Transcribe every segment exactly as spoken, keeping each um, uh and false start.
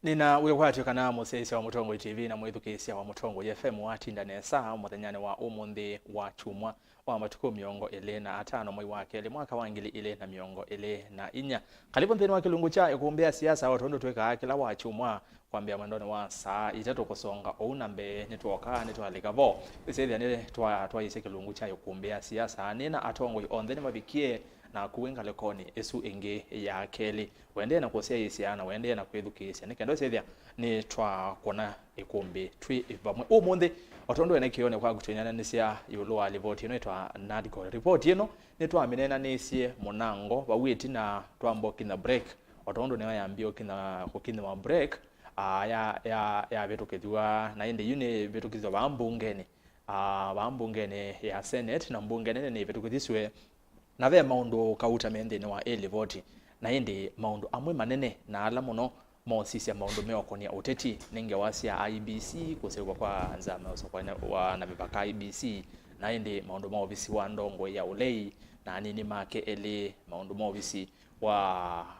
Nĩna wĩkwatyo kana mũsyaĩĩsya wa Mũtongoi T V na mwĩthukĩĩsya wa Mũtongoi F M watinda nesa mũthenyanĩ wa ũmũnthĩ wa kyumwa wa matukũ mĩongo ĩlĩ na atano mwei wa kelĩ mwaka wa ngili ilĩ na mĩongo ĩlĩ na inya. Kalĩvo nthĩnĩ wa kĩlungu kya ĩkũmbĩ ya siasa, o tondũ twĩkaa kĩla wa kyumwa, kwambĩa mwendonĩ wa saa itatũ kũsonga ũu na mbee, nĩtwoka nĩtwalika vo. Ĩsĩthya nĩ twa- twaĩsye kĩlungu kya ĩkũmbĩ ya siasa, nĩ na atongoi onthe nĩmavikie naku wĩ ngalĩkonĩ ĩsu ĩngĩ ya kelĩ. Ũendee na kũsyaĩĩsya na ũendee na kwĩthukĩĩsya, nĩ kenda ũsĩthya nĩtwakũna ĩkũmbĩ twĩ vamwe ũmũnthĩ. O tondũ ene kĩonĩ kwaku twĩneenanĩsya ĩũlũ wa livoti ĩno ĩtwa NADCO. Livoti ĩno nĩtwamĩneenanĩsye mũnango vau ĩtina twamba ũkinya break. O tondũ nĩyo yambie ũkinya, kũkinyĩwa break, aa, ya- ya- yavĩtũkĩthw'a, na ĩndĩ yu nĩvĩtũkĩthw'a vaa mbungenĩ, aa, vaa mbungenĩ ya Senate, na mbunge nene nĩvĩtũkĩthisw'e. Na ve maũndũ kauta me nthĩnĩ wa ĩ livoti, na ĩndĩ maũndũ amwe manene na ala mũno mosisya maũndũ meũkonia ũteti nĩ ngewa sya I E B C, kũseũvw'a kwa nzama ya ũsakũani wa na mĩvaka I E B C, na ĩndĩ maũndũ ma ovisi wa ndongoi ya ũlei na anini make elĩ, maũndũ ma ovisi wa,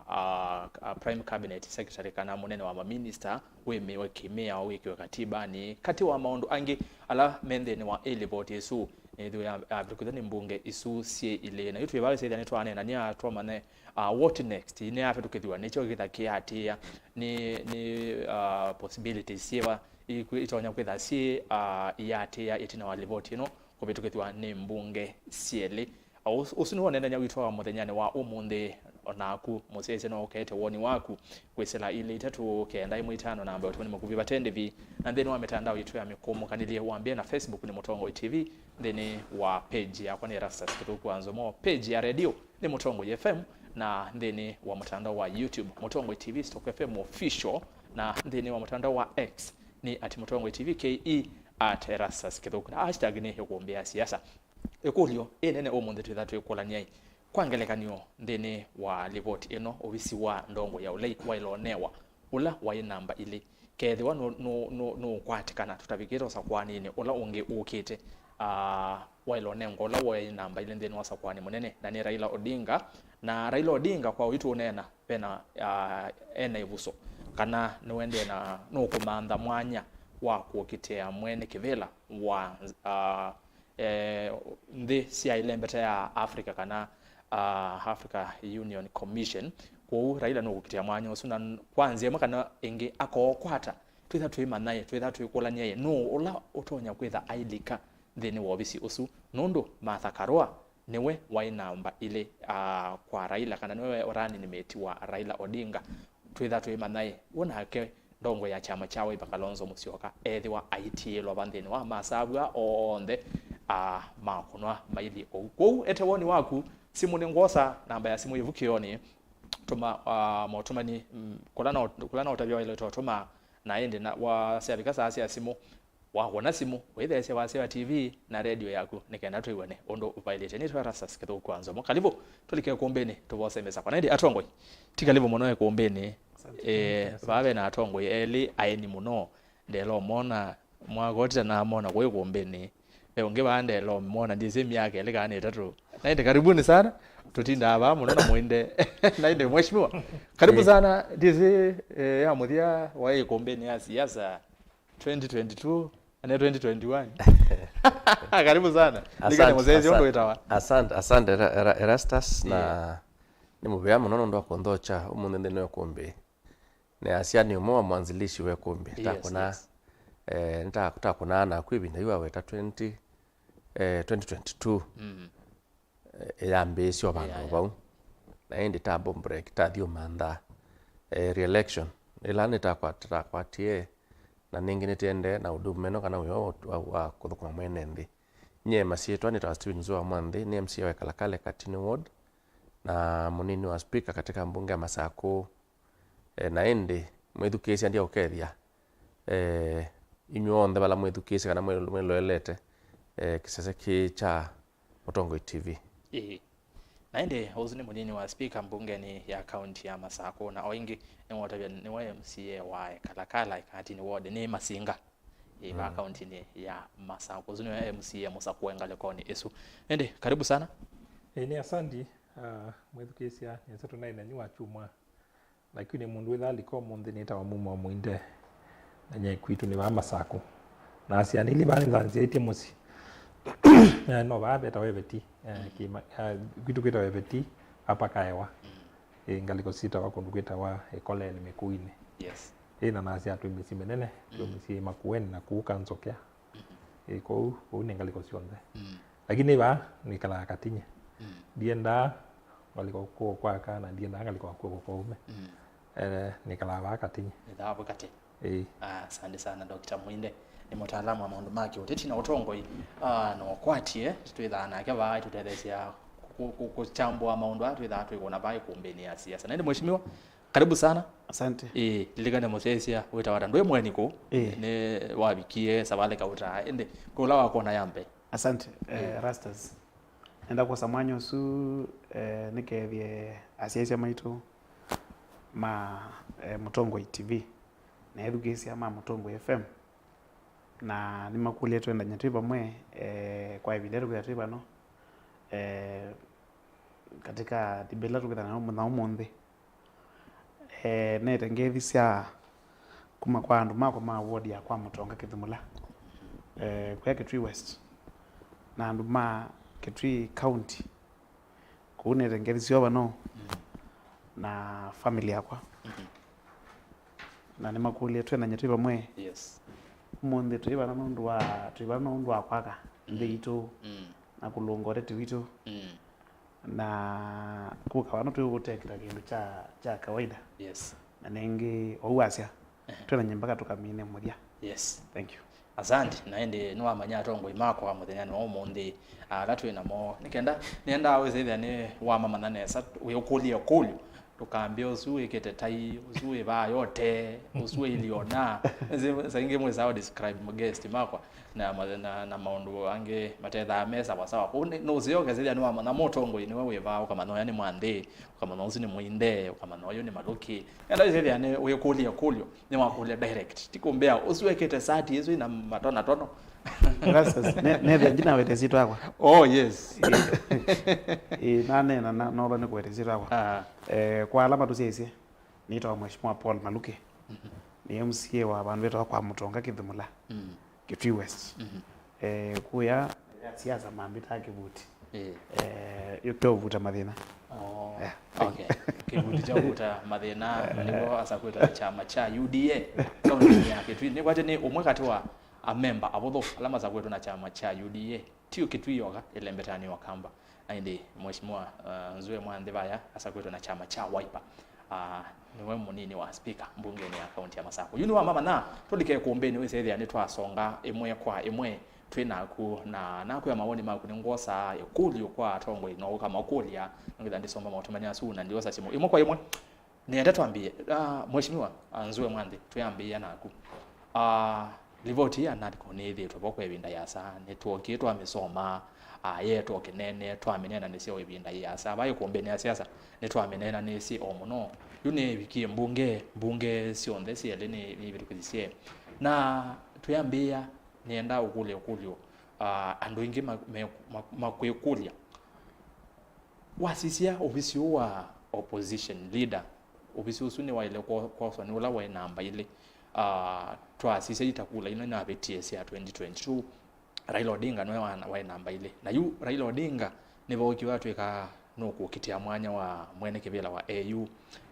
ah, ah, Prime Cabinet Secretary kana mũnene wa maminista wĩmĩwe kĩmĩao wĩkĩwe katibanĩ, katĩ wa maũndũ angĩ ala me nthĩnĩ wa ĩ livoti ĩsu. Nĩthĩwa ya- yavĩtũkĩthw'a nĩ mbunge isu syĩ ilĩ. Na yu twĩ vaa ĩsĩthya nĩtwaneenany'a twamanye, ah, what next? Nĩyavĩtũkĩthw'a, nĩkyo kĩtha kĩatĩĩa, nĩ, nĩ, ah, possibilities syĩva ikwĩ- itonya kwĩtha syĩ, ah, iatĩĩa ĩtina wa livoti ĩno kũvĩtũkĩthw'a nĩ mbunge syelĩ. Ũs- ũsu nĩw'o ũneenany'a witũ wa mũthenyanĩ wa ũmũnthĩ. O naku mũsyaĩĩsya no ũkete woni waku kwĩsĩla ilĩ itatũ kenda ĩmwe itano namba ya ũtũmani mũkuvĩ vate ndĩvi, na nthĩnĩ wa mĩtandao yitũ ya mĩkũmũkanĩlye wambĩe na Facebook nĩ Mũtongoi T V, nthĩnĩ wa page yakwa nĩ Erastus Kĩthũku wa Nzomo, page ya redio nĩ Mũtongoi F M, na nthĩnĩ wa mũtandao wa YouTube Mũtongoi T V stroke F M official, na nthĩnĩ wa mũtandao wa X nĩ at Mũtongoi T V K E, at Erastus Kĩthũku, na hashtag nĩ ĩkũmbĩ ya siasa. Ĩkũlyo ĩnene ũmũnthĩ twĩtha twĩkũlany'a-ĩ, kwa ngelekany'o, nthĩnĩ wa livoti ĩno, ovisi wa ndongoi ya ũlei waĩle ũnewa ũla waĩ namba ilĩ. Kethĩwa nũ- nũ- nũ- nũũkwatĩkana, tũtavikĩte ũsakũaninĩ ũla ũngĩ ũkĩte, aa, waĩle ũnengwa ũla waĩ namba ilĩ nthĩnĩ wa ũsakũani mũnene, na nĩ Raila Odinga. Na Raila Odinga, kwa ũitũ ũneena, vena, aa, ena ĩvuso kana nĩwendee na nũkũmantha mwanya wa kũkitĩa mwene kĩvĩla wa, aa, eh, nthĩ sya ĩlembeta ya Africa kana, ah, Africa Union Commission. Kwoou Raila nũkũkitĩa mwanya ũsu, na n- kwa nzĩa ĩmwe kana ĩngĩ akookwata. Twĩtha twĩmanyae, twĩtha twĩkũlany'ae nũũ ũla ũtonya kwĩtha ailika nthĩnĩ wa ovisi ũsu, nũndũ Martha Karua nĩwe waĩ namba ilĩ, ah, kwa Raila, kana nĩwe running mate wa Raila Odinga. Twĩtha twĩmanyae, w'o nake ndongoi ya kyama kya Wiper Kalonzo Musyoka ethĩwa aitiĩlwa va nthĩnĩ wa masavw'a onthe, a, makũnwa maithi ũu. Kwoou ete woni waku, simũ nĩ ngwosa, namba ya simũ yĩ vu kĩonĩ. Tũma, a, motũmani, mm, kũla no, kũla no ũtavya waĩle tũtũma, na ĩndĩ na, wasavika saa sya simũ, wakũna simũ, wĩtheesya wasya wa T V na redio yaku, nĩ kenda twĩw'ane ũndũ ũvaĩlĩte. Nĩtwa Erastus Kĩthũku wa Nzomo. Karibu, tũlike ĩkũmbĩnĩ, tũvose mĩsakwa. Na ĩndĩ atongoi, ti karibu mũno ĩkũmbĩnĩ. Asante. Eh, vaa ve na atongoi elĩ aeni mũno. Ndela ũmona, mwaka ũtita namona kũĩ ĩkũmbĩnĩ. Ve ũngĩ vaa ndela ũmona, ndyĩsĩ myaka ĩlĩ kana nĩ ĩtatũ. Na ĩndĩ karibuni sana, tũtindaa vaa mũno na mũinde. Na ĩndĩ mheshimiwa, karibu sana, ndyĩsĩ, eh, ya mũthya waĩ ĩkũmbĩnĩ ya siasa. Twenty twenty-two, ane twenty twenty-one. Karibu sana. Likane asante, mũsyaĩĩsya ũndũ wĩtawa. Asante, asante Era- Era- Erastus, na nĩ mũvea mũno nũndũ wa kũnthokya ũmũnthĩ nthĩnĩ wa ĩkũmbĩ. Nĩ asya nĩ ũmwe wa mwanzilishi wa ĩkũmbĩ. Yes, takũna, yes. Eh, nĩta- takũnaa naku ĩvinda yu aweta twenty, eh, twenty twenty-two. Mm. Eh, yambĩĩsye o vandũ vau. Na ĩndĩ ta bomb break, ta thiũmantha, eh, re-election. Ĩla nĩtakwatie, na nĩngĩ nĩtĩendee na ũndũ mũmeno kana wĩoo wa, wa kũthũkũma mwene nthĩ. Nyie masyĩtwa nĩtawa Steven Nzua Mwanthi, nĩ M C A wa Kalakale Katini Ward, na mũnini wa speaker katika mbunge ya Masakũ. Eh, na ĩndĩ mwĩthukĩĩsya ndyakũkethya, eh, inyw'onthe vala mwĩthukĩĩsye kana mwĩ- mwĩloelete, eh, kĩsese kĩĩ kya Mũtongoi T V. Ĩĩ. Na ĩndĩ ũsu nĩ mũnini wa speaker mbungenĩ ya kaunti ya Masakũ, na o ĩngĩ nĩwotavya nĩwe M C A wa Kalakala Katini Ward nĩ Masinga. Ĩĩ, va kauntinĩ ya Masakũ. Ũsu nĩwe M C A mũsakũe ngalĩkonĩ ĩsu. Ĩndĩ, karibu sana. Ĩĩ, nĩ asanti, ah, mwĩthukĩĩsya, nĩsa tũnaĩ nenyu wa kyumwa. Na kyu nĩ mũndũ wĩthaa lika ũmũnthĩ nĩtawa Mumo Mwinde, na nyie kwitũ nĩ vaa Masaku. Na asya nĩli vaa nĩthanzĩĩtye mũsyĩ. Eh, no vaa vetawa Ĩveti. Eh, kĩma- eh, kwitũ kwĩtawa Ĩveti, apa Kaewa. Ĩ ngalĩko syĩtawa kũndũ kwĩtawa Ĩkoleni Mĩkũinĩ. Yes. Ĩ na nasya twĩ mĩsyĩ mĩnene, twĩ mĩsyĩ Makueni na kũu Kanzokea. Ĩ kũu, kũu nĩ ngalĩko syonthe. Lakini vaa nĩkalaa Katinye. Ndiendaa ngalĩko kũo kwaka na ndiendaa ngalĩko kũo kwa ũme. Eh, nĩkalaa vaa Katinye. Nĩthaa vau katĩ. Ĩĩ. Ah, asante sana, Doctor Mwinde. Nĩ mũtaalamu wa maũndũ ma kĩũteti na ũtongoi, ah, na ũkwatie. Twĩthaa nake vaa ĩtũtetheesya kũ- kũ- kũchambũa maũndũ aa twĩthaa twĩkũna vaa ĩkumbĩnĩ ya siasa. Na ĩndĩ, Mheshimiwa, karibu sana. Asante. Ĩĩ, lilikana mũsyaĩĩsya wĩtawa ata? Ndwĩ mũeni kũu. Ĩĩ. Nĩ wavikie Savali Kauta. Ĩndĩ, kũla wakwona ya mbee. Asante, eh, Rastas. Nenda kwosa mwanya ũsu, eh, nĩkethye asyaĩĩsya maitũ ma, eh, Mũtongoi T V na ethukĩĩsya ma Mũtongoi F M. Na nĩmakũlya twendany'a twĩ vamwe, eh, kwa ĩvinda tũkwĩtha twĩ vano, eh, katika debate ĩla tũkwĩthana nayo mũthenya ũmũnthĩ. Eh, nete ngethi sya kuma kwa andũ makwa ma ward ya kwa Mũtonga Kĩthimũla, eh, kũya Kitui West, na andũ ma Kitui County. Kũu nete ngethi syoo vano na family yakwa. Na nĩmakũlya twendany'a twĩ vamwe. Yes. Ũmũnthĩ twĩ vana nũndũ wa, twĩ vana nũndũ wa kwaka nthĩ itũ na kũlũnga ũteti witũ. Na kũka vano twĩ gũtekĩta kĩndũ kya, kya kawaida. Yes. Na nĩngĩ, ou wasya, twendany'a mpaka tũkamine mũthya. Yes. Thank you. Asante. Na ĩndĩ nĩwamanya atongoi makwa mũthenyanĩ wa ũmũnthĩ, ala twĩ namo. Nĩ kenda, nĩendaa wĩsĩthĩa nĩ wamamanya nesa, wĩũkũlya ĩkũlyo. Ndũkambie ũsu wĩkĩte tai, ũsu wĩ vaa yote, ũsu wĩ iliona. Saa ingĩ mwĩsaa describe guest makwa na, ma- na, na maũndũ angĩ matethaa me sawa sawa. Kũu nĩ- nũseo ũkesĩthĩa nĩwamanya mũtongoi nĩwe wĩ vaa, ũkamanya ũya nĩ Mwanthĩ, ũkamanya ũsu nĩ Mwinde, ũkamanya ũyũ nĩ Malũki. Nenda wĩsĩthĩa nĩ wĩkũlya ĩkũlyo, nĩwakũlya direct. Ti kũmbĩa, ũsu ekĩte sati ĩsu ĩna matonatono. Rastas, ne- nethĩa ndinawete syĩtwa yakwa. Oh, yes. Ĩĩ, naneena na- nolo nĩkũwete syĩtwa yakwa. Ah. Eh, kwa ala matũsyaĩĩsye, nĩtawa Mheshimiwa Paul Malũki. Nĩ M C A wa vandũ vetawa kwa Mũtonga Kĩthimũla. Kitui West. Eh, kũya ya siasa mambĩtaa kĩvuti. Eh, yũkĩa ũvuta mathĩna. Oh, yeah. Okay. Kĩvuti kya ũvuta mathĩna nĩw'o asakwĩtwe na kyama kya U D A kaunti ya Kitui. Nĩkwatĩ nĩ ũmwe katĩ wa amemba avũthũ ala masakwĩtwe na kyama kya U D A. Ti o Kitui yoka, ĩlembetanĩ wa Kamba. Na ĩndĩ Mheshimiwa, uh, Nzue Mwanthi vaya asakwĩtwe na kyama kya Wiper. Ah, nĩwe mũnini wa speaker mbungenĩ ya kaunti ya Masaku. Yu nĩwamamanya, tũlike ĩkũmbĩnĩ wĩsĩthĩa nĩtwasonga ĩmwe kwa ĩmwe twĩ naku, na nakwĩa mawoni maku nĩngwosaa ĩkũlyo kwa atongoi, no ũkamakũlya, nĩgetha ndĩsomba maũtũmani asu na ndiosa simũ ĩmwe kwa ĩmwe. Nĩenda twambĩĩe, ah, Mheshimiwa, ah, Nzue Mwanthi, twĩambĩĩa naku. Ah, livoti ya NADCO nĩyĩthĩĩtwe vo kwa ĩvinda yĩasa, nĩtwookie twamĩsoma, ah, yeetwa o kĩnene, twamĩneenanĩsya o ĩvinda yĩasa. Vai ĩkũmbĩnĩ ya siasa, nĩtwamĩneenanĩsye o mũno. Yu nĩĩvikie mbunge, mbunge syonthe syelĩ nĩ- nĩivĩtũkĩthisye. Na twĩambĩĩa, nĩenda ũkũlye ũkũlyo, ah, andũ aingĩ ma- me- ma- makwĩkũlya. Wasisya ovisi ũũ wa opposition leader, ovisi ũsu nĩwaĩle kwo- kwoswa nĩ ũla waĩ namba ilĩ. Ah, twasisya ita kula ino inavĩtie sya twenty twenty-two, Raila Odinga nĩwe wa- waĩ namba ilĩ. Na yu Raila Odinga nĩvookiwe atw'ĩka nũkũkitĩa mwanya wa mwene kĩvĩla wa A U,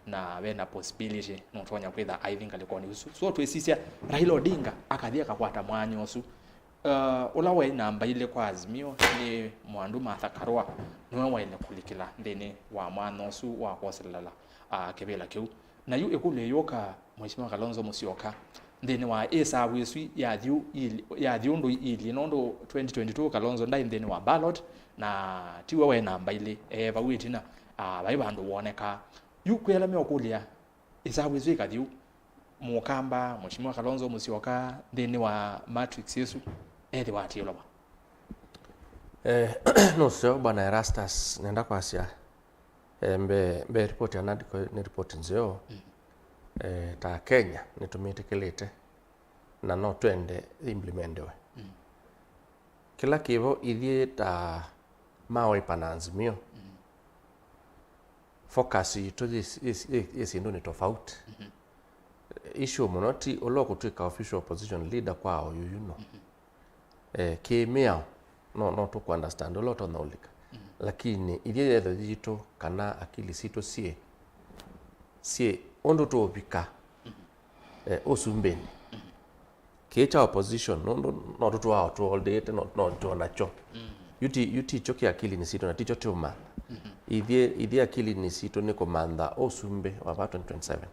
na vena possibility nũtonya kwĩtha aithi ngalĩkonĩ ũsu. So twĩsisya Raila Odinga akathi akakwata mwanya ũsu. Uh, ũla waĩ namba ilĩ kwa Azimio nĩ Mwandu Martha Karua, nĩwe waĩle kũlikĩla nthĩnĩ wa mwanya ũsu wa kwoselela, uh, kĩvĩla kĩu. Na yu ĩkũlyo ĩyũka, Mheshimiwa Kalonzo Musyoka, nthĩnĩ wa ĩsavu ĩsu yathi ũ- ili- yathi ũndũ ili, nũndũ twenty twenty-two Kalonzo ndaĩ nthĩnĩ wa ballot, na tiwe waĩ namba ilĩ, e vau ĩtina, uh, vai vandũ wonekaa. Yu kwĩ ala meũkũlya, ĩsavu ĩsu ĩkathi ũ? Mũkamba, Mheshimiwa Kalonzo Musyoka, nthĩnĩ wa matrix ĩsu, ethĩwa atĩĩlwa va? Eh, nũseo, Bwana Erastus, nenda kwasya, eh, mbee, mbee ripoti ya NADCO nĩ ripoti nzeo. Eh, ta Kenya nĩtũmĩtĩkĩlĩte na no twende implementewe. Kĩla kĩvo ithyĩ ta ma Wiper na Azimio, focus yitũ yĩ, yĩ, yĩ, yĩ syĩndũnĩ tofauti. Issue mũno ti ũla ũkũtwĩka official opposition leader kwa oyuyu no. Eh, kĩmĩao no, no tũkũ understand ũla ũtonya ũlika. Lakini ithyĩ yetho yitũ kana akili sitũ syĩ, syĩ ũndũ tũũvika eh, ũsumbĩnĩ. Kĩĩ kya opposition nũndũ no tũtwaa tũoldĩte no, no tũonakyo. Yu ti, yu ti kyo kĩ akilinĩ sitũ na ti kyo tũũmantha. Ithyĩ, ithyĩ akilinĩ sitũ nĩ kũmantha ũsumbĩ wa va twenty twenty-seven.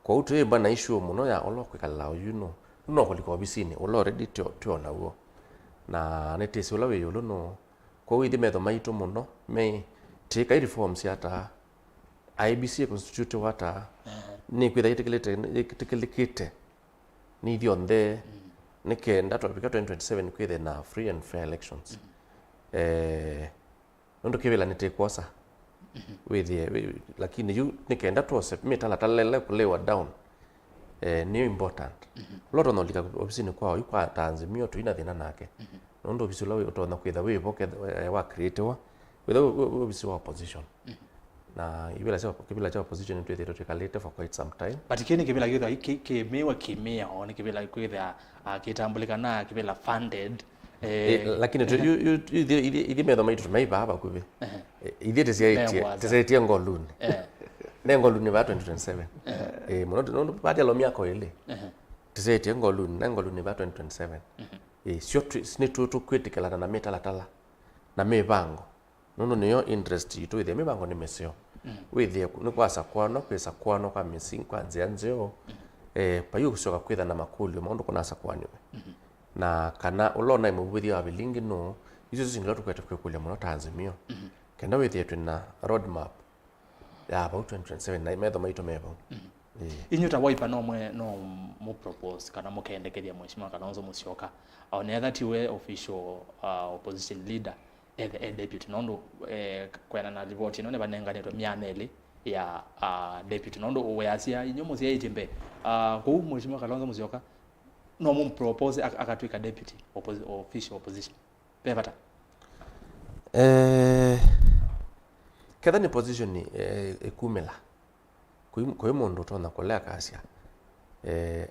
Kwoou twĩĩmba na issue mũno ya ũla ũkwĩkala oyu no, no kũlika ovisinĩ ũla already twĩ, twĩ o naw'o. Na nĩtĩsĩ ũla wĩ ĩũlũ no. Kwoou ithyĩ metho maitũ mũno me tĩĩkai reforms ata, I E B C ĩconstitutiwe ata, nĩkwĩtha yĩtĩkĩlĩte, yĩtĩkĩlĩkĩte nĩ ithyonthe, nĩ kenda twavika twenty twenty-seven kwĩthe na free and fair elections. Eh, nũndũ kĩvĩla nĩtĩkwosa wĩthĩe wĩ-, lakini yu nĩ kenda twose mĩtalatala ĩla kũlewa down, eh, nĩyo important. Ũla ũtonya ũlika ovisinĩ kwa oyu kwa ta Azimio tũina thĩna nake. Nũndũ ovisi ũla wĩ-, ũtonya kwĩtha wĩvo ketha, eh, wa creatiwa wĩtha wĩ, wĩ, wĩ ovisi wa opposition. Na ivĩla sya, kĩvĩla kya opposition nĩtwĩthĩĩtwe twĩkalĩte for quite some time. But kĩĩ nĩ kĩvĩla kĩthwa kĩ, kĩmĩwa kĩmĩao, nĩ kĩvĩla kwĩthĩa, ah, kĩtambũlĩkanaa, kĩvĩla funded. Eh, lakini tu, yu, yu, yu, ithyĩ, ithyĩ, ithyĩ metho maitũ tũmaivaa vakuvĩ. Eh, ithyĩ tĩsyaĩtye, tĩsyaĩtye ngolunĩ. Ne ngolunĩ va twenty twenty-seven. Eh, mũno tu, nũndũ vatialo myaka ĩlĩ. Tĩsyaĩtye ngolunĩ, na ngolunĩ va twenty twenty-seven. Eh, syo tu, nĩ tu, tũkwĩtĩkĩlana na mĩtalatala na mĩvango. Nũndũ nĩyo interest yitũ, wĩthĩe mĩvango nĩ mĩseo. Wĩthĩe nĩ kwasakũanwa, kwĩsakũanwa kwa mĩsing-, kwa nzĩa nzeo. Eh, vai ũkũsyoka kwĩtha na makũlyo maũndũ kũnasakũaniwe. Na kana ũla ũnaĩ mũvuvĩthya wa vilingi nũũ, isu syo syĩndũ ila tũkwete kwĩkũlya mũno ta Azimio. Kenda wĩthĩe twĩ na road map ya vau twenty twenty-seven na metho maitũ me vau. Ĩĩ. Inyu ta Wiper no mwe, no mũ propose kana mũkendekethya Mheshimiwa Kalonzo Musyoka, onetha tiwe official, uh, opposition leader, ethe e deputy, nũndũ, eh, kwĩana na ripoti ĩno nĩvanenganĩtwe myanya ĩlĩ ya, uh, deputy, nũndũ weasya inyu mũsyaĩtye mbee, uh, kũu Mheshimiwa Kalonzo Musyoka no mũ propose ak-, akatw'ĩka deputy opposi-, official opposition. Ve vata? Eh, ketha nĩ position, eh, ĩkumĩla. Kũi, kũi mũndũ ũtonya kũlea akasya, eh,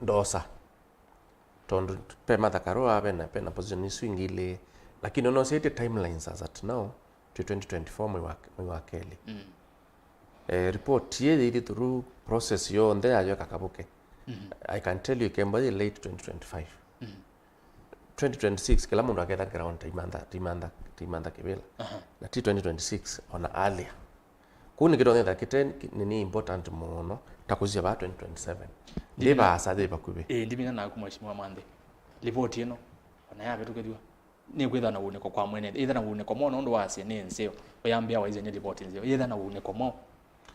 ndosa. Tondũ ve Martha Karua, ve na, ve na position isu ingĩ ilĩ. Lakini ona ũsyaĩtye timelines as at now, twĩ twenty twenty-four mwei wa, mwei wa kelĩ. Eh, report ĩĩ yĩthi through process yonthe yayo ĩkakavũke. I can tell you ĩkemba yĩ late twenty twenty-five. Twenty twenty-six kĩla mũndũ aketha ground taimantha, taimantha, taimantha kĩvĩla. Na ti twenty twenty-six, ona earlier. Kũu nĩ kĩtonya kĩte nĩ, nĩ important mũno ta kũsisya vaa twenty twenty-seven. Ndĩ vaasa yĩ vakuvĩ. Ĩĩ, ndimina naku Mheshimiwa Mwanthi. Ripoti ĩno ona yavĩtũkĩthw'a nĩkwĩthwa na ũunĩko kwa mwene nthĩ. Ĩthwa na ũunĩko mwaũ nũndũ wasye nĩ nzeo. Ũyambĩa waisye nĩ ripoti nzeo. Ĩthwa na ũunĩko mwaũ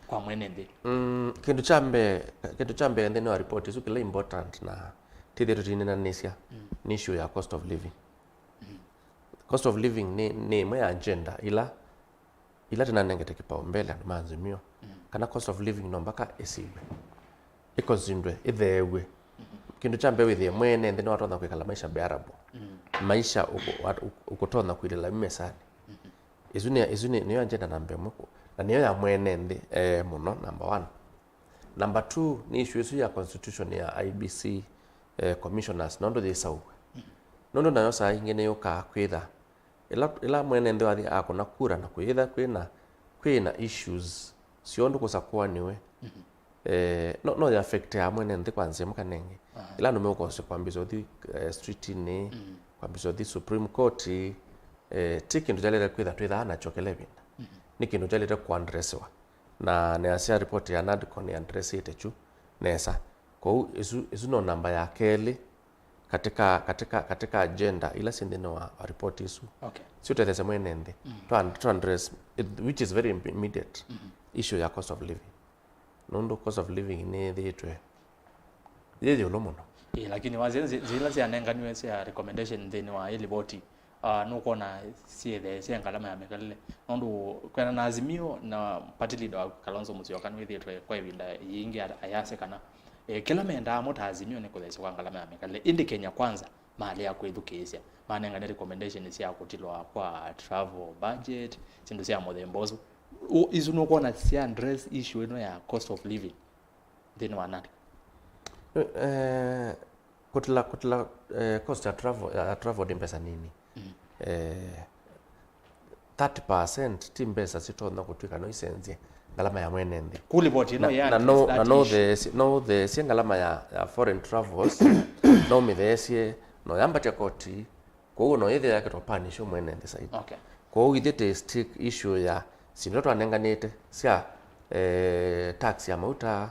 kwa mwene nthĩ? Mm, kĩndũ kya mbee, kĩndũ kya mbee nthĩnĩ wa ripoti ĩsu kĩla important na tĩthĩe tũtinĩnanĩsya nĩ issue ya cost of living. Cost of living nĩ, nĩ ĩmwe ya agenda ila, ila tũnanengete kĩpaombele andũ ma Azimio, kana cost of living no mpaka ĩsiw'e, ĩkonzindwe, ĩtheew'e. Kĩndũ kya mbee wĩthĩe mwene nthĩ nĩwatonya kwĩkala maisha bearable. Maisha ũkũ-, wat-, ũkũ-, ũkũtonya kwĩlĩla yu mesanĩ. Ĩsu nĩ, ĩsu nĩ, nĩyo agenda namba ĩmwe kũ-, na nĩyo ya mwene nthĩ, eh, mũno, number one. Number two, nĩ issue ĩsu ya constitution ya I E B C, eh, commissioners, nũndũ yĩsaũwe. Nũndũ nayo saa ingĩ nĩyũkaa kwĩtha, ĩla, ĩla mwene nthĩ wathi akũna kura na kwĩtha kwĩna, kwĩna issues syo ũndũ kũsakũanĩwe, eh, no, no yĩaffectaa mwene nthĩ kwa nzĩa ĩmwe kana ĩngĩ. Ĩla andũ meũkosya kwambĩsya ũthi, eh, streetinĩ, kwambĩsya ũthi Supreme Court, eh, ti kĩndũ kyaĩlĩte kwĩtha twĩthaa nakyo kĩla ĩvinda. Nĩ kĩndũ kyaĩlĩte kũandresiwa. Na nĩasya report ya NADCO nĩandressĩte kyu nesa. Kwoou ĩsu, ĩsu no namba ya kelĩ katika, katika, katika agenda ila syĩ nthĩnĩ wa, wa report ĩsu. Okay. Siũtetheesya mwene nthĩ. Twa, twa address, it, which is very imp-, immediate issue ya cost of living. Nũndũ cost of living nĩyĩthĩĩtwe yĩ ĩũlũ mũno. Ĩĩ, lakini wasya nzĩ-, nzĩ ila syanenganiwe sya recommendation nthĩnĩ wa ĩ livoti, ah, nũkwona syĩthee sya ngalama ya mĩkalĩle. Nũndũ kwĩana na Azimio na party leader wa Kalonzo Musyoka nĩwĩthĩĩtwe kwa ĩvinda yĩingĩ a-, ayasya kana, eh, kĩla mendaa mo ta Azimio nĩ kũtheesya kwa ngalama ya mĩkalĩle. Ĩndĩ Kenya Kwanza malea kwĩthukĩĩsya, manengane recommendation sya kũtilwa kwa travel budget, syĩndũ sya mũthemba ũsu. Ũ-, isu nũkwona cia address issue ĩno ya cost of living nthĩnĩ wa Nandi? Eh, kũtila, kũtila, eh, cost ya travel, ya travel nĩ mbesa nini. Mm. Eh, thirty percent ti mbesa sitonya kũtw'ĩka no isenzye ngalama ya mwene nthĩ. Ku report ĩno na, ya na no, na no that issue. Ũtheesye, no ũtheesye ngalama ya, ya foreign travels, no ũmĩtheesye, no yambatya koti, kwoou no yĩthĩa yakĩtwa punish mwene nthĩ saidi. Okay. Kwoou ithyĩ tĩ stick issue ya syĩndũ ila twanenganĩte sya, eh, tax ya mauta,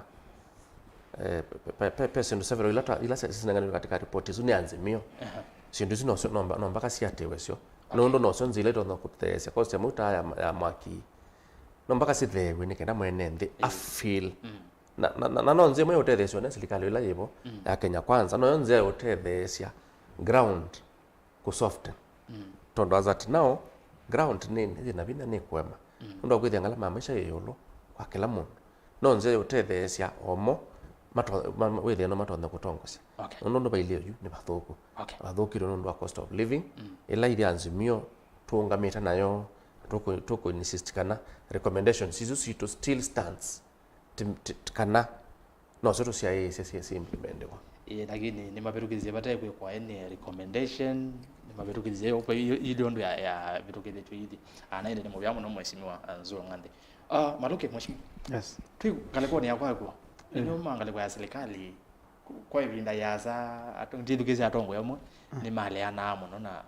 eh, pe, pe, pe, pe syĩndũ several ila twa, ila sinenganĩtwe katika report isu nĩ Azimio. Aha. Syĩndũ isu nosyo, no mba-, no mpaka siatĩwe syo. Okay. Nũndũ nosyo nzĩa ila itonya kũtheesya cost ya mauta ya, ya mwaki. No mpaka sitheew'e nĩ kenda mwene nthĩ a feel. Mm. Na, na, na, na no nzĩa ĩmwe ya ũtetheesyo nĩ silikalĩ ĩla yĩvo, mm, ya Kenya Kwanza, noyo nzĩa ya ũtetheesya ground kũ soften. Mm. Tondũ as at now, ground nĩ, nĩ yĩna vinya, nĩ kũema. Mm. Nũndũ wa kwĩthĩa ngalama ya maisha yĩ ĩũlũ kwa kĩla mũndũ. No nzĩa ya ũtetheesya omo mato-, ma, ma, wĩthĩe no matonye kũtongosya. Okay. Nũndũ ũndũ vailye yu nĩ vathũku. Okay. Vathũkĩtwe nũndũ wa cost of living, mm, ĩla ithyĩ Azimio tũũngamĩte nayo, tũkũ-, tũkũ insist kana recommendations isu sitũ still stands. Ti, ti, ti kana nosyo tũsyaĩĩsye syĩ, syĩ implementiwa. Ĩĩ, lakini nĩmavĩtũkĩthye vate kwĩkwa any recommendation, nĩmavĩtũkĩthye yo, kwa iyo, ili ũndũ ya, yavĩtũkĩthĩtw'e ithi. Ana ĩndĩ nĩ mũvea mũno Mheshimiwa, uh, Nzũũ Ng'anthĩ. Uh, Malũke, Mheshimiwa. Yes. Twĩ ngalĩkonĩ ya kwaku. Mm. Nĩnyuma ngalĩko ya serikali, kwa ĩvinda yasa, ato-, ndithukĩsye atongoi amwe, mm, nĩmaleanaa mũno na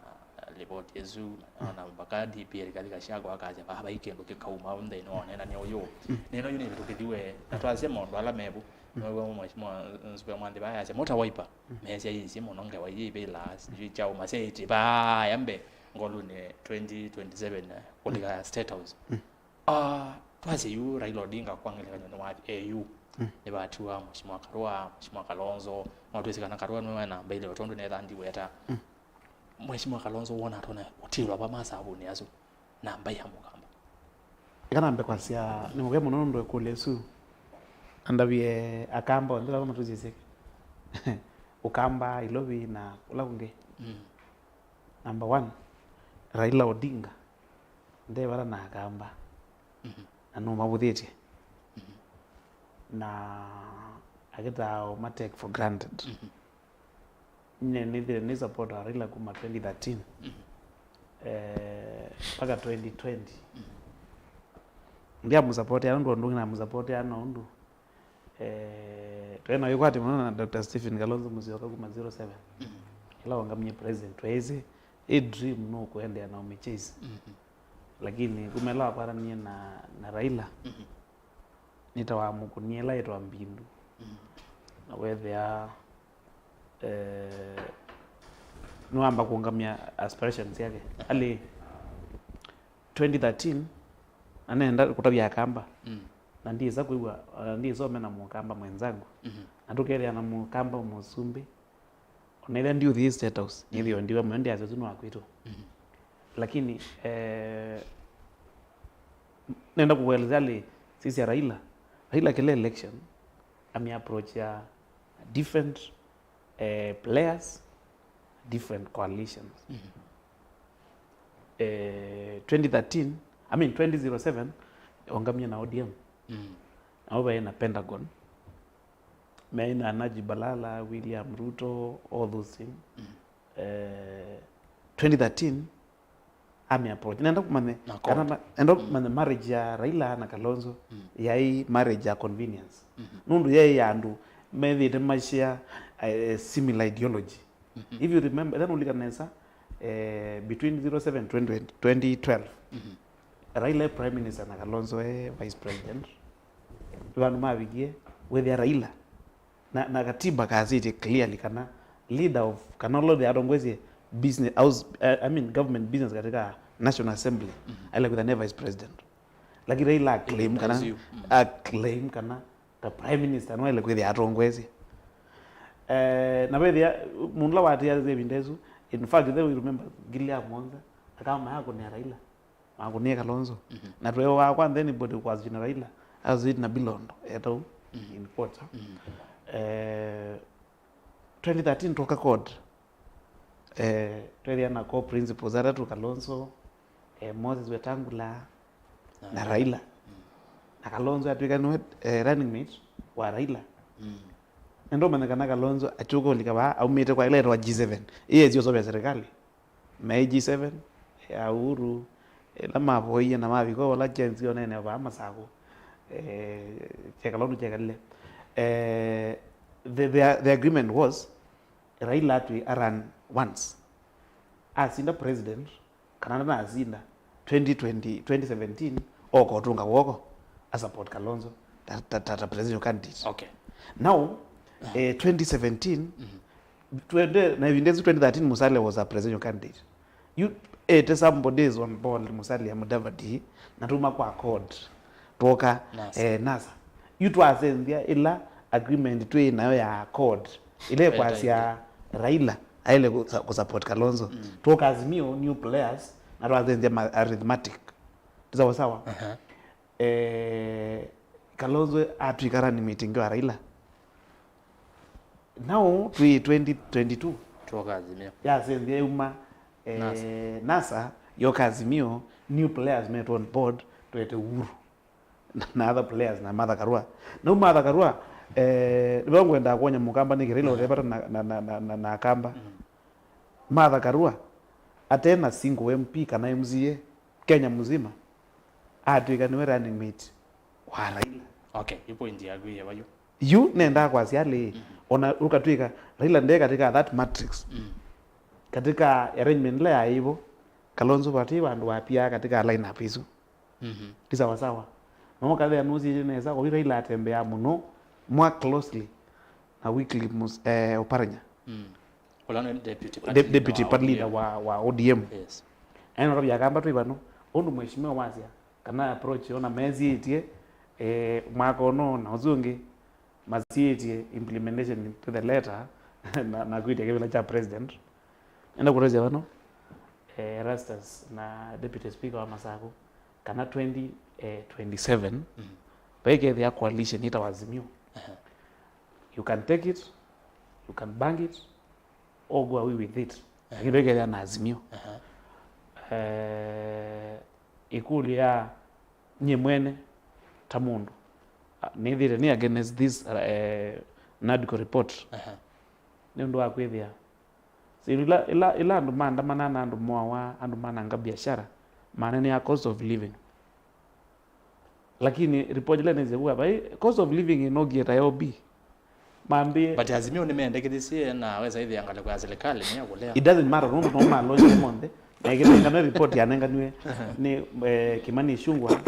livoti ĩsu, mm, na mpaka D P Rigathi Gachagua akasya, "Vaa vai kĩndũ kĩkauma nthĩnĩ wa ũneenany'a ũyũ." Mm. Nĩno yu nĩvĩtũkĩthiwe, na twasya maũndũ ala mevu, mm, nĩw'o Mheshimiwa Nzube Mwanthi vaa yasya, "Mota Wiper, mm, meesyaĩĩsye mũno ngewa ii ivĩlaa, sijui kyaũ, masyaĩtye vaaya mbee ngolunĩ twenty twenty-seven, eh, kũlika State House." Mm. Ah, twasye yu Raila Odinga kwa ngelekany'o nĩwathi e yu. Mm. Nĩvatiwa Mheshimiwa Karua, Mheshimiwa Kalonzo, no twĩsĩ kana Karua nĩwe namba ilĩ o tondũ netha ndiweta. Mm. Mheshimiwa Kalonzo wona atona ũtilwa va masavunĩ asu namba ya Mũkamba? Eka nambe kwasya nĩ mũvea mũno nũndũ ĩkũlyo ĩsu. Andavie Akamba onthe vala matũsisye Ũkamba, Ilovi na kũla kũngĩ. Mm. Number one, Raila Odinga nde vata na Akamba. Mhm. Na nũmavũthĩtye. Mhm. Na akĩtaa ũma take for granted. Mhm. Nyie nĩthĩe nĩ support wa Raila kuma twenty thirteen. Mhm. Eh, mpaka twenty twenty. Mhm. Ndiamũsupportia nũndũ ũndũ ũngĩ namũsupportia na ũndũ Eh, twĩ na wĩkwatyo mũno na Doctor Stephen Kalonzo Musyoka kuma zero seven. Mhm. Ĩla waungamie president, tweesĩ ĩ dream no kũendeea na ũmĩchase. Mhm. Lakini kuma ĩla wakwatanie na, na Raila, mhm, nĩta wamũkũnie ĩla yĩtwa mbindu. Mhm. Na wethĩa, eh, nĩwamba kũũngamya aspirations syake. Alĩ twenty thirteen, na nenda kũtavya Akamba. Mm. Na ndisa kwĩw'a, na ndisome na Mũkamba mwenzangu. Mhm. Na tũkethĩa na Mũkamba mũsumbĩ. Ona ĩla ndiũthi State House, mhm, nĩthĩo ndiwe mwene ndiasya ũsu nĩ wa kwitũ. Mhm. Lakini, eh, nenda kũkũelesya alĩ sisya Raila. Raila kĩla election, amĩ approach ya different eh, players, different coalitions. Mhm. Eh, twenty thirteen, I mean, twenty zero seven, ongamie na O D M. Mm. Nao vaĩ na Pentagon. Meĩ na Najib Balala, William Ruto, all those things. Mm. Eh, twenty thirteen, amĩ approach. Nenda kũmanya na kana court. Ma-, enda, mm, kũmanya marriage ya Raila na Kalonzo, mm, yaĩ marriage ya convenience. Mhm. Nũndũ yaĩ ya andũ methĩĩte ma share, eh, similar ideology. Mhm. If you remember, then ũlikana nesa, eh, between zero seven twenty, twenty twelve, mhm, Raila e prime minister na Kalonzo e vice president. Vandũ mavikie, wethĩa Raila na, na katiba kasĩtye clearly kana leader of, kana ũla ũthĩa atongoesye business, house, eh, I mean, government business katika National Assembly, mhm, aĩle kwĩtha ne vice president. Lakini Raila a claim kana, mm, a claim kana ta prime minister no aĩle kwĩthĩa atongoesye. Eh, na vethĩa mũndũ ũla waatĩĩasya ĩvinda ĩsu, in fact, they will remember ngili ya mũonza, akama yakũnĩa Raila. Makũnie Kalonzo. Mhm. Na tweewa kwa then anybody was in Raila, as in na Bilondo, etau, mhm, in quotes, huh? Mhm. Eh, twenty thirteen twoka court. Eh, twethĩa na core principles atatũ, Kalonzo, eh, Moses Wetangula, na Raila. Na Kalonzo atw'ĩka nĩwe, eh, running mate wa Raila. Nĩndũmanya kana Kalonzo akyũka ũlika vaa aumĩte kwa ĩla ĩtawa G seven. Ĩĩ ĩsyosovya serikali. Me G seven, ya Uhuru, ĩla mavoie na mavika ũla Gen Z onene vaa Masakũ. Eh, kyekala ũndũ kyekalile. Eh, the, the, the agreement was, Raila atwĩ a run once. Asinda president, kana ndanasinda, twenty twenty, twenty seventeen, oka ũtũnga woko, a support Kalonzo, ta, ta, ta, ta presidential candidate. Okay. Now, eh, twenty seventeen, twende, na ĩvinda ĩsu twenty thirteen, Musalia was a presidential candidate. Yu ete somebody is on board, Musalia Mudavadi, na tuma kwa accord, twoka, NASA. Eh, NASA. Yu twasenzia ĩla agreement twĩ nayo ya accord, ĩla ĩkwasya Raila aile kusa-, kusupport Kalonzo. Twoka Azimio, new players, na twasenzia ma-, arithmetic. Ti sawa sawa? Eh, Kalonzo atw'ĩka running mate ĩngĩ wa Raila. Now twĩ twenty twenty-two. Twoka Azimio. Yasenzia yauma, eh, NASA. NASA, yoka Azimio, new players metwe on board, twete Uhuru. Na, na other players, na Martha Karua. Na Martha Karua, eh, nĩvo ngwendaa kuonya Mũkamba nĩkĩ Raila ũtevata na, na, na, na, na, na Akamba. Martha Karua, ate na single M P kana M C A, Kenya mzima, atw'ĩka nĩwe running mate wa Raila. Okay, yu point yaku yĩ vayu. Yu nendaa kwasya alĩ, ona ũkatw'ĩka Raila nde katika that matrix. Katika arrangement ĩla yaĩ vo, Kalonzo vati vandũ wapiaa katika lineup isu. Ti sawa sawa. No ũkathea nũsiĩtye nesa, oyu Raila atembeaa mũno, more closely na Wycliffe Mus-, eh, Oparanya. Ũla nĩ deputy party De-, leader deputy wa party leader O D M. Wa, wa O D M. Yes. Ena ũtavya Akamba twĩ vano, ũndũ mheshimiwa wasya, kana approach ona mesiĩtye, eh, mwaka ũno na ũsu ũngĩ, masiĩtye implementation to the letter, na, na kwĩtya kĩvĩla kya president. Enda kũtavya vano, eh, Erastus na deputy speaker wa Masakũ, kana twenty, eh, twenty-seven, vaikethĩa coalition ĩtawa Azimio. You can take it, you can bank it, or go away with it. Lakini vaikethĩa na Azimio. Eh, ĩkũlyo ya nyie mwene ta mũndũ, a, nĩthĩte nĩ against this, eh, NADCO report. Nĩ ũndũ wa kwĩthĩa, si ila, ila, ila andũ maandamana na andũ moawa, andũ mananga biashara, manene ya cost of living. Lakini report ĩla nĩsĩ kuwa vai cost of living ĩnokie ta L B. Mambie. But Azimio nĩmendekithisye na wesa ĩthĩa ngalĩko ya serikali nĩ ya kũlea. It doesn't matter, nũndũ no malonye monthe. Na ĩkĩnengane report yanenganiwe nĩ, eh, Kimani Ichung'wah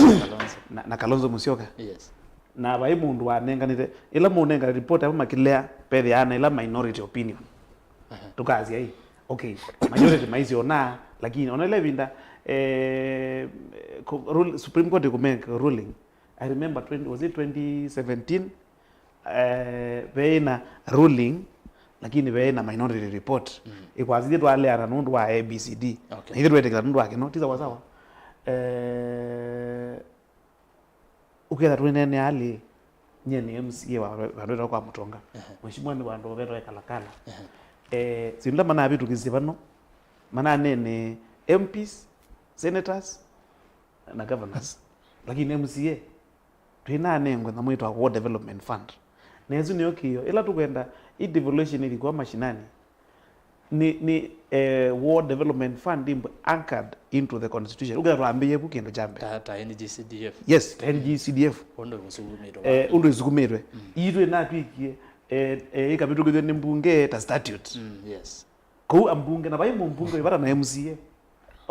na, na Kalonzo Musyoka. Yes. Na vai mũndũ wanenganĩte, ĩla mũnengane report ava makĩlea, vethĩaa na ĩla minority opinion. Tukasya ĩ, okay, majority maisyo na, lakini ona ĩla ĩvinda, eh, ku-, rule-, Supreme Court ĩkũmake ruling. I remember twenty, was it twenty seventeen? Eh, veĩ na ruling, lakini veĩ na minority report. Ĩkwasithye twaleana nũndũ wa A B C D. Okay. Na ithe twetĩkĩla nũndũ wa kĩno, ti sawa sawa. Eh, ũketha twĩneenea alĩ, nyie nĩ M C A wa vandũ vetwa kwa Mũtonga. Mheshimiwa nĩ vandũ vetwa Kalakala. Eh, syĩndũ ila manavĩtũkĩsye vano, mananene M Ps, senators, na governors. Lakini M C A, twĩnanengwe nyamũ ĩtawa Ward Development Fund. Na ĩsu nĩyo kĩo. Ĩla tũkwenda ĩ devolution ĩthi kwa mashinani, nĩ, nĩ, eh, Ward Development Fund ĩmbwe anchored into the constitution. Ũketha twambĩĩe vu kĩndũ kya mbee. Ta, ta N G C D F. Yes, ta N G C D F. Ũndũ ĩsukumĩtwe. Eh, ũndũ ĩsukumĩtwe. Ii twĩnatwĩkie, eh, eh, ĩkavĩtũkĩthw'a nĩ mbunge ta statute. Mm, yes. Kũu ambunge, na vai mũmbunge wĩvata na M C A.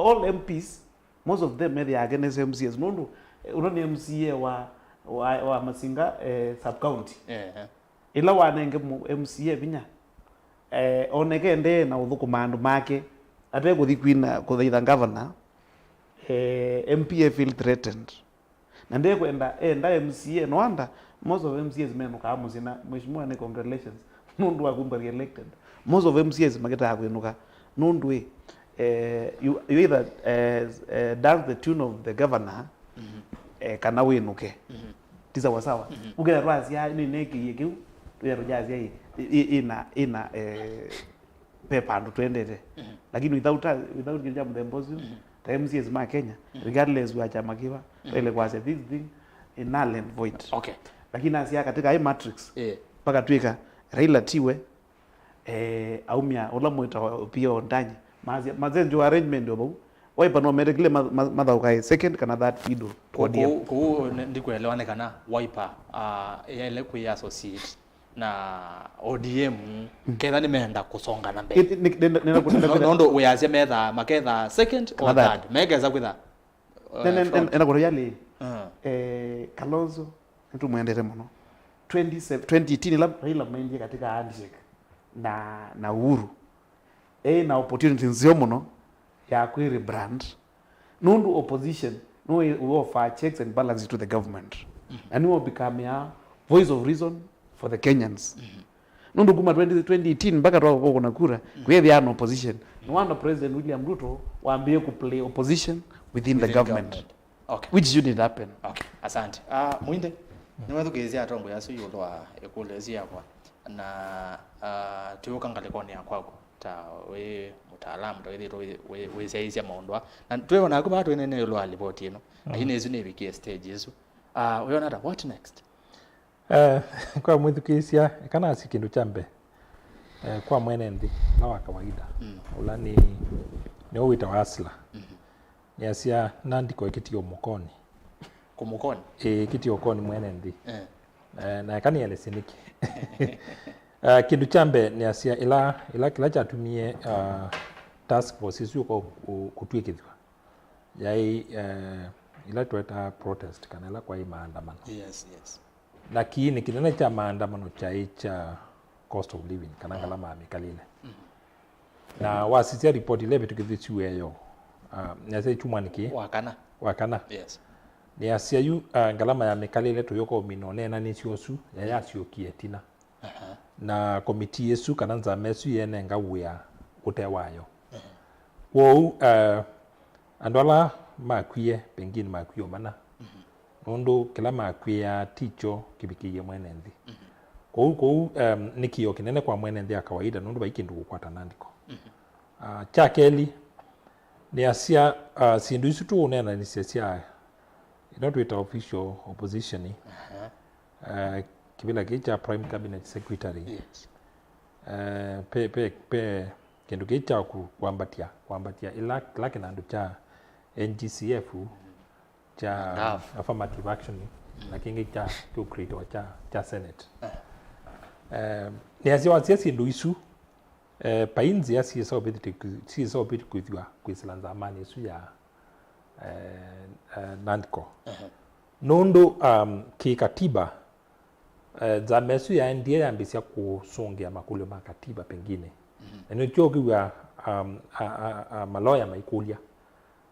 All M Ps, most of them methĩaa against M C As. Nũndũ, eh, ũla nĩ M C A wa, wa, wa Masinga, eh, sub county. Ehe. Ĩla wanenge mũ-, M C A vinya, eh, oneke ndee na ũthũkũma andũ make, atekũthi kwina kũthaitha governor, eh, M P A feel threatened. Na ndekwenda, enda M C A, no wonder most of M C As menũkaa mũsyĩ na, "Mheshimiwa, nĩ congratulations, nũndũ wa kumba re-elected." Most of M C As makĩtaa kwĩnũka, nũndũ ĩ, eh, you, you either, eh, eh, dance the tune of the governor, eh, kana wĩnũke. Ti sawa sawa. Ũketha twasya, "Nĩnekĩie kĩu," twĩtha tũkyasya ĩ, ĩ, ĩ, ĩna, ĩna, eh, ve vandũ twendete. Lakini without, without kĩndũ kya mũthemba ũsu, ta M C As ma Kenya, regardless wa kyama kĩva, twaĩle kwasya this thing is null and void. Okay. Lakini asya katika hii matrix, Eh. pakatw'ĩka Raila tiwe, eh, aumya ũla mwĩtawa Opiyo Wandayi. Masya, mazenjwa arrangement o vau. Wiper no metekile ma-, ma-, mathaũkae second kana third fiddle kwa O D M. Kũu, kũu ne-, ndikuelewa nĩ kana Wiper, ah, yaĩle kwĩ associate na O D M, ketha nĩmeenda kũsonga na mbee. Nĩ-, nĩ-, nĩ-, nĩ-, nĩ-, nĩ-, No-, nĩ-, nũndũ wĩasya methaa, makethaa second or third. Kana third. Mekesa kwĩtha, uh, nĩ-, nĩ-, front. Nĩ-, nĩ-, nĩ-, nĩ-, nĩ-, nĩ-, eh, Kalonzo, nĩtũmwendete mũno. Twenty seven, twenty eighteen, ĩla Raila maendie katika handshake na, na Uhuru, e na opportunity nzeo mũno ya kwĩ rebrand, nũndũ opposition nĩwe ũoffer checks and balances to the government, na nĩwe ũbecome a voice of reason for the Kenyans. Nũndũ kuma twenty, twenty eighteen mpaka twakũkũna kura, kwĩthĩa na opposition. No wonder President William Ruto wambĩĩe kũplay opposition within the government. Okay. Which shouldn't happen. Okay, asante. Ah, Mwinde, nĩwethukĩĩsya atongoi asu ĩũlũ wa ĩkũlyo ĩsu yakwa, na, ah, twĩũka ngalĩkonĩ ya kwaku ta wĩ mũtaalamu, ta wĩthĩĩtwe wĩ-, wĩ-, wĩsyaĩĩsya maũndũ aa. Na twĩona aku vaa twĩnene ĩũlũ wa livoti ĩno, lakini ĩsu nĩvikie stage ĩsu. Ah, wĩona ata, what next? Eh, kwa mwĩthukĩĩsya, eka nasye kĩndũ kya mbee, eh, kwa mwene nthĩ, ũla wa kawaida, ũla nĩ, nĩwe wĩtawa hustler. Nĩasya, nandĩko ĩkĩtie ũmũkoni. Kũmũkoni? Ĩĩ, ĩkĩtie ũkoni mwene nthĩ. Eh. Eh, na eka nĩelesye nĩkĩ. Eh, kĩndũ kya mbee, nĩasya, ĩla, ĩla kĩla kyatumie, ah, task force ĩsu yũka kũ-, kũtw'ĩkĩthw'a, yaĩ, eh, ĩla twetaa protest, kana ĩla kwaĩ maandamano. Yes, yes. Na kiini kĩnene kya maandamano kyaĩ kya cost of living, kana ngalama ya mĩkalĩle. Na wasisya ripoti ĩla ĩvĩtũkĩthisye yo, ah, nĩasya kyumwanĩ kĩĩ? Wakana. Wakana. Yes. Nĩasya yu, ah, ngalama ya mĩkalĩle tũyũka ũmina ũneenanĩsya ũsu, yayasyokie ĩtina. Na komiti ĩsu kana nzama ĩsu yĩenenga wĩa ũte wayo. Kwoou, eh, andũ ala makwie, pengine makwie o mana, nũndũ kĩla makwĩaa tikyo kĩvikĩie mwene nthĩ. Kwoou, kwoou, em, nĩ kĩoo kĩnene kwa mwene nthĩ ya kawaida, nũndũ vai kĩndũ kũkwata nandĩko. Ah, kya kelĩ, nĩasya, ah, syĩndũ isu tũũneenanĩsya sya ĩno twĩta official opposition, eh, kĩvĩla kĩĩ kya Prime Cabinet Secretary. Yes. Eh, pe, pe, pe kĩndũ kĩĩ kya ku-, kwambatya, kwambatya ĩla, kĩla kĩnandũ kya N G C F, kya affirmative action, na kĩngĩ kya kĩũkũlĩtwa kya, kya Senate. Eh, nĩasya wasya syĩndũ isu, eh, vai nzĩa syĩsa ũvĩtĩ-, syĩsa ũvĩtũkĩthw'a kwĩsĩla nzamanĩ ĩsu ya, eh, eh, nandĩko. Nũndũ, um, kĩkatiba, eh, nzama ĩsu yaendie yambĩsya kũsũngĩa makũlyo ma katiba pengine. Na nĩkyo ũkĩw'a, um, a, a, a, maloya maikũlya,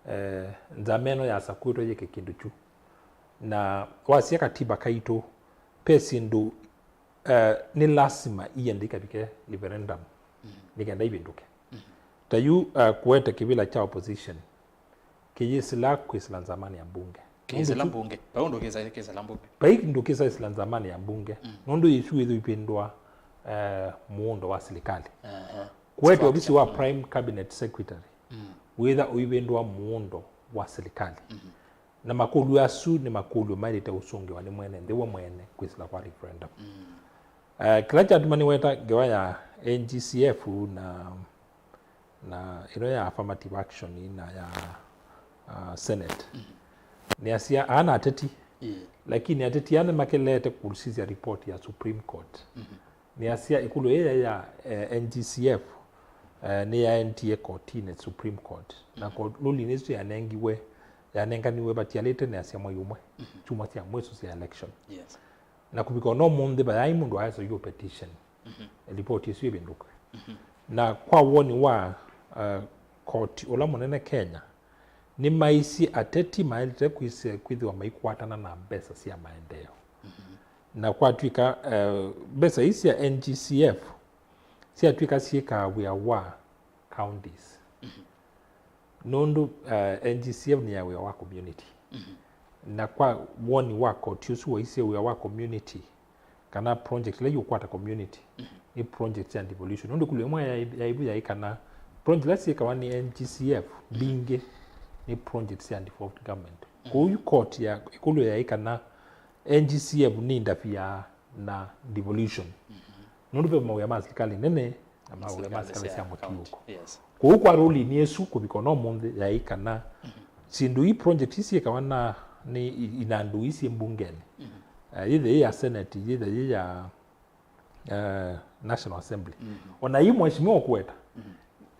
eh, nzama ĩno yasakwĩtwe yĩke kĩndũ kyu. Na wasya katiba kaitũ, ve syĩndũ, eh, nĩ lasima iende ikavike referendum nĩ kenda ivĩndũke. Ta yu, eh, kũete kĩvĩla kya opposition kĩyĩsĩla kwĩsĩla nzamanĩ ya mbunge. Kĩsĩla mbunge. Vai ũndũ kĩsa-, kĩsĩla mbunge. Vai ũndũ kĩsa ĩsĩla nzamanĩ ya mbunge. Nũndũ ĩsu ĩthĩwa ĩvĩndũa, eh, mũũndo wa silikalĩ. Kũete ovisi wa Prime Cabinet Secretary wĩtha ũivĩndũa mũũndo wa silikalĩ. Na makũlyo asu nĩ makũlyo maĩlĩte ũsũngĩwa nĩ mwene nthĩ we mwene kwĩsĩla kwa referendum. Eh, kĩla kyatuma nĩweta ngewa ya N G C F na, na ĩno ya affirmative action na ya, uh, Senate. Nĩasya aa na ateti, lakini ateti aa nĩmakelete kũsisya report ya Supreme Court. Nĩasya ĩkũlyo ĩya ya, eh, N G C F, eh, nĩyaendie kotinĩ, Supreme Court. Na ko-, ruling ĩsu yanengiwe, yanenganiwe vatialĩte nĩasya mwei ũmwe, kyumwa sya mwĩso sya election. Yes. Na kũvika ona ũmũnthĩ vayaĩ mũndũ aesa yu petition, eh, report ĩsu ĩvĩndũkwe. Na kwa woni wa, eh, koti ũla mũnene Kenya, nĩmaisye ateti maĩlĩte kwĩsĩ-, kwĩthĩwa maikwatana na mbesa sya maendeeo. Na kwatw'ĩka, eh, mbesa ii sya N G C F syatw'ĩka syĩkaa wĩa wa counties, nũndũ, eh, N G C F nĩ ya wĩa wa community. Na kwa woni wa koti ũsu waisye wĩa wa community, kana project ila iũkwata community, nĩ project sya devolution. Nũndũ ĩkũlyo ĩmwe ya, ya ĩvu yaĩ kana project ila syĩkawa nĩ N G C F mbingĩ nĩ project sya devolved government. Kwoou yu court ya ĩkũlyo yaĩ kana N G C F nĩ interfere na devolution. Nũndũ ve mawĩa ma silikalĩ nene na mawĩa ma silikalĩ sya mũtiũko. Yes. Kwoou kwa rulini ĩsu kũvika ona ũmũnthĩ yaĩ kana syĩndũ ii, project ii syĩkawa na nĩ i- inandũ ii syĩ mbungenĩ. Eh, yĩthe yĩ ya Senate, yĩthe yĩ ya eh, National Assembly. Ona ii mheshimiwa ũkũweta,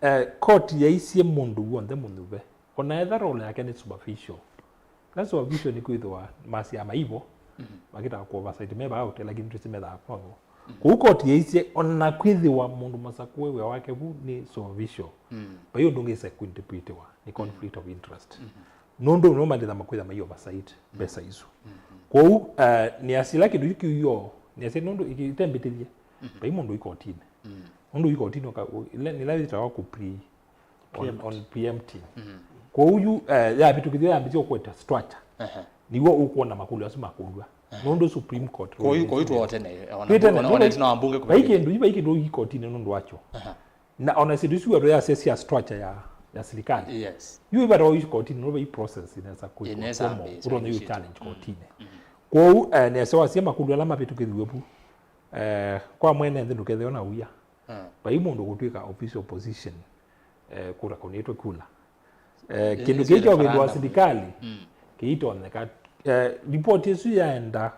eh, court yaisye mũndũ w'onthe mũnyuve, ona etha role yake nĩ superficial. Na superficial nĩ kwĩthĩwa masyaa maivo makĩtaa ku oversight me vaa ũte, lakini twĩsĩ methaa novo. Kũu court yaisye ona kwĩthĩwa mũndũ masakũe wĩa wake vu nĩ superficial, vai ũndũ ũngĩsa kũinterpretiwa nĩ conflict of interest. Nũndũ no mandĩtha makwĩtha mai oversight mbesa isu. Kwoou, eh, nĩasila kĩndũ kĩu kĩu yo, nĩasya nũndũ ĩtembĩtĩthye, vai mũndũ ikotinĩ. Nũndũ ikotinĩ ũka- ũ- ila- nĩla yĩtawa ku pre- on, on preempting. Kwoou yu, eh, yavĩtũkĩthyo yambĩtye ũkweta structure. Nĩw'o ũkwona makũlyo asu makũlw'a. Nũndũ Supreme Court rule nĩsyo- Twĩtene, ona- ona ĩtina wa mbunge vai kĩndũ, vai kĩndũ ikotinĩ nũndũ wakyo. Na ona syĩndũ isu wetũ yasya sya structure ya, ya silikalĩ. Yes. Yu ivata wa kotini, no vai process inaweza kuitwa Inaweza formal, ambĩĩsya ũtonya yu initiative. Challenge kotini. Kwoou, eh, nĩasya wasya makũlyo ala mavĩtũkĩthiw'e vu, eh, kwa mwene nthĩ ndũkethĩwe na wia. Vai mũndũ kũtw'ĩka official position, eh, kura kũnĩtwe kula. Eh, kĩndũ kĩĩ kya ũvĩndũ wa silikalĩ kĩitonyeka. Eh, ripoti ĩsu yaenda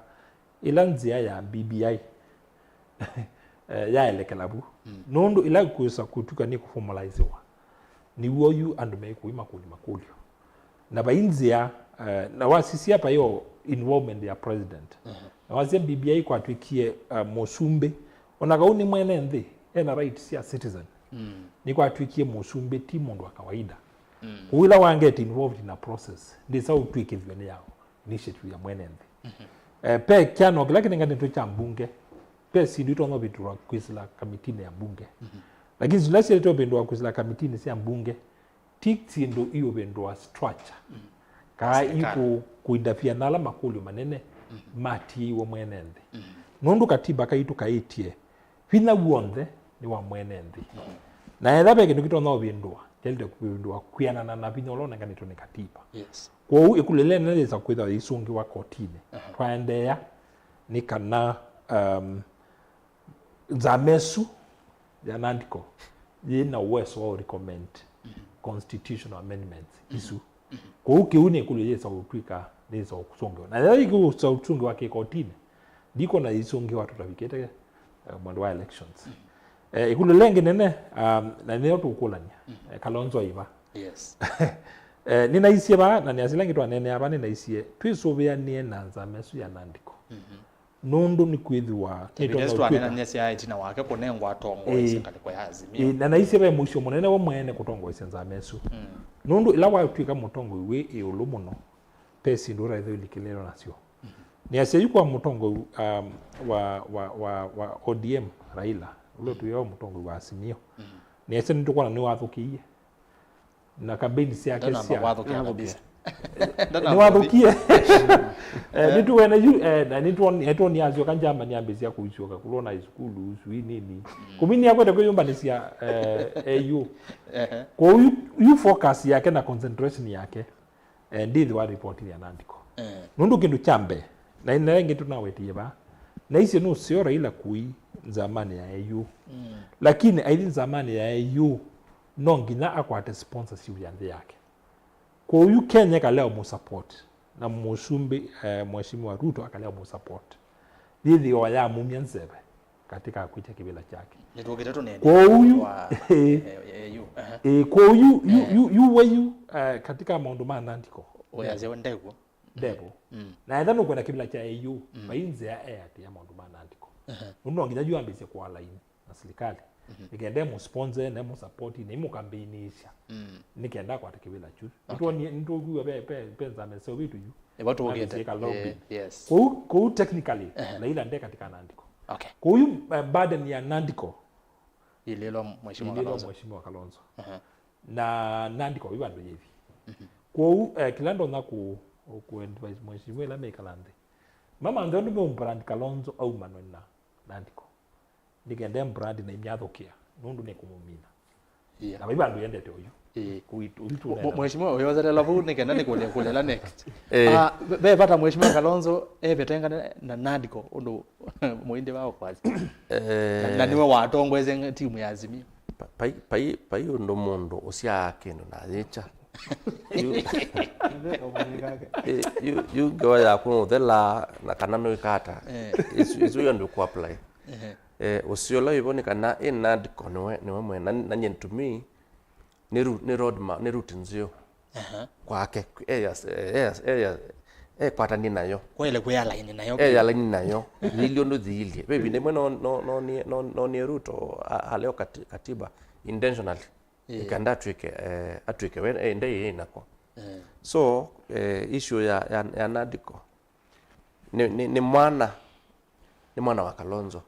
ĩla nzĩa ya B B I eh, yaelekela vu. Nũndũ ĩla kwĩsa kũtw'ĩka nĩ kũformalizewa, nĩw'o yu andũ mekũi makũlyo makũlyo. Na vai nzĩa, eh, na wasisya vayo involvement ya president. Na wasisya B B I kwatw'ĩkie, eh, mũsumbĩ, ona kau nĩ mwene nthĩ, ena rights sya citizen. Nĩkwatw'ĩkie mũsumbĩ, ti mũndũ wa kawaida. Kũu ĩla wangete involved in a process, ndĩsa ũtw'ĩkĩthw'e nĩ yao initiative ya mwene nthĩ. Eh, pe kyano kĩla kĩnenganĩtwe kya mbunge, pe syĩndũ itonya ũvĩndũa kwĩsĩla kamitinĩ ya mbunge. Lakini syĩndũ ila syaĩlĩte ũvĩndũa kwĩsĩla kamitinĩ sya mbunge, ti syĩndũ iũvĩndũa structure. Kaa ikũ- kũinterfere na ala makũlyo manene matiĩiwe mwene nthĩ. Nũndũ katiba kaitũ kaĩtye vinya w'onthe nĩ wa mwene nthĩ. Na etha ve kĩndũ kĩtonya ũvĩndũa, kyaĩlĩte kũvĩndũa kwĩanana na vinya ũla ũnenganĩtwe nĩ katiba. Yes. Kwoou ĩkũlyo ĩla ĩnene yĩsa kwĩthwa yĩisũngĩwa kotinĩ. Twaendeea nĩ kana, um, nzama ĩsu ya Nandiko yĩ na ũweso wa recommend constitutional amendments isu. Kwoou kĩu nĩ ĩkũlyo yĩsa ũtw'ĩka nĩsa ũsũngĩwa. Na yĩla yĩsa ũsũngĩwa kĩkotinĩ, ndikwona yĩisũngĩwa tũtavikĩte, eh, mwendo wa elections. Eh, ĩkũlyo ĩla ĩngĩ nene, um, na nĩyo tũkũlany'a, eh, Kalonzo aiva. Yes. Eh, nĩnaisye vaa, na nĩasila ngĩ twaneenea vaa, nĩnaisye twĩsũvĩanĩe na nzama ĩsu ya Nandiko. Nũndũ nĩkwĩthĩwa nĩtonya ũtw'ĩka twaneenany'a sya ĩtina wake kũnengwa atongoesye ngalĩko ya Azimio. Ĩĩ, na naisye ve mũisyo mũnene wa mwene kũtongoesya nzama ĩsu. Nũndũ ĩla watw'ĩka mũtongoi wĩ ĩũlũ mũno, ve syĩndũ ũtaĩthwa ũlikĩlĩĩlwe nasyo. Nĩasya yu kwa mũtongoi, um, wa, wa, wa, wa O D M, Raila, ũla ũtwĩawa mũtongoi wa Azimio. Nĩasya nĩtũkwona nĩwathũkĩie. Na kampeni syake sya- nĩwathũkie. Eh, nĩtũwene yu, eh, na nĩtwoni- nĩtwoni asyoka njamba nĩambĩsya kũisyoka kũlwa na isukulu sui nini. Kũminia kwete kwĩyũmbanĩsya, eh, eyu. Kwoou yu, yu focus yake na concentration yake, eh, ndĩthĩwa ripoti ya Nandiko. Nũndũ kĩndũ kya mbee, na ĩna ĩngĩ tũnawetie vaa, naisye nũseo Raila kui nzamanĩ ya eyu. Lakini aithi nzamanĩ ya eyu, no nginya akwate sponsorship ya nthĩ yake. Kwoou yu Kenya ĩkalea ũmũsupport, na mũsumbĩ, eh, Mheshimiwa Ruto akalea ũmũsupport. Yĩthĩwa yamumya nzeve katika kwĩtya kĩvĩla kyake. Nĩtwokĩte tũnene. Kwoou yu, wa, eh, eh, yu, aha. Eh, kwoou yu, yu, yu, yu we yu, eh, katika maũndũ ma Nandiko. Ũyasya we ndew'o. Ndew'o. Na etha nũkwenda kĩvĩla kya eyu, vai nzĩa eatĩa maũndũ ma Nandiko. Nũndũ no nginya yu ambĩsye kũalaini na silikalĩ. Nĩkenda ĩmũsponsor, na ĩmũsupport, na ĩmũkambeiniisya. Nĩkenda akwate kĩvĩla kyu. Nĩtwoni- nĩtũkwĩw'a ve- ve- ve nzama sya ũvĩtu yu. Ĩvo tũũkĩte. Ambĩsye ĩka lobbying. Eh, yes. Kũu, kũu technically, Raila nde katika Nandiko. Okay. Kũu yu, eh, burden ya Nandiko yĩlĩlwa Mheshimiwa Kalonzo. Mheshimiwa Kalonzo. Na Nandiko yu vandũ yĩthi. Kwoou, eh, kĩla ndonya ku- ku advise Mheshimiwa ĩla meikala nthĩ, mamanthe ũndũ meũmbrand Kalonzo aumanwe na Nandiko. Nĩkenda embrand na imyathũkĩa, nũndũ nĩkũmũmina. Yeah. Na vai vandũ yendete ũyu. Ĩĩ. Kũitũ, ũitũ Mwe- nena. Mheshimiwa, ũyotherela vau nĩ kenda nĩ kũlya kũlya la next. Eh. Ah, ve- ve vata Mheshimiwa Kalonzo evetengane na NADCO ũndũ mũindi wao kwasi. Na, na Eh, nĩwe watongoesye timu ya Azimio. pa- pai pai pai ũndũ mũndũ ũsyaa kĩndũ na yĩkya. Yu- eh, yu- yu ngewa yaku nũthela na kana nũikata. Eh. Isu isu yo ndũkũ apply. Ehe. Eh, ũseo ũla wĩvo nĩ kana ĩ NADCO nĩwe nĩwe mwene na, na nyie to me nĩ ru- nĩ road ma nĩ route nzeo Aha. kwake. Eya eya eya ekwatanie nayo. Kwaile kwĩ align nayo. Eya laini nayo. Yĩilye ũndũ yĩilye ve ĩvinda ĩmwe no no no nie no no nie Ruto a- aleo kati- katiba intentionally. Yeah. Ikanda atwĩke eh, atwĩke we eh, ndei inako. Eh. So eh, issue ya ya, ya NADCO nĩ, nĩ, nĩ mwana nĩ mwana wa Kalonzo.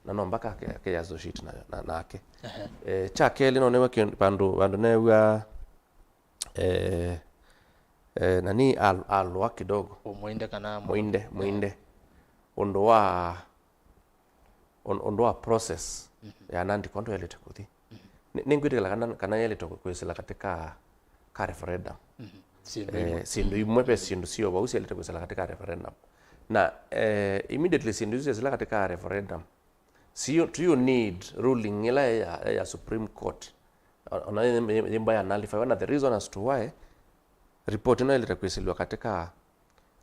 Na no mpaka ake- ake associate na, na, nake. Eh, kya kelĩ no nĩwe kĩ- vandũ vandũ neew'a eh, eh, nani al- alũa kidogo. Ũmũinde kana Mũinde mũinde ũndũ wa ũn- ũndũ wa process ya NADCO ndũ yaĩlĩte kũthi. Nĩ- nĩngwĩtĩkĩla kana kana yaĩlĩte kwĩsĩla katika ka referendum. Syĩndũ Eh, imwe. Syĩndũ imwe ve syĩndũ sio vau syaĩlĩte kwĩsĩla katika referendum. Na eh, immediately syĩndũ isu syasĩla katika referendum, sio do you need ruling ĩla ya, ya Supreme Court? O- ona yĩmba ya nullify na the reason as to why report ĩno ĩlĩte kwĩsĩlwa katika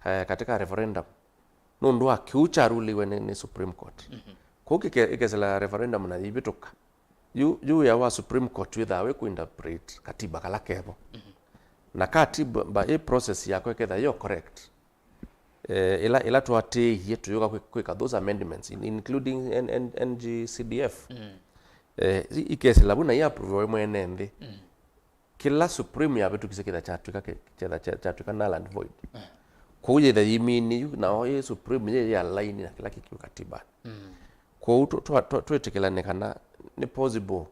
eh, katika referendum nũndũ wa kĩu kyaruliwe nĩ, nĩ Supreme Court. Kũu kĩke- ĩkesĩla referendum na yĩvĩtũka, yu yu wĩa wa Supreme Court wĩthaa wĩ kũinterpret katiba kala kevo. Na katiba mba ĩ process yako ĩketha yo correct. Eh, ĩla ĩla twatĩĩie tũyũka kwĩ- kwĩka those amendments in- including N- N- NGCDF. Eh, i- ikesĩla vu na iapruviwa mwene nthĩ. Kĩla Supreme yavĩtũkisye kĩtha kyatw'ĩka kĩ- kyetha kya- kyatw'ĩka null and void. Kwoou yĩtha yĩmini yu nao ĩ Supreme yĩ yĩ align na kĩla kĩkiw'ĩ katibanĩ. Kwoou tũ- twa- twa- twĩtĩkĩlane kana nĩ possible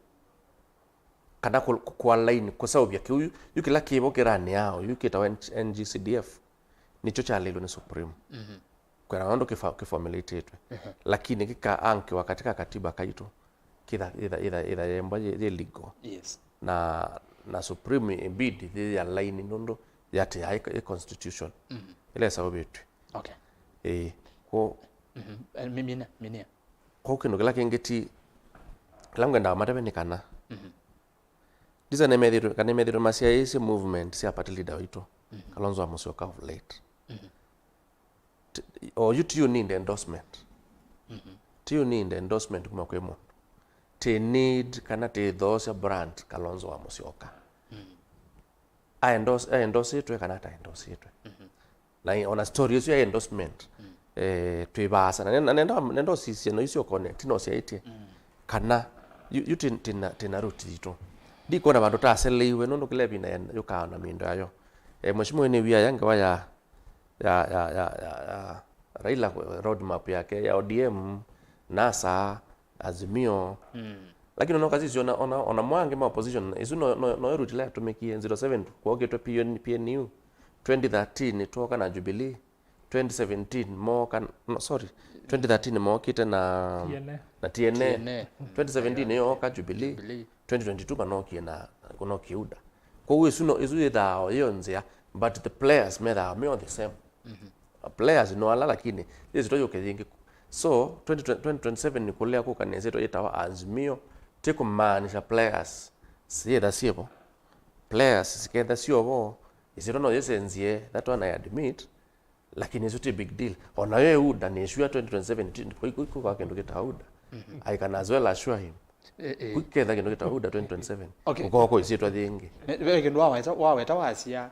kana kũ- kũ- kũalign kũseũvya kĩu yu- yu kĩla kĩvo kĩranĩaa yu kĩtawa N- NGCDF nĩkyo kyaleilwe nĩ Supreme. Kwĩana ũndũ kĩfa- kĩformulatetwe. Lakini kĩkaankiwa katika katiba kaitũ kĩtha ĩtha ĩtha ĩtha yembwa yĩ yĩ legal. Yes. Na na Supreme ibidi yĩ ya laini nũndũ yatĩaa ĩ ĩ constitution ĩla ĩsaũvĩtw'e. Okay. Ĩĩ. Kwo Mhm. Eh, mi- mina mina. Kwoou kĩndũ kĩla kĩngĩ ti kĩla ngwendaa matave nĩ kana ndisa nĩmethĩtwe kana nĩmethĩtwe masyaĩĩsye movement sya party leader waitũ Kalonzo wa Musyoka of late. T- o yu ti you need endorsement. Ti you need endorsement kuma kwĩ mũndũ. Ti need kana ti thoosya brand Kalonzo wa Musyoka. Aendorse- aendorseĩtwe kana ataendorseĩtwe. Na i- ona story ĩsu ya endorsement eh, twĩ vaasa na nenda- nenda nenda ũsisye no icio connect no syaĩtye kana yu yu tin- tina tina root yitũ. Ndikwona vandũ taseleiwe nũndũ kĩla ĩvinda yũkaa na mĩndo yayo. Eh, mheshimiwa nĩ wia ya ngewa ya ya ya ya ya, ya Raila roadmap yake ya ODM, NASA, Azimio. Lakini ona ukasisi ona ona ona mwangi ma opposition isu no no no route ĩla yatũmĩkie zero seven kwokĩtwe PNU, twenty thirteen twoka na Jubilee, twenty seventeen mooka no sorry, twenty thirteen mookĩte na TNA. Na TNA. TNA. Twenty seventeen yooka Jubilee. Jubilee. Twenty twenty-two manokie na kunokie UDA. Kwoou isu no isu ithaa yo nzĩa but the players methaa me all the same. Players no ala lakini yĩsĩtwa yũke yĩngĩ. So twenty twenty, twenty twenty-seven nĩ kũlea kũka na ĩsĩtwa yĩtawa Azimio, ti kũmaanisha players syĩtha syĩvo. Players siketha syovo, ĩsĩtwa no yĩsenzie, that one I admit. Lakini ĩsu ti big deal. Ona yo e UDA nĩ sure twenty twenty-seven ti- kwĩ- kwĩ- kwĩkwa kĩndũ kĩtaa UDA. I can as well assure him. Eh, eh. Kwĩketha kĩndũ kĩtaa UDA twenty twenty-seven. Okay. Ũkoko ĩsĩtwa yĩngĩ. Ve kĩndũ waweta waweta wasya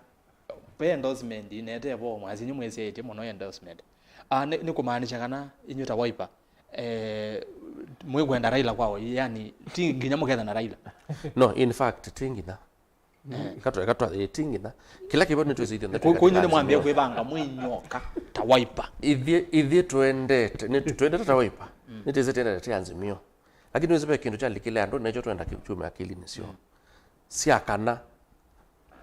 ve endorsement inete vo mwasinyi mwĩsĩĩtye mũno endorsement. Ah, nĩ nĩ kũmaanisha kana inyuĩ ta Wiper eh, mwĩkwenda Raila kwao, yani ti nginya mũketha na Raila. No, in fact ti nginya. Katwa katwa eh, ti nginya. Kĩla kĩvo nĩtwĩsĩithye Kũ- Kũnyũ nĩ mwambie kwĩvanga mwĩnyoka ta Wiper. Ithyĩ ithyĩ twendete nĩ twendete ta Wiper. Nĩtwĩsĩ twendete ta Azimio. Lakini wĩsĩ ve kĩndũ kyalikile andũ nekyo twenda kĩ- kyume akilinĩ syo. Sya kana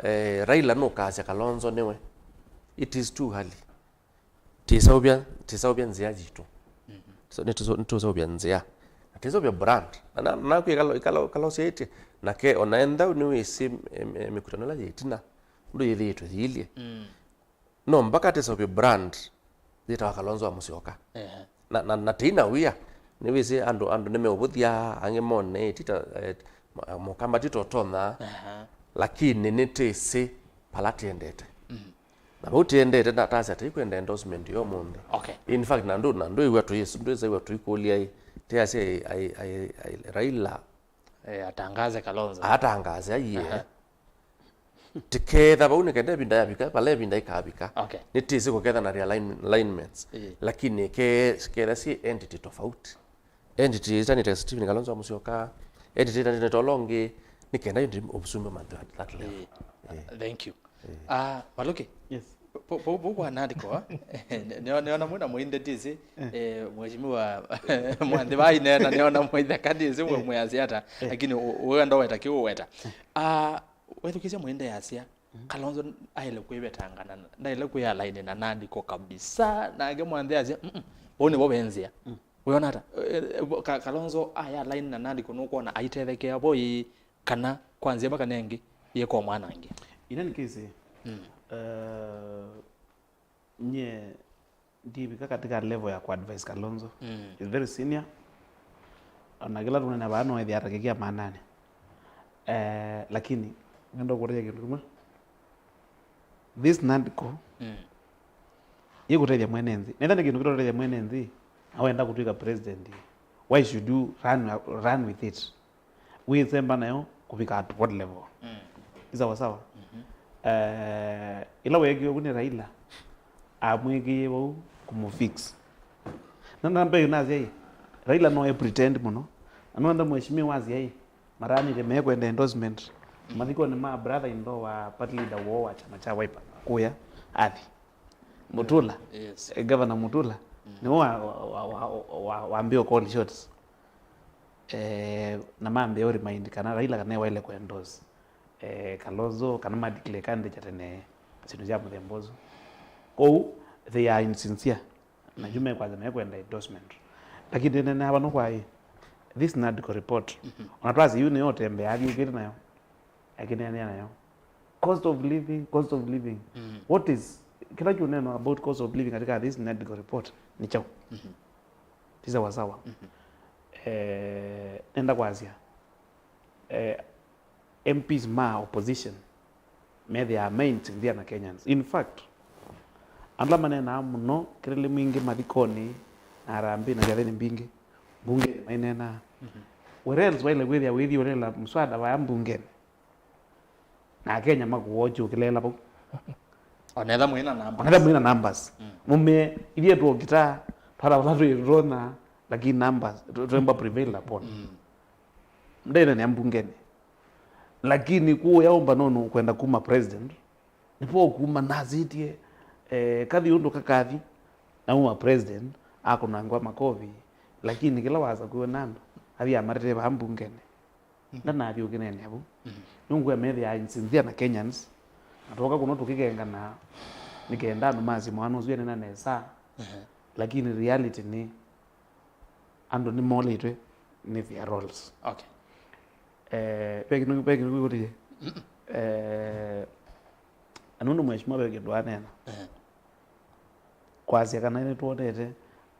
eh, Raila nũkasya Kalonzo nĩwe. It is too early. Tĩsaũvya tĩsaũvya nzĩa yitũ. So nĩtũsaũvya nzĩa. Na Tĩseũvya brand. Na, na, naku ĩkala, ĩkala, ĩkala ũsyaĩtye. Nake ona enthau nĩwĩsĩ, em, em, mĩkutano ĩla yĩ ĩtina. Ũndũ yĩthĩĩtwe yĩilye. Mm. No mpaka tĩseũvye brand yĩtawa Kalonzo wa Musyoka. Ehe. Na, na, na tĩina wia, nĩwĩsĩ andũ, andũ nĩmeũvũthya, angĩ mone, tita, eh, ma-, mũkamba tito ũtonya, ehe, lakini nĩtĩsĩ pala tĩendete. Mm. Na vau tĩendete, na tasya tĩikwenda endorsement ya ũmũnthĩ. Okay. In fact, na ndũ, na ndwĩw'a tũyĩsu, ndwĩsaiwa tũikũlya ĩ, tĩasya ai, ai, ai, Raila. Eh, atangaze Kalonzo. Atangaze, aiye. Aha. Tiketha vau nĩ kenda ĩvinda yavika, vala ĩvinda ĩkavika. Okay. Nĩtĩsĩ kũketha na realignments. Ĩĩ. Lakini ke-, ketha syĩ entity tofauti. Entity ĩtanĩte Stephen Kalonzo wa Musyoka, entity ĩtanĩte ũla ũngĩ, nĩ kenda ĩndĩ ũsumbe mantũ at that level. Ĩĩ. Ĩĩ. Thank you. Ĩĩ. Ah, Maluki. Yes. Vau kwa nandĩko, nĩona mwĩna mũinde tĩsĩ, eh, mheshimiwa Mwanthi vainena, nĩona mũitheka tĩsĩ, eh, mwĩasya ata, eh, lakini wenda weta kĩu weta. Ah, wethukĩsya mũinde yasya, Kalonzo aĩle kwĩvetanga na ndaĩle kwĩ align na Nandĩko kabisa, nake Mwanthi asya, "Mm-mm, vau nĩvo ve nzĩa." Mm. Wĩona ata? Eh, eh, Ka-, Kalonzo aya align na Nandĩko nũkwona aitethekea vo ĩĩ, kana kwa nzĩa ĩmwe kana ĩngĩ yĩkomwanangĩa? In any case, mm, eh, nyie ndivika katika level ya kuadvise Kalonzo. Mm. He's very senior. Ona kĩla tũnene vaa no ethĩa atakĩkia maanani. Eh, lakini ngenda kũtethya kĩndũ kĩmwe. This Nandĩko, mm, yĩkũtethya mwene nthĩ. Nenda nĩ kĩndũ kĩtatũtethya mwene nthĩ, na wenda kũtwĩka president, why should you run, run with it? Wĩsemba nayo kũvika at what level? Mm. Nĩ sawa sawa? Mhm. Eh, ĩla weekiwe vu nĩ Raila, amwĩkĩie vau kũmũfix. Na namba ĩyo nasya ĩ, Raila no e pretend mũno. Na no enda mheshimiwa wasya ĩ, maraanĩte mekwenda endorsement. Mm. Mathikonĩ ma brother in law wa party leader woo wa kyama kya Wiper, kũya athi. Mutula. Yes. Eh, Governor Mutula. Mm. Nĩwe wa, wa, wambĩĩe call shots. Eh, na mambĩĩa ũ remind kana Raila kana waĩle kũ endorse, eh, Kalonzo, kana ma declare candidate tene, syĩndũ sya mũthemba ũsu. Kwoou, they are insincere. Na yu mekwasya mekwenda endorsement. Lakini nene hapa no kwa hii, this Nandĩko report. Mhm. Ona twasi yu nĩyo ũtembea athiũkĩte nayo. Akĩneenea nayo. Cost of living, cost of living. Mm. What is, kĩla kĩũneenwa about cost of living katika this Nandĩko report nĩ kyaũ? Mhm. Ti sawa sawa. Mhm. Eh, nenda kwasya, eh, M Ps ma opposition methĩaa mainsistia na Kenyans. In fact, andũ ala maneenaa mũno kĩlĩlĩ mwingĩ mathikonĩ na harambee na syathĩnĩ mbingĩ, mbungenĩ maineenaa. Mhm. Where else waĩle kwĩthĩa wĩthi ũlela mswada vaya mbungenĩ? Na Akenya makũwatch ũkĩleela vau. Onetha mwĩna numbers. Onetha mwĩna numbers. Mm. Mumie, ithyĩ tũkitaa, twala vala twĩ tũtonya, lakini numbers, tũ-, tũemba prevail upon. Mm. Ndene nĩ mbungenĩ. Lakini kuya ũmba no nũkwenda kuma president, nĩpo kuma nasĩtye, eh, kathi ũndũ kakathi, na uma president, akũnangwa makovi, lakini kĩla wasakuwe nando, athi amatete vaa mbungenĩ. Mhm. Ndanathi ũkĩneenea vu. Mhm. Nũngwĩa methĩaa insincere na Kenyans, na twoka kũno tũkĩkengana, nĩ kenda andũ masye mwana ũsu enena nesa. Ehe. Lakini reality nĩ, andũ nĩmolĩtwe nĩ their roles. Okay. Eh, ve kĩndũ, ve kĩndũ kĩkũtie. Mm. Eh, na nũndũ mheshimiwa ve kĩndũ aneena. Ehe. Kwasya kana nĩtwonete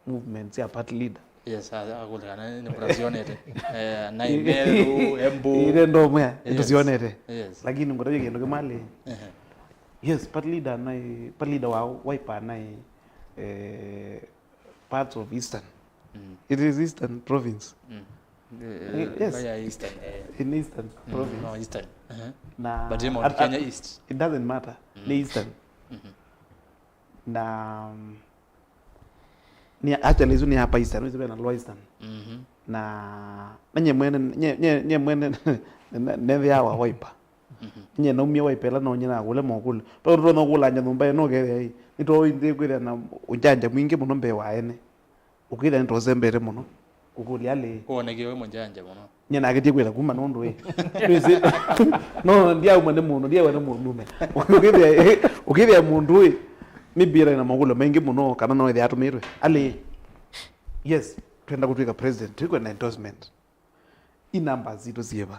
movements ya party leader. Yes, a-, akũlya kana nĩ mũtasionete. Eh, na Meru, Embu. Ile ndo mwe, yes, nĩtũsionete. Yes. Lakini ngũtavya kĩndũ kĩmwe alĩ. Ehe. Yes, party leader naĩ, party leader wa Wiper naĩ, eh, parts of Eastern. Mm. It is Eastern province. Mm. Eh, yes. Kaya Eastern, eh. In Eastern province. Mm, no, Eastern. Ehe. Na but in Mount Kenya East. It doesn't matter. Mm. Nĩ Eastern. Mhm. Na, um, nĩ, actually, isu nĩ Upper Eastern, wĩsĩ ve na Lower Eastern. Mhm. Na, na nye mwene, nye, nye, nye mwene, ne-, ne-, nethĩawa Wiper. Mhm. Nye naumie Wiper ĩla no nye nakũle mokũle. Pe ũtonya kũlanya nyũmba ĩno ũkethĩa ĩ, nĩtoo nthĩ kwĩthĩa na ũjanja mwingĩ mũno mbee wa ene. Ũkĩthĩa nĩtũsembete mũno. Kũkũlya alĩ. Kũonekie wĩ mũjanja mũno. Nye nakĩtie kwĩtha kuma nũndũ ĩ. Nĩsĩ, no, ndiauma nĩ mũndũ, ndiawa nĩ mũndũme. Ũkĩthĩa, ũkĩthĩa mũndũ ĩ, maybe ena makũlyo maingĩ mũno, kana no ĩthĩa atũmĩtwe. Alĩ, yes. twenda kũtwĩka president, tũikwenda endorsement. I numbers sitũ syĩva?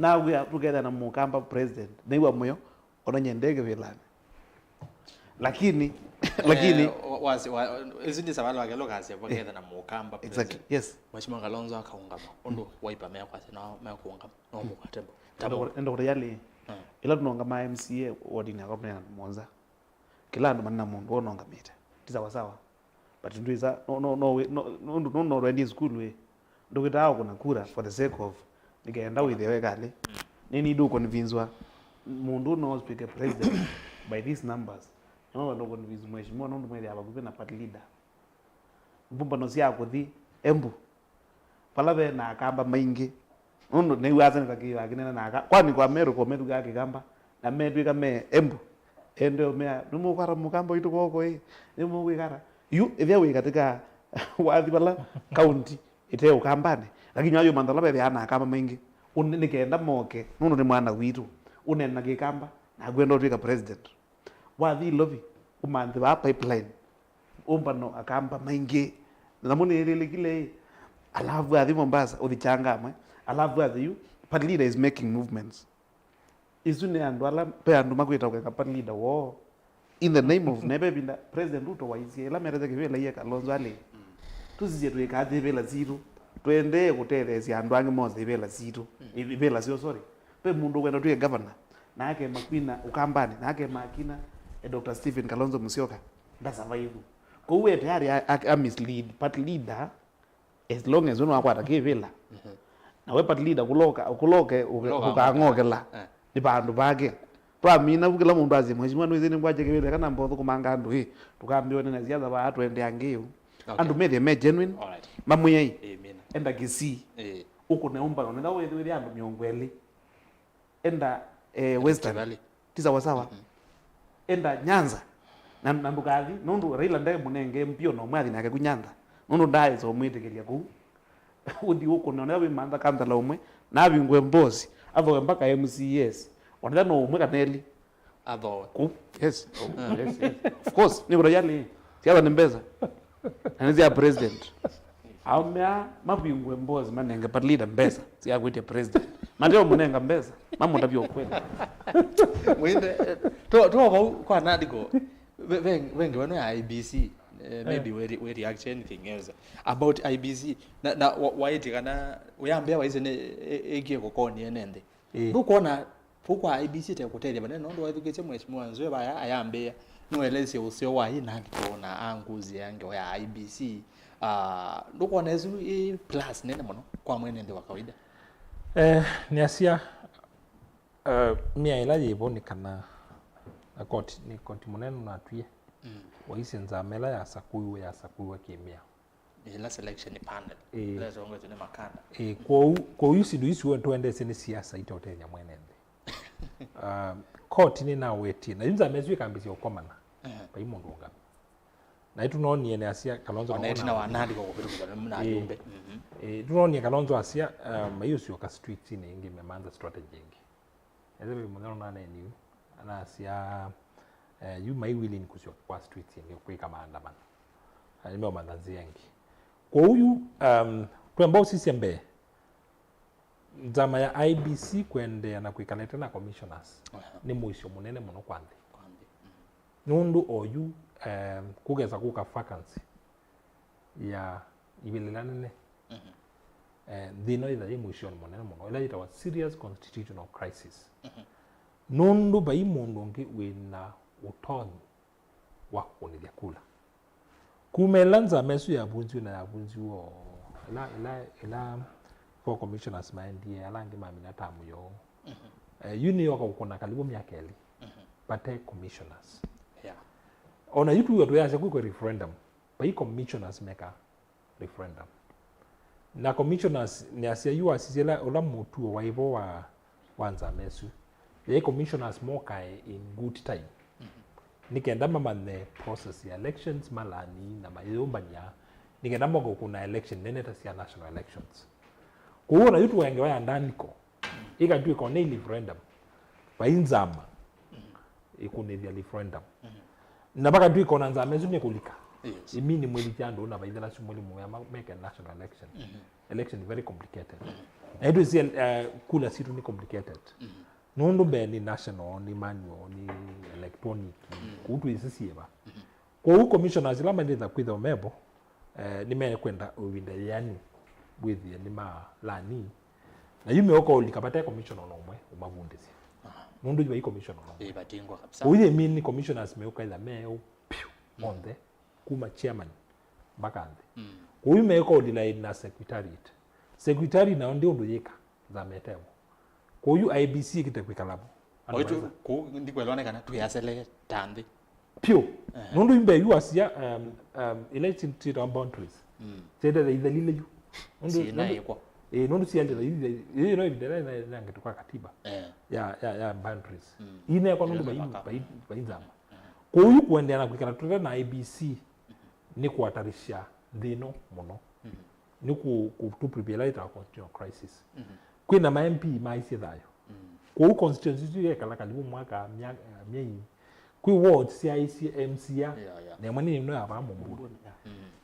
Nawĩa tũkethĩa na mũkamba president, nĩw'a mũyo, ona nyie ndeke wĩlanĩ. Lakini, lakini Eh, wa- wasi- wa- isu nĩ savala wake lukasya vaketha na mũkamba. Exactly, president. Yes. Mheshimiwa Kalonzo akaungama, ũndũ Wiper mekwasya no mekũungama, no mũkwate mbau. Enda kũta yali, Mm. Ĩla tũnonga ma M C A wodini yakwa mũnena mũonza. Kĩla andũ manena mũndũ ũnongamĩte. Ti sawa sawa. But ndwĩsa, no, no, no, wĩ- no, no, no, no, no, no, sukulu ĩ. Ndũkĩtaa ũkũna kura for the sake of, nĩkenda wĩthĩe wekalĩ. Nĩnĩ ndũkũnvinzwa. Mũndũ no speak a president by these numbers. No ndũkũnvinzwa mheshimiwa, nũndũ mwĩthĩa vakuvĩ na party leader. Mbũmbano sya kũthi Embu. Vala ve na akamba maingĩ. Nũndũ nĩw'aa Senator Kĩĩo akĩneena na aka-, kwani kwa Meru ko methukaa Kĩkamba, na metw'ĩka me Embu. Ende ũmea, "Nĩmũkwata mũkamba witũ kwoko ĩ, nĩmũkwĩkata." Yu, ĩthĩa wĩ katika wathi vala kaunti ĩte ũkambanĩ, lakini ayũmantha vala vethĩaa na akamba maingĩ. Ũne-, nĩ kenda moke, nũndũ nĩ mwana witũ. Ũneena Kĩkamba, na akwenda ũtw'ĩka president. Wathi Ilovi, ũmanthĩwaa pipeline, ũmbano akamba maingĩ. Nyamũ nĩyĩlĩlĩkile ĩ, alavu athi Mombasa, ũthi Changamwe, alavu athi yu, party leader is making movements. Isu nĩ andũ ala, ve andũ makwĩta kũeka party leader woo. In the name of, neve ĩvinda, President Ruto waisye, ĩla metasya kĩvĩla iye Kalonzo alĩ, tũsisye twĩkaa ata ivĩla sitũ, tũendee kũtetheesya andũ angĩ mose ivĩla sitũ, ivĩla syoo, sorry. Ve mũndũ ũkwenda twĩe governor, na akema kwina Ũkambanĩ, na akema akina, eh, Doctor Stephen Kalonzo Musyoka, ndasavaivu. Kwoou we tayari a, a, a mislead party leader, as long as we nĩwakwata kĩvĩla. Na we party leader kũloka, kũloke, ũka- Kũloka ũkang'okela. Eh. Nĩ vandũ vake. Twamina vu kĩla mũndũ asye, "Mheshimiwa, nĩwĩsĩ nĩngwakya kĩvĩla kana mbothũkũmanga andũ ĩ, tũkambĩwa nĩ na siasa vaa twendeange ĩu." Okay. Andũ methĩe me genuine, Alright. Mamwĩai, Ĩĩ, mina. Enda Kisii, Ĩĩ. Ũkũne ũmbano, nĩtha wĩthĩe andũ mĩongo ĩlĩ. Enda, eh, Western. Rift Valley. Ti sawa sawa. Enda Nyanza. Na, na ndũkathi, nũndũ Raila nde mũnenge M P ona ũmwe athi nake ku Nyanza. Nũndũ ndaaĩsa ũmwĩtĩkĩlya kũu. Ũthi ũkũne, ona wĩmantha kansala ũmwe, na avingũe mbosi, athoe mpaka M C S. Ona no ũmwe kana elĩ. Athoe. Kũu, yes. Oh, yes, yes. Of course, nĩ kũta yalĩ. Siasa nĩ mbesa. Na nĩ sya president. Aũme aa mavingũe mbosi manenge party leader mbesa sya kwĩtya president. Mateo mũnenga mbesa, mamũtavya ũkweli. Mwĩnde, eh, to, to vau kwa Nadco, ve-, ve-, vengi wenu ya I B C, eh, maybe we re-, we react anything else about I B C. Na, na wa-, waĩtye kana, ũyambĩa waisye nĩ, ĩ-, ĩkie kũkonie nende. Ĩĩ. Ndũkwona Vu kwa I B C te kũtethya vanene, nũndũ waĩthukĩĩsye Mheshimiwa Nzue vaya ayambĩĩa, nĩwaelesye ũseo wa ĩ Nadco na anguzia ngewa ya I B C. Ah, ndũkwona ĩsu ĩ plus nene mũno kwa mwene nthĩ wa kawaida? Eh, nĩasya, eh, mĩa ĩla yĩvo nĩ kana, na koti, nĩ koti mũnene ũnatwie, mm, waisye nzama ĩla yasakuiwe, yasakuiwe kĩmĩao. Ĩla selection panel, ĩĩ, ĩla ĩtongoetwe nĩ makanda. Ĩĩ, kwoou, kwoou syĩndũ isu tũendesye nĩ siasa itaũtethya mwene nthĩ. Ah, koti nĩnawetie, na yu nzama ĩsu ĩkambĩsya ũkomana, ehe, vai mũndũ ũngama. Na ĩtũnoonie nĩ asya Kalonzo ona ĩtina wa Nadco kũvĩtũkĩthwa nĩ, na, ĩĩ, ayumbe. Mhm. Ĩĩ, ĩtũnoonie Kalonzo asya, ah, maiũsyoka streets-inĩ ĩngĩ, memantha strategy ĩngĩ. Ethĩwa mũthenya ũnaneeniwe, anasya, eh, yu mai willing kũsyoka kwa streets ĩngĩ kwĩka maandamano. Na nĩmeũmantha nzĩa ĩngĩ. Kwoou yu, um, twemba ũsisya mbee, nzama ya I B C kũendeea na kwĩkala ĩte na commissioners, aha, nĩ mũisyo mũnene mũno kwa nthĩ. Kwa nthĩ. Mm. Nũndũ oyu, um, kũkesa kũka vacancy ya ivĩla ĩla nene. Mhm. Eh, nthĩ ĩno yĩtha yĩ mũisyonĩ mũnene mũno, ĩla yĩtawa serious constitutional crisis. Mhm. Nũndũ vai mũndũ ũngĩ wĩ na ũtonyi wa kũkũnĩthya kula. Kuma ĩla nzama ĩsu yavunziwe na yavunziwe, o, ĩla, ĩla, ĩla four commissioners maendie, ala angĩ mamina tamu yoo. Mhm. Eh, yu nĩyoka kũkũna kalivu myaka ĩlĩ. Mhm. Vate commissioners. Yeah. Ona yu tuyo tũyasya kwĩkwe referendum, vai commissioners meka referendum. Na commissioners nĩasya yu wasisya ĩla, ũla mũtuo waĩ vo wa, wa nzama ĩsu. Yai commissioners mokae in good time. Mhm. Nĩ kenda mamanye process ya elections, malani na mayĩyũmbany'a. Nĩ kenda moke kũkũna election nene ta sya national elections. Kwoou ona yu tũengewa ya Nadco, ĩkatw'ĩka ona ĩ referendum, vai nzama ĩkũnĩthya referendum. Mhm. Na vakatw'ĩka ona nzama ĩsu nĩkũlika. Yes. Ĩmini mwĩthikya andũ na vaithela sumuli mũvea ma- meke national election. Election very complicated. Na itũ isi, eh, kula situ ni complicated. Nũndũ mbee ni national, ni manual, ni electronic. Kũu twĩsĩ syĩva. Kwoou commissioners ila malĩtha kwĩthĩwa mevo, eh, nĩmekwenda ĩvinda yĩanu wĩthĩe nĩmalani. Na yu meũka ũlika vate commissioner ona ũmwe ũmavundĩsya. Nũndũ yu vai commissioner ona ũmwe. Ĩ, vatingwa kabisa. Ũyĩ mini commissioners meũka ĩtha meũ pyũ onthe kuma chairman mpaka nthĩ. Kwoou meũka ũlila na secretariat. Secretary nao ndi ũndũ yĩka. Nzametevo. Kwoou I E B C ĩkĩte kwĩkala vo. Oitu, kũu ndikwelwa nĩ kana twĩasele ta nthĩ. Pyũ. Nũndũ imbe yu asia, um, um, ila itinĩtwa boundaries. Syendete ithelile yu. Nũndũ- Syĩnaĩkwa. Ĩĩ, nũndũ siendete ithe- ĩĩ, no ivinda ĩla ĩna- ĩna ngetu kwa katiba. Eh. Ya, ya, ya boundaries. Inekwa nũndũ vai- vai- vai nzama. Kwoou yu kũendeea na kwĩkala tũte na I E B C nĩ kũatarisya nthĩ ĩno mũno. Nĩ kũ- kũ- to prepare ĩla yĩtawa constitutional crisis. Kwĩna ma M P maisye thayũ. Kwoou constituency isu yekala kalivu mwaka mya- myei. Kwĩ wards syaisye M C A, yeah, yeah, na ĩmwe nĩ ĩno ya vaa Mũmbunĩ.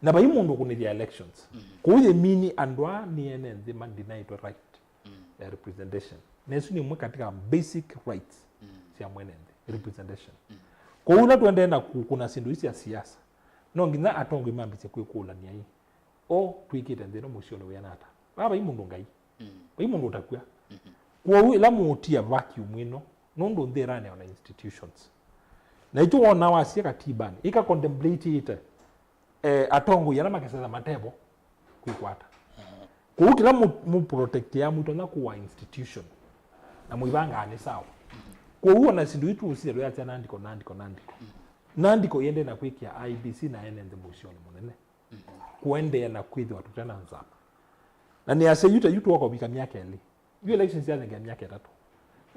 Na vai mũndũ ũkũnĩthya elections. Kwoou yĩmini andũ aa nĩ ene nthĩ madinaĩtwe right ya representation. Na ĩsu nĩ ĩmwe katika basic rights sya mwene nthĩ, representation. Kwoou ĩla tũendee na kũkũna syĩndũ isu sya siasa, no nginya atongoi mambĩsye kwĩkũlany'a ĩ, o twĩkĩte nthĩ ĩno mũisyonĩ wĩana ata? Vaa vai mũndũ Ngai. Vai mũndũ ũtakw'a. Kwoou ĩla mũũtia vacuum ĩno, nũndũ nthĩ ĩranewa na institutions. Na itũ wona wasia katibanĩ, ĩka contemplate-ĩte, eh, atongoi ala makĩsetha matevo kwĩkwata. Kwoou kĩla mũ- mũprotectia mũitonya kũwa institution na mũivangaa nĩ sawa. Kwoou ona syĩndũ itũ ũsile tũyasya nandiko, nandiko, nandiko. Nandiko iendee na kwĩkĩa I E B C na ene nthĩ mũisyonĩ mũnene. Kũendeea na kwĩthĩwa tũte na nzama. Na nĩasya yu ta yu twoka ũvika myaka ĩlĩ. Yu elections yathengea myaka ĩtatũ.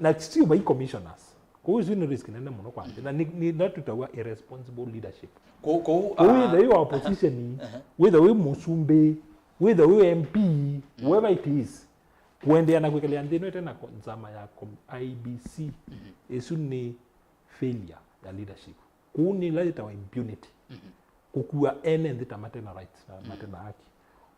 Na still vai commissioners. Kwoou isu nĩ risk nene mũno kwa nthĩ. Na nĩ, nĩ, nĩla twĩtawa irresponsible leadership. Kwoou, kwoou, kwoou ah, wĩthe wĩ wa opposition, wĩthe wĩ mũsumbĩ, wĩthe wĩ M P, whoever it is, kũendeea na kwĩkalĩa nthĩ ĩno ĩte na ko- nzama ya com- I E B C, ĩsu nĩ failure ya leadership. Kũu nĩ ĩla yĩtawa impunity. Kũkua ene nthĩ ta mate na rights, na mate na haki.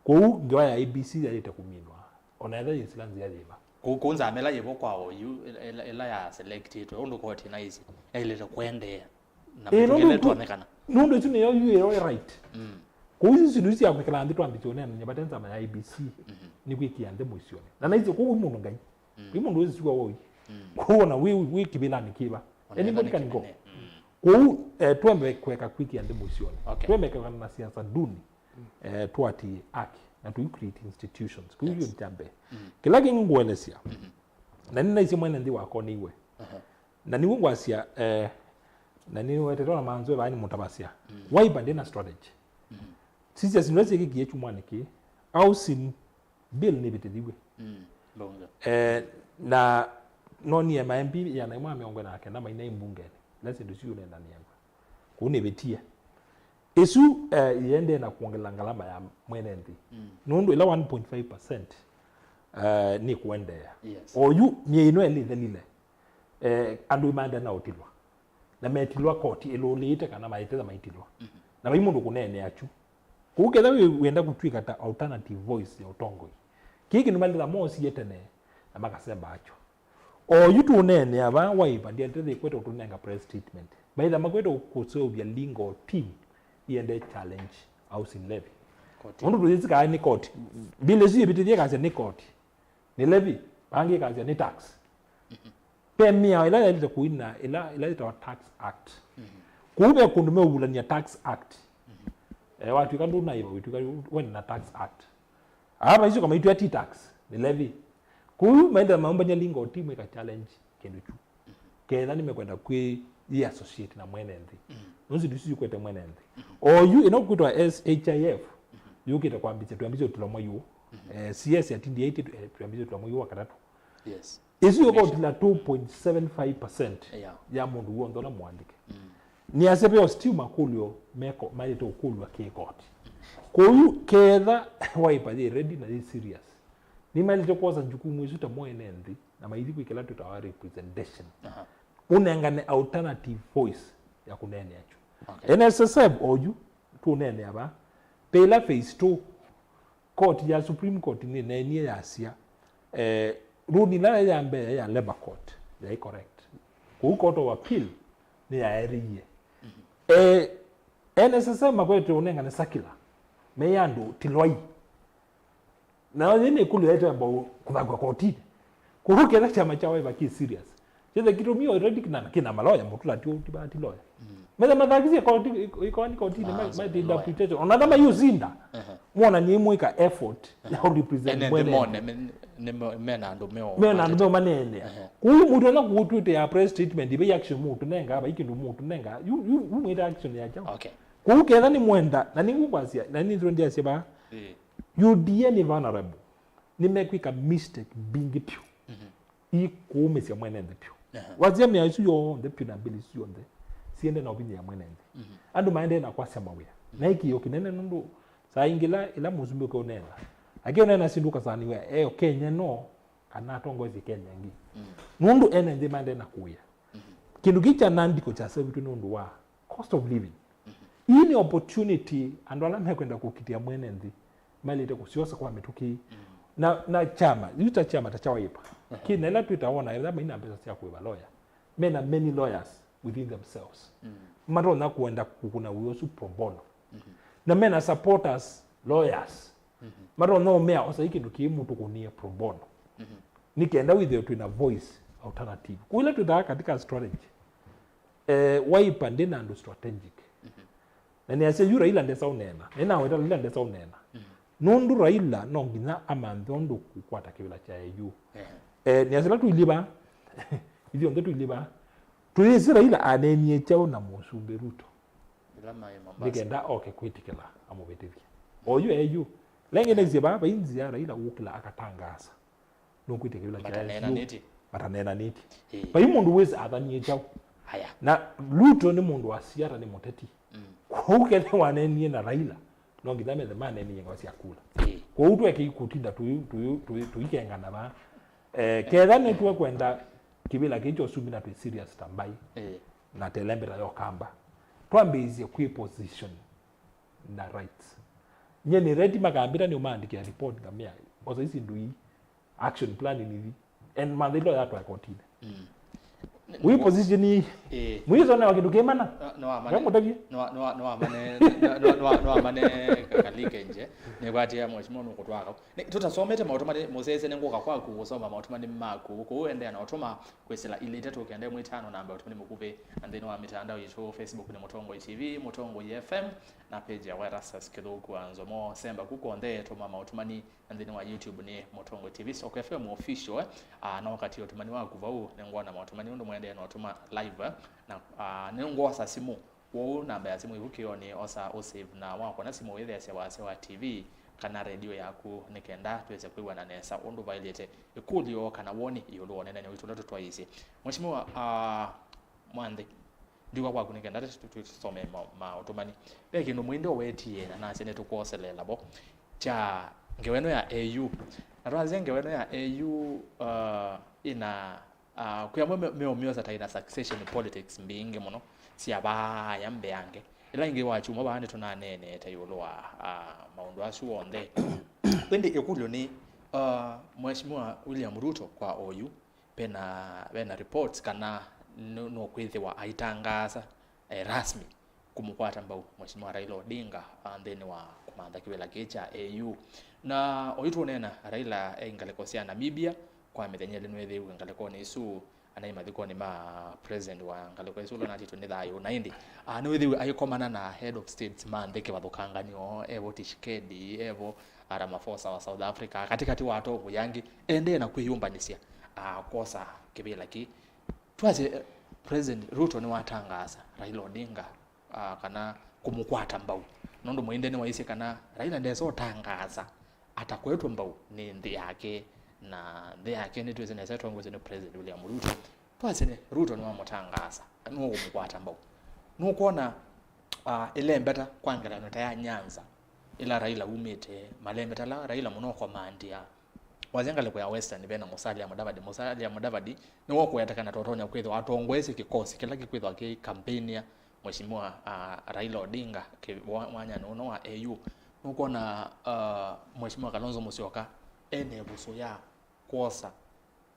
Kũu ngewa ya I E B C yaĩte kũminwa, ona ethĩwa yĩsila nzĩa yĩva. Kũu, kũu nzama ĩla yĩvo kwa oyu, ĩla, ĩla, ĩla ya selectĩtwe, ũndũ koti ĩnaisye, yaĩlĩte kũendeea na mĩtũkĩle ĩtwathĩkana. Nũndũ ĩsu nĩyo yu ĩyo ĩ right. Kũu isu syĩndũ isu sya kwĩkala nthĩ twambĩtye ũneenany'a vate nzama ya I E B C, nĩ kwĩkĩa nthĩ mũisyonĩ. Na naisye kũu mũndũ Ngai. Wĩ mũndũ wĩsisiwa woi. Kwoou ona wĩ, wĩ kĩvĩlanĩ kĩva. Anybody can go. Kwoou, eh, twembe kweka kwĩkĩa nthĩ mũisyonĩ. Okay. Twembe kweka na siasa nduni. Eh, twatie aki. Na tũi create institutions. Kwoou, yes, nĩ kya mbee. Kĩla kĩngĩ ngũelesya. Na nĩnaisye mwene nthĩ wakoneiwe. Na nĩw'o ngwasya, eh, na nĩwetetwe na manzwe vaa nĩ mũtavasya. Wiper ndĩna strategy. Sisya syĩndũ ila syĩkĩkie kyumwanĩ kĩĩ. Housing bill nĩvĩtĩthiw'e. Eh, na nonie ma M P ĩana ĩmwe na mĩongo ĩna na kenda mainai mbungenĩ. Ila syĩndũ isu iũneenanĩaw'a. Kũu nĩvĩtie. Ĩsu, eh, iendee na kwongela ngalama ya mwene nthĩ. Nũndũ ĩla one point five percent, eh, nĩkũendeea. Yes. Oyu myei ĩno ĩlĩ ĩthelile, eh, andũ nĩmaendee na ũtilwa. Na metilwa koti ĩlũlĩĩte kana maitĩtha maitilwa. Na vai mũndũ kũneenea kyu. Kũu ketha wĩ wenda kũtw'ĩka ta alternative voice ya ũtongoi, kĩĩ kĩndũ malitha moosie tene na makasemba akyo. Oyu tũneenea vaa Wiper ndiendete kwete ũtũnenga press statement. Maitha makwete kũseũvya legal team iende challenge housing levy. Koti. Nũndũ tũyĩsĩ kana nĩ koti. Bill ĩsu yĩvĩtĩthye ĩkasya nĩ koti. Nĩ levy, vangĩ ĩkasya nĩ tax. Ve mĩao ĩla yaĩlĩte kũina, ĩla, ĩla yĩtawa Tax Act. Kũu ve kũndũ meũvulany'a Tax Act. Eh, watw'ĩka ndũnaĩva, wĩtw'ĩka wene na Tax Act. Aa maisyoka maitwĩa ti tax, nĩ levy. Kũu maenda maumbany'a legal team ĩka challenge kĩndũ kyu. Ketha nĩmekwenda kwĩ associate na mwene nthĩ. Nũndũ isu ikwete mwene nthĩ. Oyu ĩno kwĩtwa S H I F, yũkĩte kwambĩsya, twambĩsye ũtila mwai ũũ. Eh, C S atindiaĩtye, eh, twambĩsye ũtila mwai ũũ wa katatũ. Yes. Ĩsu yũka ũtila two point seven five percent, yeah, ya mũndũ w'onthe ũla mũandĩke. Nĩasya ve o still makũlyo meko maĩlĩte ũkũlw'a kĩ koti. Kwoou ketha Wiper yĩ ready na yĩ serious, nĩmaĩlĩte kwosa jukumu ĩsu ta mwene nthĩ na maithi kwĩ kĩla twĩtawa representation. Ũnengane alternative voice ya kũneenea kyu. Okay. N S S F oyu tũneenea vaa. Ve ĩla phase two, court ya Supreme Court nĩneenie yasya, eh, ruling ĩla ya mbee ya Labour Court yaĩ correct. Kũu Court of Appeal nĩyaerĩie. Eh, N S S F makwete ũnengane circular, me andũ tilwai. Na yĩ nĩ ĩkũlyo yaĩtwe amba kũthakwa kotinĩ. Kũu ketha kyama kya Wiper kĩ serious. Kyethe kĩtũmi already kĩna, kĩna maloya, Mutula ti, ti, ti lawyer. Metha mathakisye koti, ikoani kotinĩ, ma, ma interpretation. Ona kama yu zinda, mwona nĩ mwĩka effort ya represent mwene. Ene nthĩ mone, me, nĩ me, mena andũ meo. Mena andũ meo maneenea. Kũu mũndũ ona kũtwĩte ya press statement, ibe action mũndũ nenga, bai kĩndũ mũndũ nenga. Yu, yu, yu mwĩta action ya kyaũ. Okay. Kũu ketha nĩ mwenda, na nĩ ngũkwasya, na nĩ ndĩasya ba. U D A nĩ vulnerable. Nĩmekwĩka mistake mbingĩ vyũ. Ikũũmĩsya mwene nthĩ vyũ. Wasya mĩao isu yonthe vyũ na mbili isu yonthe siende na ũvinyĩa mwene nthĩ. Andũ maendee na kwasya mawĩa. Na ĩ kĩĩo kĩnene nũndũ saa ingĩ ĩla, ĩla mũsumbĩ ũkeũneena, akeũneena syĩndũ ũkasanĩw'a e o Kenya no kana atongoesye Kenya ĩngĩ. Nũndũ ene nthĩ maendee na kũĩa. Kĩndũ kĩu kya nandiko kyasevĩtwe nĩ ũndũ wa cost of living. Ii nĩ opportunity andũ ala mekwenda kũkitĩa mwene nthĩ mailĩte kũsyosa kwa mĩtũkĩ. Na, na kyama, yu ta kyama ta kya Wiper. Kĩna ĩla twĩtawa ona ĩla maina mbesa sya kũĩva lawyer. Mena many lawyers within themselves. Matonya kũenda kũkũna wĩa ũsu pro bono. Na mena supporters lawyers. Matonya ũmea osa ĩ kĩndũ kĩĩ mũtũkũnie pro bono. Nĩ kenda wĩthĩwe twĩna voice alternative. Kũu ĩla twĩthaa katika strategy. Eh, Wiper ndĩ na andũ strategic. Na nĩasya yu Raila ndesa ũneena. Nĩnaweta Raila ndesa ũneena. Nũndũ Raila no nginya amanthe ũndũ kũkwata kĩvĩla kya A U. Eh, nĩasya ĩla tũilyĩ vaa. Ithyonthe tũilyĩ vaa. Tũyĩsĩ Raila aneenie kyaũ na mũsumbĩ Ruto. Ĩla maĩ Mombasa. Nĩ kenda oke kwĩtĩkĩla amũvĩtĩthye. Oyu A U. Lengĩ nĩsye vaa vai nzĩa Raila wũkĩla akatangaasa. Nũkwĩtya kĩvĩla kya A U. Mataneenanĩtye. Mataneenanĩtye. Ĩĩ. Vai mũndũ wĩsĩ athanie kyaũ. Aya. Na Ruto nĩ mũndũ wa siasa, nĩ mũteti. Kwoou kethĩwa waneenie na Raila, no nginya methe maneenie ngao sya kula. Ĩĩ. Kwoou tweke kũtinda tũi-, tũi-, tũi-, tũikengana vaa. Eh, ketha nĩtũkwenda kĩvĩla kĩĩ kya ũsumbĩ na twĩ serious ta mbaĩ. Ĩĩ. Na telembeta ya Ũkamba. Twambĩĩsye kwĩ position na rights. Nye nĩ ready makambĩta nĩ ũmaandĩkĩa report ngamĩa. Osa isi ndũi. Action plan nĩthi. And manthĩlo yatwae kotinĩ. Mm. Wĩ position ii. Eh. Mwĩsonea kĩndũ kĩmana. Nĩwamane. Ngamũtavye. Nĩwamane. Nĩwamane kakalike nje. Nĩkwatia mheshimiwa nũkũtwaka. Nĩ, tũtasomete maũtũmani, mũsese nĩ ngũka kwaku gũsoma maũtũmani maku. Kũu endeea na ũtũma kwĩsĩla ilĩ itatũ kenda ĩmwe itano namba ũtũmani mũkuvĩ. Na nthĩnĩ wa mitandao yitũ, Facebook nĩ Mũtongoi T V, Mũtongoi F M, na page ya Erastus Kĩthũku wa Nzomo. Semba ku konthe, tũma maũtũmani. Na nthĩnĩ wa YouTube nĩ Mũtongoi T V, Soko F M Official, eh. Ah, no katia ũtũmani waku vau, nĩngwona maũtũmani ũndũ mwaendee na ũtũma live, eh. Na, ah, nĩngwosa simũ, kwoou namba ya simũ ĩvu kĩonĩ, osa ũ save, na wakona simũ wĩtheesya wasya wa T V kana redio yaku, nĩ kenda twĩse kwĩw'ana nesa ũndũ vaĩlĩte. Ĩkũlyo kana woni ĩũlũ wa ũneenany'a witũ ũla tũtwaĩĩsye. Mheshimiwa, ah, Mwanthi, ndiũka kwaku nĩ kenda tũ-, tũ-, tũsome ma-, maũtũmani. Ve kĩndũ mũinde ũwetie na nasya nĩtũkwoseleela vo kya ngewa ĩno ya A U. Na twasya ngewa ĩno ya A U, uh, ĩna, uh, kwĩ amwe me-, meũmyosa ta ĩna succession politics mbingĩ mũno sya vaaya mbeange. Ĩla ĩngĩ wa kyumwa vaa nĩtũnaneenete ĩũlũ wa, uh, maũndũ asu onthe. Ĩndĩ ĩkũlyo nĩ, uh, Mheshimiwa William Ruto kwa oyu, vena, vena reports kana nũ-, nũkwĩthĩwa aitangaasa, eh, rasmi kũmũkwata mbau Mheshimiwa Raila Odinga, ah, nthĩnĩ wa kũmantha kĩvĩla kĩĩ kya A U. Na oyu tũũneena, Raila e ngalĩko sya Namibia, kwa mĩthenya ĩlĩ nĩwĩthĩiwe ngalĩkonĩ ĩsu, anaĩ mathikonĩ ma president wa ngalĩko ĩsu ũla ũnatĩtwe nĩ thayũ. Na ĩndĩ, ah, nĩwĩthĩiwe aikomana na head of states ma nthĩ kĩvathũkanganyo, evo Tshisekedi, evo Ramaphosa wa South Africa, katĩkatĩ wa atovu yangĩ, endee na kwĩyũmbanĩsya, ah, kwosa kĩvĩla kĩĩ. Twasye, eh, President Ruto nĩwatangaasa Raila Odinga, ah, kana kũmũkwata mbau. Nũndũ mũinde nĩwaisye kana Raila ndesa ũtangaasa atakwetwe mbau nĩ nthĩ yake, na nthĩ yake nĩtwĩsĩ nesa ĩtongoesye nĩ President William Ruto. Twasye nĩ Ruto nĩwamũtangaasa, nũkũmũkwata mbau. Nũkwona, ah, ĩlembeta kwa ngelekany'o ta ya Nyanza, ĩla Raila umĩte, malembeta ala Raila mũno ũkomandia. Wasya ngalĩko ya Western, vena Musalia Mudavadi. Musalia Mudavadi nĩwe ũkũetekana ta ũtonya kwĩthĩwa atongoesye kĩkosi kĩla kĩkwĩthĩwa kĩikampenia Mheshimiwa, ah, Raila Odinga kĩ-, wa-, wanyanĩ ũno wa A U, nũkwona, ah, Mheshimiwa Kalonzo Musyoka ene ĩvuso ya kwosa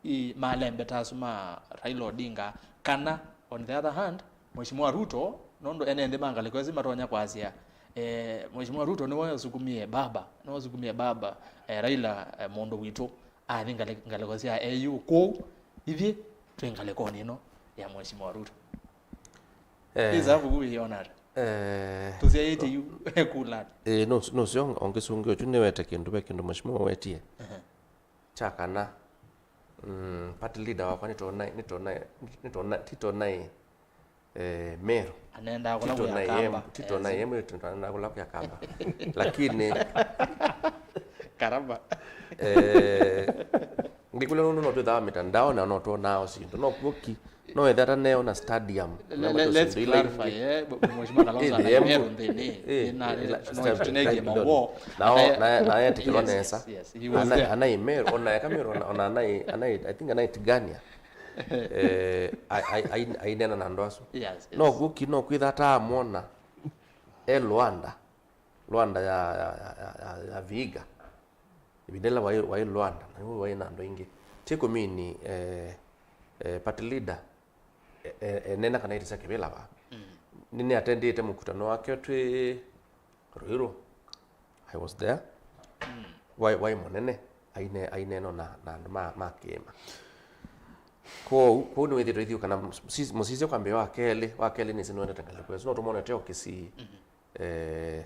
i malembe ta asu ma Raila Odinga, kana on the other hand, Mheshimiwa Ruto, nũndũ ene nthĩ ma ngalĩko ĩsu matonya kwasya, eh, Mheshimiwa Ruto nĩwe ũsukumie baba, nĩwe ũsukumie baba, eh, Raila, eh, mũndũ witũ athi ngalĩ-, ngalĩko sya A U kũu, ithyĩ twĩ ngalĩkonĩ ĩno ya Mheshimiwa Ruto. Eh, Ĩsa vuvu wĩona ata? Eh, tũsyaĩte yu kũla. Eh, no, no sio ongĩsũngĩa ũchu nĩwete kĩndũ, ve kĩndũ Mheshimiwa wetie. Ehe. Kya kana, mm, party leader wakwa nĩtona, nĩtona, nĩtona, titona, eh, Meru. Anendaa kũla kwĩ Akamba. Titona, yes. Em, titona em, titona kũla kwĩ Akamba. Lakini Karamba. Eh, ngĩkũlya nũndũ no twĩthaa mitandao na no twonaa syĩndũ. No kuo ki, no etha ta neo na stadium. Le-, le-, let's clarify, eh, Mheshimiwa Kalonzo anaĩ Meru nthĩnĩ. Ĩĩ, ĩĩ, no, ĩla, no, step, tunenge step, mawo. Nao, na, na etĩkĩlwa nesa. Yes, yes, he was there. Anaĩ Meru, ona eka Meru, ona, ona anaĩ, anaĩ, I think anaĩ Tigania. Eh, ai-, ai-, ai-, ainena na andũ asu. Yes, yes. No kuo ki, no kwĩtha ta amwona e Luanda. Luanda ya, ya, ya, ya, ya Vihiga. Ĩvinda ĩla waĩ, waĩ Luanda, na nĩw'o waĩ na andũ aingĩ. Ti kũmini, eh, eh, party leader, eh, eh, enena kana ĩtĩsya kĩvĩla va. Mm. Nĩnĩatendĩte mũkutano wake twĩ Ruiru. I was there. Mm. Waĩ, waĩ mũnene, aine, aineno na, na andũ ma, ma kĩĩma. Kwoou, kwoou nĩwĩthĩtwe ithyĩ kana mũsis-, mũsisya kwa mbee wa kelĩ, wa kelĩ nĩsĩ nĩwendete ngalĩko ĩsu. No tũmonete o Kisii. Mm-hmm. Eh,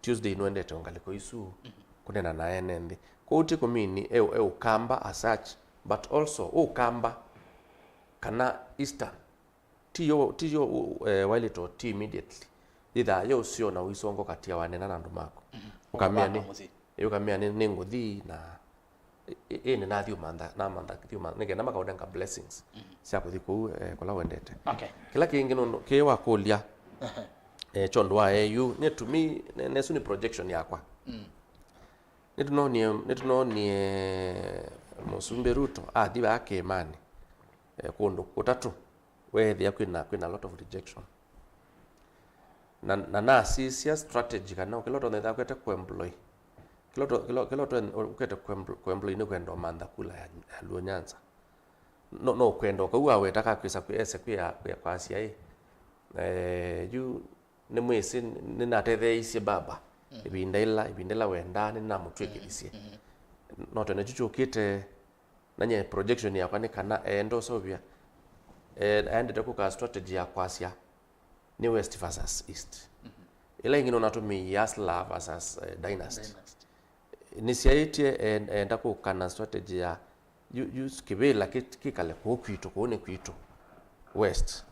Tuesday nĩwendete o ngalĩko isu, mm-hmm, kũneena na ene nthĩ. Kwoou ti kũmini e, e Ũkamba as such, but also Ũkamba kana Eastern. Ti yo, ti yo, eh, wailĩtwe ti immediately. Yĩthaa yo ũseo na ũisongo katia wanena na andũ maku. Mm-hmm. Ũkamĩa nĩ, ũkamĩa nĩ, nĩ ngũthi na Ĩ-, ĩ-, ĩndĩ nathi ũmantha, namantha thiũma, nĩ kenda makaũnenga blessings, mm, sya kũthi kũu, eh, kũla wendete. Okay. Kĩla kĩngĩ nũndũ, kĩĩ wakũlya, ehe, eh, kyondo wa A U, nĩtumi, ne-, nesu nĩ projection yakwa. Mm. Nĩtũnonie, nĩtũnonie Mũsumbĩ Ruto athi vaa kĩĩmanĩ, eh, kũndũ kũtatũ, weethĩa kwĩna, kwĩna lot of rejection. Na, na nasisya strategy kana kĩla ũtonya ĩtha kwete kũemploy. Kĩla ũto-, kĩla, kĩla ũto-, ũkete kũempl-, kũemploy nĩ kwenda ũmantha kula ya, ya Luo Nyanza. No, no kwenda ũkau aweta kakwĩsa kwĩ, ese kwĩ ya, kwĩ ya kwasya ĩ. Eh, yu nĩ mwĩsĩ nĩnatetheeisye baba. Mm. Ĩvinda ĩla, ĩvinda ĩla wendaa, nĩnamũtw'ĩkĩthisye. Mm, mm. No twene kyu kyũkĩte, na nye projection yakwa nĩ kana eenda ũseũvya, eh, aendete kũka strategy ya kwasya nĩ West versus East. Mhm. Ĩla ĩngĩ nũnatũmĩie Hustler versus, eh, Dynasty. Dynasty. Nĩsyaĩtye, eh, eenda kũka na strategy ya yu-, yu kĩvĩla kĩ-, kĩkale kũu kwitũ, kũu nĩ kwitũ. West.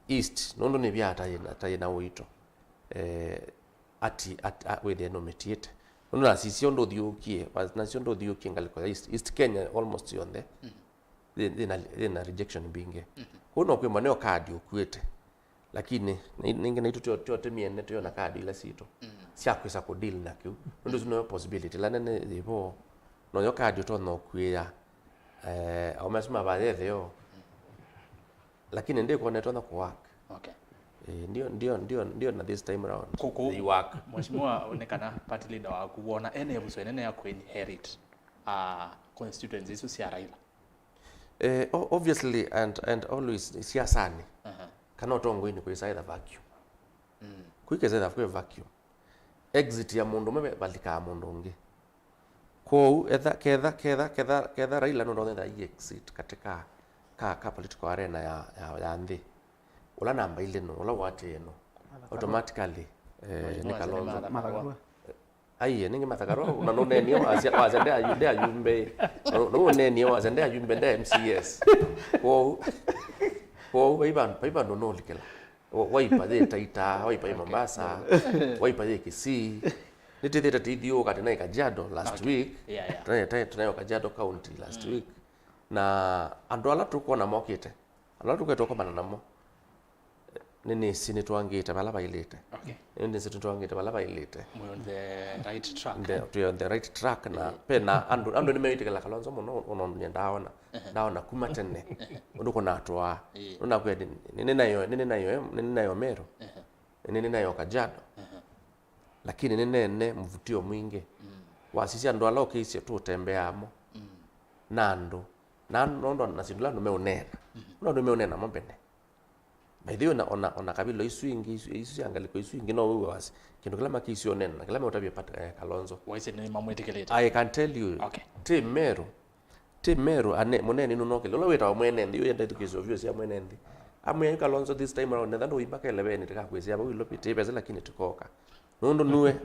East, nũndũ nĩvya ta yĩna, ta yĩna ũito. Eh, ati, at-, a-, wĩthĩe nũmĩtiĩte. Nũndũ nasisya ũndũ ũthiũkie, wa-, nasisya ũndũ ũthiũkie ngalĩko ya East, East Kenya almost yonthe. Mhm. Yĩ-, yĩna, yĩna rejection mbingĩ. Mhm. Kũu no kwĩma nĩyo card ũkuĩte. Lakini, nĩ-, nĩngĩ naitũ tyo, tyo tĩmĩene tyo na card ila sitũ. Mhm. Sya kwĩsa kũ deal na kĩu. Nũndũ ũsu noyo possibility ĩla nene yĩvo. Noyo card ũtonya ũkuĩa, eh, aũme asu mavayetheo. Mhm. Lakini ndikwona itonya kũ work. Okay. Eh, ndio, ndio, ndio, ndio na this time round. Kũkũ, they work. Mheshimiwa, nĩ kana party leader waku wona ene ĩvuso ĩnene ya kũ inherit, ah, constituency isu sya Raila? Eh, o-, obviously and, and always siasanĩ. Aha. Kana ũtongoinĩ kwĩsa either vacuum. Mm. Kwĩkesa either kwĩ vacuum. Exit ya mũndũ ũmwe valikaa mũndũ ũngĩ. Kwoou, etha, ketha, ketha, ketha, ketha Raila nũndũ nĩtha exit katĩ ka, ka, ka political arena ya, ya, ya nthĩ. Ũla namba ilĩ nũ, ũla ũatĩĩe nũ? Martha Karua. Automatically, eh, nĩ Kalonzo. Martha Karua. Aiye, nĩngĩ Martha Karua, na nũnenie wasya, wasya nde ayu-, nde ayumbe. Na nũ-, nũnenie wasya nde ayumbe, nde M C S. Kwoou, kwoou, vai vandũ, vai vandũ nũlikĩla. Wa-, Wiper yĩ Taita, Wiper yĩ Mombasa, Wiper yĩ Kisii. Nĩtĩthĩte tĩithiũũka tĩnaĩ Kajiado last week. Yeah, yeah. Tĩnaĩ, tĩnaĩ, tĩnaĩ Kajiado County last week. Na andũ ala tũkwona mokĩte, andũ ala tũkwete ũkomana namo, nĩnĩsĩ nĩtwangĩte vala vailĩte. Okay. Nĩnĩsĩ nĩtwangĩte vala vailĩte. We're on the right track. The, twĩ on the right track, na pena andũ, andũ nĩmeĩtĩkĩla Kalonzo mũno, ona ndaona, ndaona kuma tene ũndũ kũnatwaa. Nũnakwĩa nĩnĩnayo, nĩnĩnayo, nĩnĩnayo Meru, nĩnĩnayo Kajiado, lakini nĩneene mũvutio mwingĩ. Wasisya andũ ala ũkĩisye tũtembeaa mo na andũ, na nondũ na syĩndũ ila andũ meũneena, ũla andũ meũneena mo mbene. By the way, ona, ona, ona kabila isu ingĩ, isu, isu sya ngalĩko isu ingĩ, no wĩw'e wasi kĩndũ kĩla makĩisye ũneena na kĩla meũtavya Pat, eh, Kalonzo. Waisye nĩmamwĩtĩkĩlĩte. I can tell you, okay, ti Meru, ti Meru ane, mũneeni nũnokĩle, ũla wĩtawa mwene nthĩ, ũyenda ithukĩĩsyo vyũ sya mwene nthĩ. Amwĩa yu Kalonzo this time around, netha ndũimba keleveni, tikakwĩsĩa vau ilopi, ti vese lakini tikoka. Nũndũ nue,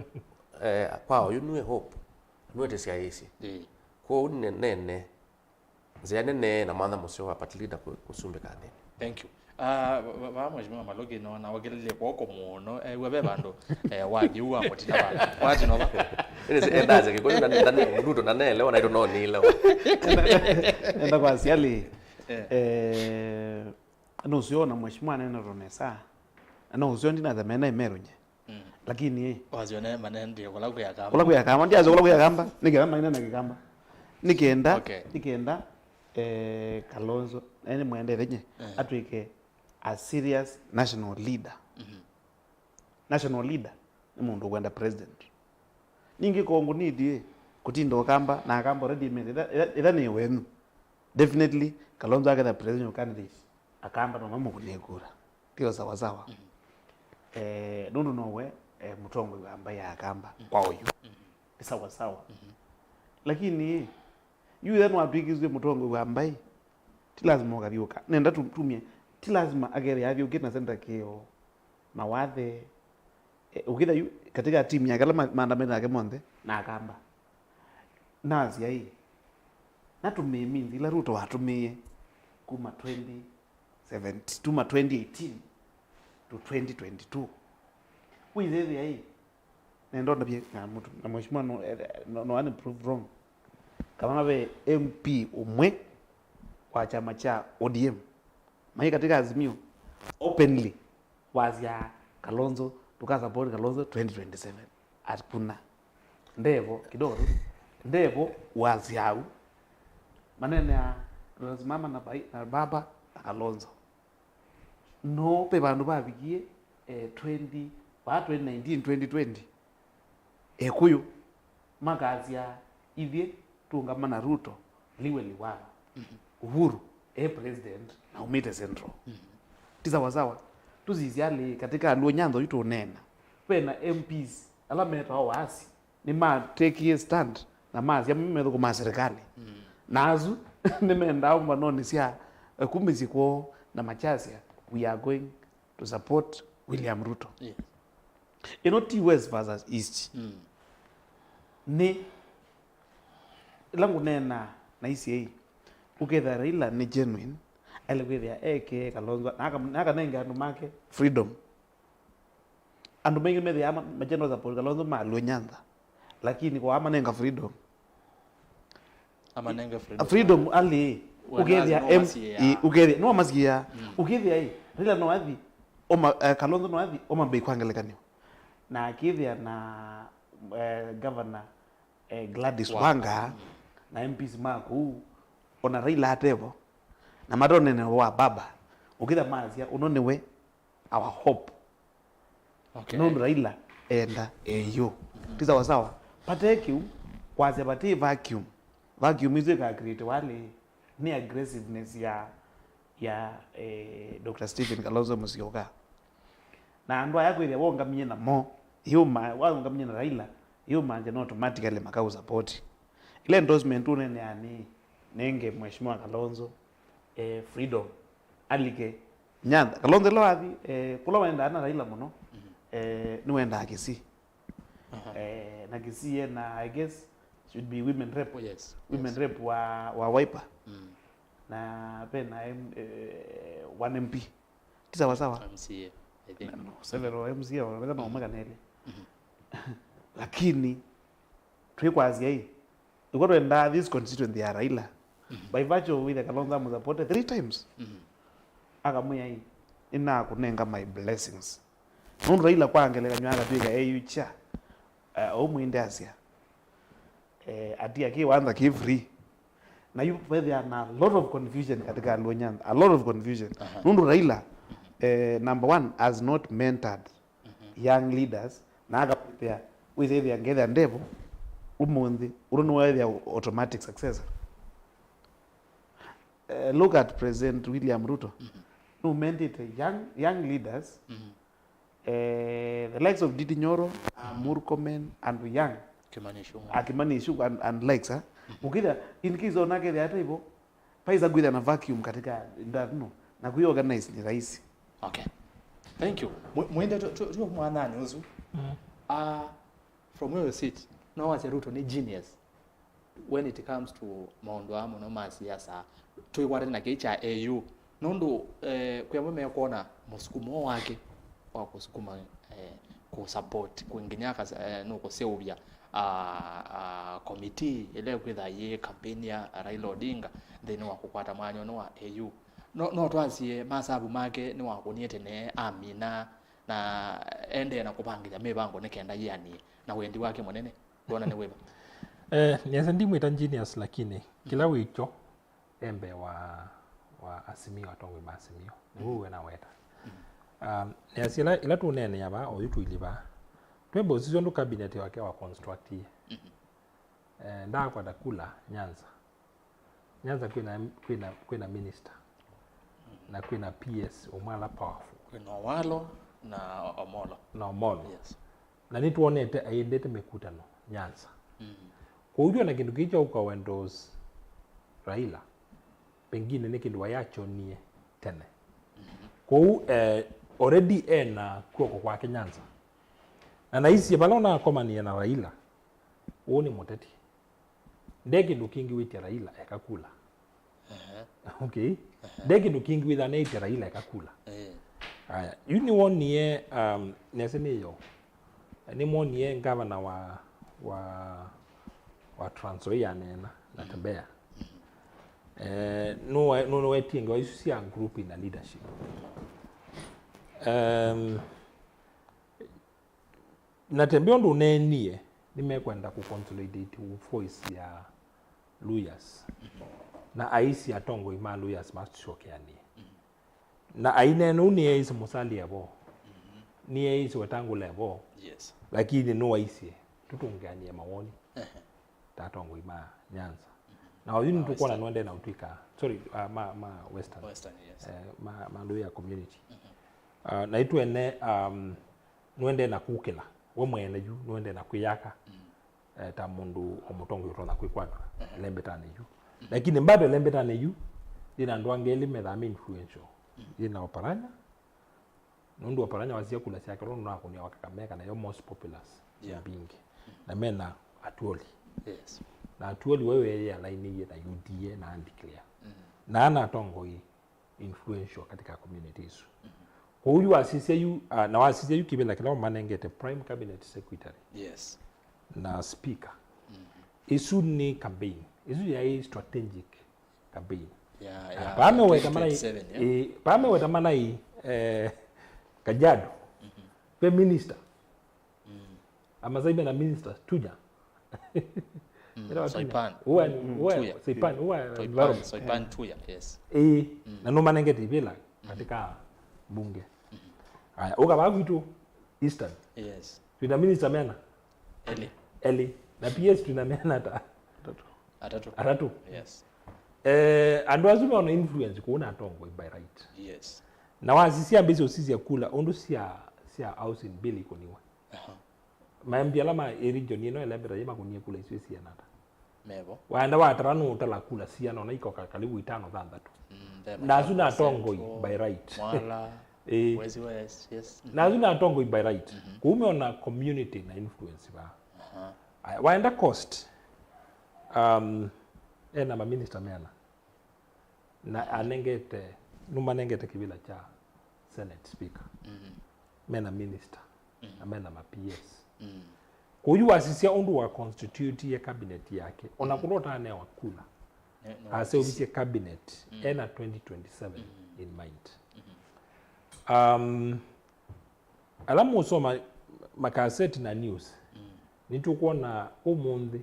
eh, kwa oyu nue hope, nue tĩsyaĩĩsye. Ĩĩ. Kwoou nĩ nene. Nzĩa nene na mwanya mũseo wa party leader kũ-, kũsumbĩka nthĩnĩ. Thank you. Ah, va, va, va Mheshimiwa Maloki, nona wakĩlile kwoko mũno, eh, we ve vandũ, eh, wathi ũu wa mũtina wa, wathi nova. Ĩnĩ si endaze Kĩkũyũ na, na, na, Ruto na nelewa, na ito no nilewa. Enda kwa siali. Eh. Eh, no sio na Mheshimiwa nena ronesa. No sio ndina the mena imerunye. Mm. Lakini, eh, wasyo ne manendie kula kwĩ Akamba. Kula kwĩ Akamba, ndiasyo kula kwĩ Akamba, nĩkenda maina na Kĩkamba. Nĩkenda, okay, nĩkenda, eh, Kalonzo, ene mwendete nye, eh, atwĩke a serious national leader. Mhm. National leader nĩ mũndũ ũkwenda president. Ningĩ kongo nĩdie kũtinda Ũkamba, na Akamba already made, ĩtha, ĩtha, ĩtha nĩ wenyu. Definitely, Kalonzo aketha presidential candidate, Akamba no mamũkũnĩe kura. Tio sawa sawa. Mhm. Eh, nũndũ nowe, eh, mũtongoi wa mbaĩ ya Akamba, mhm, kwa ũyu. Mhm. Nĩ sawa sawa. Mhm. Lakini, yu ĩtha nĩwatw'ĩkĩsw'e mũtongoi wa mbaĩ, ti lazima ũkavyũka. Nenda tu-, tumie, ti lazima akethĩa avyũkĩte na senda kĩo, mawathe. Eh, ũkĩtha yu, katika timu yake ala ma-, maandamene nake monthe, na Akamba. Nasya ĩ, natũmĩe means ila Ruto watũmĩie kuma twenty seventeen, kuma twenty eighteen to twenty twenty-two. Wĩthĩthĩa ĩ, nenda ndavye na mũtu, na mheshimiwa no, eh, no, no one prove wrong. Kana ve M P ũmwe wa kyama kya O D M mai katika Azimio openly wasya Kalonzo, tukasupport Kalonzo twenty twenty-seven. Hakuna. Ndevo kidogo tu. Ndevo wasya au. Manene ya tunasimama na bai-, na baba na Kalonzo. No pe vandu vavikie, eh, twenty, va twenty nineteen, twenty twenty. Ekuyu makasya, ithyĩ tũũngama na Ruto, liwe liwalo. Mhm. Uhuru e president na umĩte Central. Mhm. Ti sawa sawa. Tũsisya alĩ katika Aluo Nyanza ũyu tũũneena. Ve na M Ps ala metawa waasi nĩmatekie stand na masya methũkũmaa serikali. Mm. Na asu nĩmendaa mbanonĩ sya, eh, kumĩsĩ kwoo na makyasya, we are going to support William Ruto. Yes. Ĩno ti West versus East. Mm. Nĩ ĩla ngũneena na isyai, ũkethĩa Raila nĩ genuine, aĩle kwĩthĩa eke Kalonzo, na aka-, na akanenge andũ make freedom. Andũ maingĩ methĩaa ma, ma general support Kalonzo ma Luo Nyanza, lakini kwa amanenga freedom. Amanenge freedom. Freedom alĩ, we ũkethĩa nazi no M-, masiĩaa. I, ũkethĩa, no masiĩaa. Mm. Ũkethĩa ĩ, Raila no athi, Oma, eh, Kalonzo no athi, Homa Bay kwa ngelekany'o. Na akĩthĩa na, eh, governor, eh, Gladys Wanga. Wanga, mm, na M Ps ma kũu, ona Raila atevo, na matonene wa baba, ũkĩthĩa masya, ũno nĩwe our hope. Okay. Nũndũ Raila enda eyo. Mhm. Ti sawa sawa. Pate kĩu, kwasya vati vacuum. Vacuum isu ĩka create wale nĩ aggressiveness ya, ya, eh, Doctor Stephen Kalonzo Musyoka. Na andũ aya kwĩthĩa waũngamie namo, yuma, waũngamie na Raila, yuma nje no automatically makaũ support. Ila endorsement ũneenea nĩ, nenge Mheshimiwa Kalonzo, eh, freedom. Alike Nyanza. Kalonzo ĩla wathi, eh, kũla wendaa na Raila mũno, mhm, eh, nĩwendaa Kisii. Aha. Eh, na Kisii ena, I guess, should be women rep. Oh, yes. Women, yes, rep wa, wa Wiper. Mm. Na pena M-, eh, one M P. Ti sawa sawa? M C A, I think. No, several M C A, wala no, mm, mwaka neli. Mhm. Lakini, twĩkwasya ĩ, ĩkwa twendaa this constituency ya Raila, mhm, by virtue of wĩthĩa Kalonzo amũsupporte three times. Mhm. Akamwĩa ĩ, nĩnakũnenga my blessings. Nũndũ Raila kwa ngelekany'o akatw'ĩka A U chair, eh, ũmwĩnde asya, eh, ati akĩwanza kĩ free. Na yu vethĩa na a lot of confusion katika Luo Nyanza, a lot of confusion. Aha. Nũndũ Raila, eh, number one, has not mentored young leaders, na akakwĩthĩa, wĩsĩthĩa ngethĩa Ndevo ũmũnthĩ, ũndũ nĩwethĩa automatic successor. Eh, look at President William Ruto. Nũmendĩte young, young leaders, eh, the likes of Ndindi Nyoro, Murkomen, and young, Kimani Ichung'wa. Ah, Kimani Ichung'wa and, and likes, eh? Ũkĩthĩa, in case onakethĩa ata ivo, paisa kwĩthĩa na vacuum katika ndanu, na kũi organize ni rahisi. Okay. Thank you. Mwe-, mwende tu, tu, tu mwanani ũsu. Ah, from where you sit, no wasya Ruto ni genius when it comes to maũndũ aa mũno ma siasa. Twĩkwatene na kĩĩ kya A U. Nũndũ, eh, kwĩ amwe mekwona mũsukumo wake wa kũsukuma, eh, kũsupport, kwĩ nginya akas-, eh, nũkũseũvya, ah, ah, committee ĩla ĩkwĩtha yĩ campaign ya Raila Odinga nthĩnĩ wa kũkwata mwanya ũno wa A U. No, no twasie masavu make nĩwakũnie tene amina na endee na kũvangĩthya mĩvango nĩ kenda yĩanie na wendi wake mũnene. Ndwona nĩ wĩva? Eh, nĩasa ndimwĩta genius, lakini kĩla wĩkyo e mbee wa, wa Azimio, atongoi ma Azimio. Nĩw'o we naweta. Um, nĩasya ĩla, ĩla tũneenea vaa, oyu tũilĩ vaa. Twĩmba ũsisya ũndũ cabinet wake wa constructie. Eh, ndaakwata kula Nyanza. Nyanza kwĩna, kwĩna, kwĩna minister. Na kwĩna P S ũmwe ala powerful. Kwĩna Owalo na Omolo. Na Omolo. Yes. Na nĩtwonete aendete mĩkutano Nyanza. Kwoou twona kĩndũ kĩĩ kya ũka endorse Raila, pengine nĩ kĩndũ waĩ akyonie tene. Kwoou, eh, already ena kw'oko kwake Nyanza. Na naisye vala ũnakomanie na Raila, ũũ nĩ mũteti. Nde kĩndũ kĩngĩ wĩtya Raila eka kula. Ehe. Okay. Ehe. Nde kĩndũ kĩngĩ wĩtha neĩtya Raila eka kula. Eh. Aya, yu nĩwonie, um, nĩasya nĩyo. Nĩmwonie ngavana wa, wa, wa Trans Nzoia aneena, Natembeya. Eh, nũwe-, nũ-, nũwetie ngewa isu sya group na leadership. Um, Natembeya ũndũ ũneenie, nĩmekwenda kũ consolidate voice ya Luhyas. Na aisye atongoi ma Luhyas masyokeanĩe. Na aineena ũu nĩeĩsye Musalia evo. Nĩeĩsye Wetangula evo. Yes. Lakini nũwaisye tũtũngeanĩe mawoni. Ehe. Ta atongoi ma Nyanza. Na oyu nĩtũkwona nũendee na ũtw'ĩka, sorry, uh, ma, ma Western. Western, yes. Eh, ma, ma Luhya community. Uh, na itwene, um, nũendee na kũkĩla. We mwene yu, nũendee na kwĩyaka. Eh, ta mũndũ o mũtongoi ũtonya kwĩkwatw'a elembetanĩ yu. Lakini bado elembetanĩ yu, yĩna andũ angĩ elĩ methaa me influential. Yĩna Oparanya, nũndũ Oparanya wasisya kula syake, nũndũ nakũnia wa Kakamega, nayo most populous mbingĩ. Na mena Atuoli. Yes. Na Atuoli we weeyĩalainĩie na U D A na andeclare. Na ana atongoi influential katika community isu. Kwoou yu wasisya yu, ah, na wasisya yu kĩvĩla kĩla ũmanengete prime cabinet secretary. Yes. Na speaker. Isu nĩ campaign. Isu yaĩ strategic campaign. Ya, ya, pameweta malai, twenty twenty-seven, yeah. Eh, pameweta malai, eh, Kajiado. Pe minister. Amasai mena ministers Tuya. Ĩla wa Tuya. Soipan. Uwa, uwa, Tuya. Soipan, uwa environment. Soipan Tuya, yes. Eh, na nũmanengete ivĩla katika bunge. Aya, ũka vaa kwitũ Eastern. Yes. Twĩna minister mena? Elĩ. Elĩ. Na P S twĩna mena ta? Atatũ. Atatũ. Atatũ. Yes. Eh, andũ asu mena influence kũu na atongoi by right. Yes. Na wasisya mbesa ũsisya kula, ũndũ sya, sya housing bill ikũniwe. Aha. Ma M P ala ma region ĩno ĩla mbeta yĩ makũnie kula isu isiana ata? Mevo. Waenda watala nũũtala kula siana ona ikoka karibu itano thanthatũ. Mm, ve na asu na atongoi by right. Mwala, eh. Wezi West, yes. Na asu na atongoi by right. Kũu meona community na influence va. Aha. Aya, waenda cost, um, ena maminista meana. Na anengete, nũmanengete kĩvĩla kya Senate Speaker. Mena minister, na mena ma P S. Kwoou wasisya ũndũ wa constitute ye cabinet yake, ona kũla ũtanewa kula, aseũvisye cabinet, ena twenty twenty-seven in mind. Um, ala mũsoma makaseti na news, mm, nĩtũkwona ũmũnthĩ,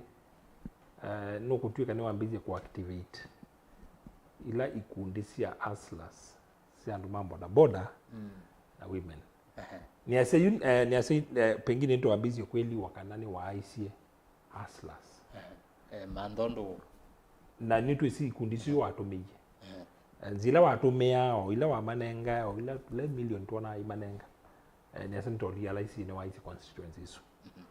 eh, nũkũtw'ĩka nĩwambĩĩsye kũactivate ila ikundi sya hustlers, sya andũ ma bodaboda, mm, na women. Ehe. Nĩasya yu, eh, nĩasya, eh, pengine nĩtwambĩĩsye kwĩliwa kana nĩwaaisye hustlers. Ehe. Eh, mantha ũndũ. Na nĩtwĩsĩ ikundi isu watũmĩie. Ehe. Eh, nzĩa ila watũmĩaa, o ila wamanengae, o ila, ila million twonaa imanenga. Eh, nĩasya nĩtwarealize nĩwaaisye constituency isu. Mhm.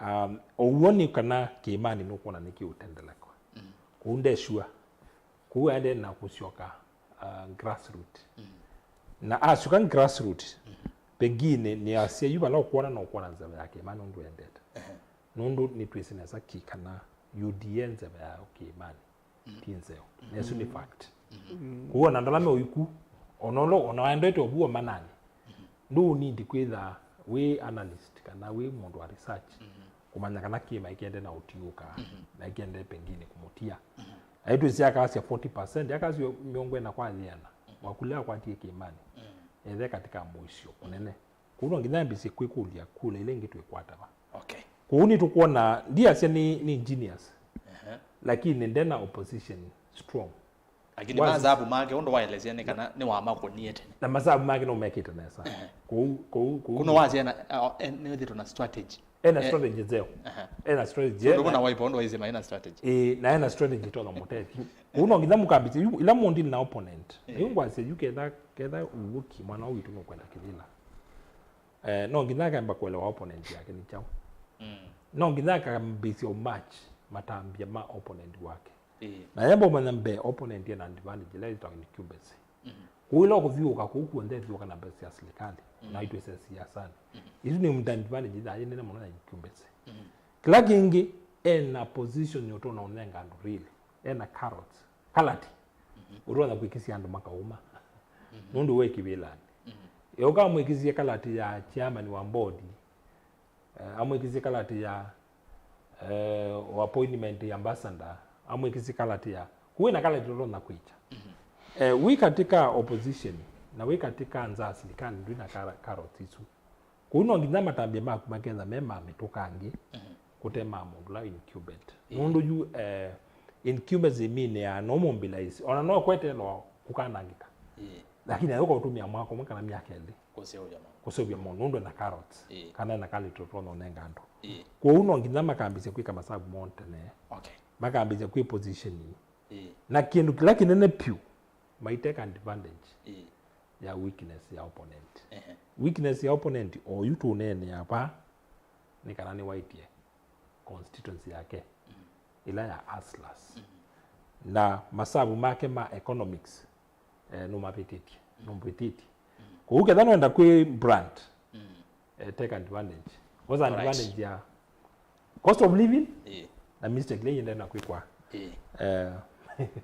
Um, ũw'o nĩ kana kĩĩmanĩ nũkwona nĩkĩũtendelekwa. Mhm. Kũu ndesua. Kũu aendee na kũsyoka, uh, grassroot. Mhm. Na asyoka grassroot, mhm, pengine nĩasya yu vala ũkwona na ũkwona nzeve ya kĩĩmanĩ ũndũ endete. Ehe. Nũndũ nĩtwĩsĩ nesa ki kana U D A nzeve yayo kĩĩmanĩ, mhm, ti nzeo. Mhm. Na ĩsu nĩ fact. Mhm. Kũu ona andũ ala me ũiku, ona ũla, ona waendete ũvuo manani, mhm, ndũũnindi kwĩtha wĩ analyst kana wĩ mũndũ wa research, mhm, kũmanya kana kĩĩma ĩkĩende na ũtiũka, mhm, na ĩkĩende pengine kũmũtia. Mhm. Aitwĩsĩ akasya forty percent, akasya mĩongo ĩna kwa yĩana, mhm, wakulya akwatie kĩĩmanĩ, mhm, ethe katika mũisyo mũnene. Kũu no nginya ambĩsye kwĩkũlya kula ila ingĩ twĩkwata va. Okay. Kũu nĩtũkwona, ndiasya nĩ, nĩ genius, ehe, lakini ndena opposition strong. Lakini masavu make ũndũ waelesya nĩ kana nĩwamakũnie tene. Na masavu make nũmekĩte nesa. Ehe. Kũu, kũu, kũu. Kũno wasya na, uh, eh, nĩwĩthĩtwe na strategy. Ena, eh, strategy nzeo. Ehe. Ena strategy. Ũndũ na waipa ũndũ waisema ena strategy. Eh, na ena strategy tonya mũtethya. Kũu no nginya mũkambĩsya, yu, ila mũndili na opponent. Eh. Yu ngwasya yu ketha, ketha ũw'ũki mwana witũ nũkwenda kĩlĩla. Eh, no nginya akamba kũelewa opponent yake nĩ kyaũ. Mm. No nginya akambĩsya ũmatch matambya ma opponent wake. Ĩĩ. Na yamba ũmanya mbee opponent ena advantage ĩla yĩtawa incumbency. Mhm. Kũu ĩla ũkũthiũũka kũu kuonthe thiũũka na mbesa sya silikalĩ, mhm, na itwĩse siasani. Mhm. Isu nĩ advantage ĩla yĩ nene mũno ya incumbency. Mhm. Kĩla kĩngĩ, ena position ya ũtona ũnenga andũ really. Ena carrots. Kalati. Mhm. Ũtonya kwĩkĩsya andũ makauma. Mhm. Nũndũ we kĩvĩlanĩ. Mhm. Ĩũka amwĩkĩsye kalati ya chairman wa board, eh, amwĩkĩsye kalati ya, eh, appointment ya ambassador, amwĩkĩsye kalati ya, kũu ĩna kalati ũtonya kwĩkya. Mhm. Eh, wĩ katika opposition, na wĩ katika nza ya silikalĩ, ndwĩ na kara-, carrots isu. Kũu no nginya matambya maku maketha me ma mĩtũkangĩ, mhm, kũte ma mũndũ ũla incumbent. Ĩĩ. Nũndũ yu, eh, incumbents ĩminĩaa no mobilize. Ona no kwetelwa kũkanangĩka. Ĩĩ. Lakini ayũka ũtũmĩa mwaka ũmwe kana myaka ĩlĩ. Kũseũvya maũndũ. Kũseũvya maũndũ, nũndũ ena carrots. Ĩĩ. Kana ena kalati ũtonya ũnenga andũ. Ĩĩ. Kwoou no nginya makambĩsya kwĩka masavu moo tene. Okay. Makambĩsya kwĩ position. Ĩĩ. Na kĩndũ kĩla kĩnene pyũ, maiteka advantage, ĩĩ, ya weakness ya opponent. Ehe. Weakness ya opponent, oyu tũneenea va, nĩ kana nĩwaĩtye constituency yake, mm, ĩla ya hustlers. Mm. Na masavu make ma economics, eh, nũmavĩtĩtye, mm, nũmvĩtĩtye. Mm. Kwoou ketha nũenda kwĩ brand, mm, eh, take advantage. Kosa, alright, advantage ya cost of living, ĩĩ, na mistake ila iendee na kwĩkwa, ĩĩ, eh,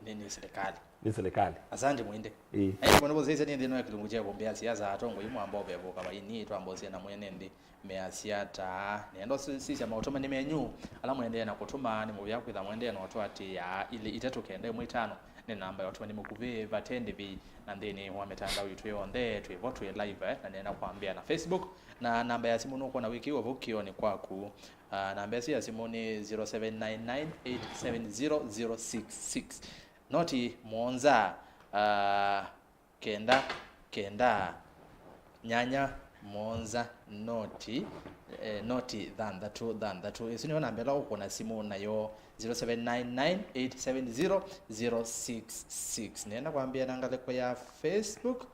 nĩ, nĩ serikali. Nĩ serikali. Asante Mwende. Ĩĩ. Na ĩndĩ mũno vosese nĩ nthĩnĩ wa kĩlungu kya kũmbĩa siasa, atongoi mwamba ũvevũka vaini twambosia na mwene nthĩ measya ta nĩenda sisya maũtũmani menyu ala mwendee na kũtũma nĩ mũvea kwĩtha mwendee na ũtũatĩĩa ilĩ itatũ kenda ĩmwe itano. Nĩ namba ya ũtũmani mũkuvĩ vate ndĩvi, na nthĩnĩ wa mĩtandao yitũ yonthe twĩ vo twĩ live, eh, na nĩenda kwambĩa na Facebook, na namba ya simũ nũkwona wĩkĩwa vo kĩonĩ kwaku. Ah, namba ĩsu ya simũ nĩ zero seven nine nine eight seven zero zero six six. Noti mũonza, ah, kenda kenda nyanya mũonza noti, eh, noti thanthatũ thanthatũ. Ĩsu nĩyo namba ĩla ũkũna simũ nayo, zero seven nine nine eight seven zero zero six six. Nĩenda kwambĩa na ngalĩko ya Facebook.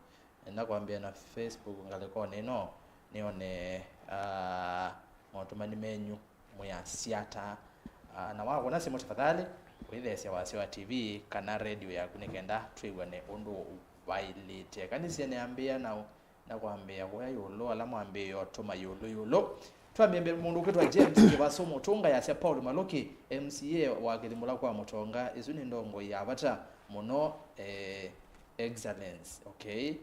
Nenda kwambĩa na Facebook ngalĩkonĩ ĩno, nĩone, ah, maũtũmani menyu mwĩasya ata. Ah, na wakũna simũ, tafadhali wĩtheesya wasya wa T V kana radio yaku nĩ kenda twĩw'ane ũndũ vaĩlĩte. Kanĩsye nĩambĩa na, na kwambĩa kũya ĩũlũ, ala mwambĩĩo tũma ĩũlũ ĩũlũ. Twambĩe mũndũ ũkwĩtwa James Kĩvaso Mũtũnga, yasya Paul Malũki, M C A wa Kĩthimũla kwa Mũtonga, ĩsu nĩ ndongoi ya vata mũno, eh, excellence, okay?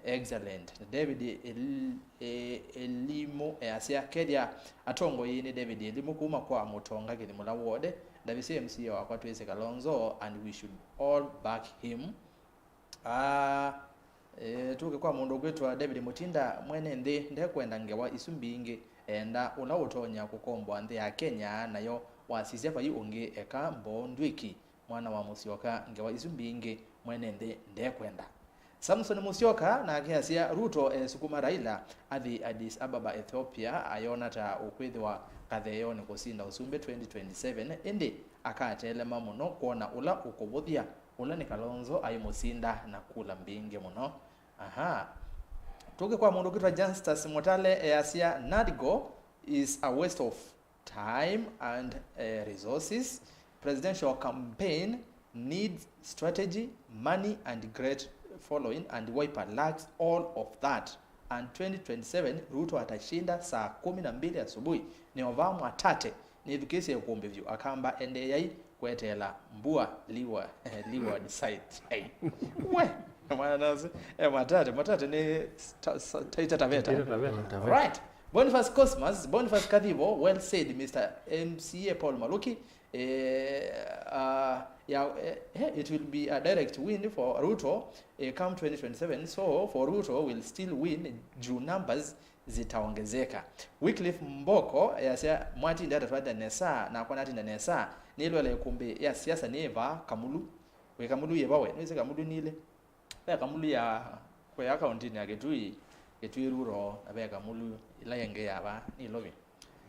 Excellent. David El-, eh, Elimu, eh, asya, kethya atongoi nĩ David Elimu kuma kwa Mũtonga Kĩthimũla Ward, ndavisye M C A wakwa twĩsĩ Kalonzo and we should all back him. Ah, E, tũke kwa mũndũ ũkwĩtwa David Mutinda, mwene nthĩ ndekwenda ngewa isu mbingĩ, enda ũla ũtonya kũkomboa nthĩ ya Kenya, nayo wasisya vai ũngĩ eka mboo ndw'ĩki. Mwana wa Musyoka, ngewa isu mbingĩ mwene nthĩ ndekwenda. Samson Musyoka nake asya Ruto esukuma Raila athi Addis Ababa, Ethiopia, ayona ta ũkwĩthĩwa katheeonĩ kũsinda ũsumbĩ twenty twenty-seven, ĩndĩ akatelema mũno kwona ũla ũkũvũthya, ũla nĩ Kalonzo aimũsinda na kula mbingĩ mũno. Aha. Tũke kwa mũndũ ũkwĩtwa Justus Mutale, easya NADCO is a waste of time and, eh, resources. Presidential campaign needs strategy, money and great following, and Wiper lacks all of that. And twenty twenty-seven, Ruto atashinda saa kumi na mbili asubuhi. Nĩ ovaa Mwatate, nĩthukĩĩsye ĩkũmbĩ vyũ, Akamba endeeai kweteela mbua leeward, leeward side. Hey. We, mwana nasi, eh, Mwatate, Mwatate nĩ ta-, sa-, Taita Taveta. Taita Taveta. Right. Boniface Cosmas, Boniface Kathivo, well said, Mister M C A Paul Maluki. Eh, uh, yeah, eh, eh, it will be a direct win for Ruto, eh, come twenty twenty-seven. So for Ruto will still win juu numbers zitaongezeka. Wycliffe Mboko yasya, mwatinda atatwata nesa, nakwa natinda nesa, nĩlwela ĩkũmbĩ ya siasa nĩ vaa Kamulu. Wĩ Kamulu yĩ vawe, nĩwĩsĩ Kamulu nĩlĩ? Ve Kamulu ya kũya kaũntĩnĩ ya Kitui, Kitui rural, na ve Kamulu ĩla ĩngĩ ya vaa Nairobi.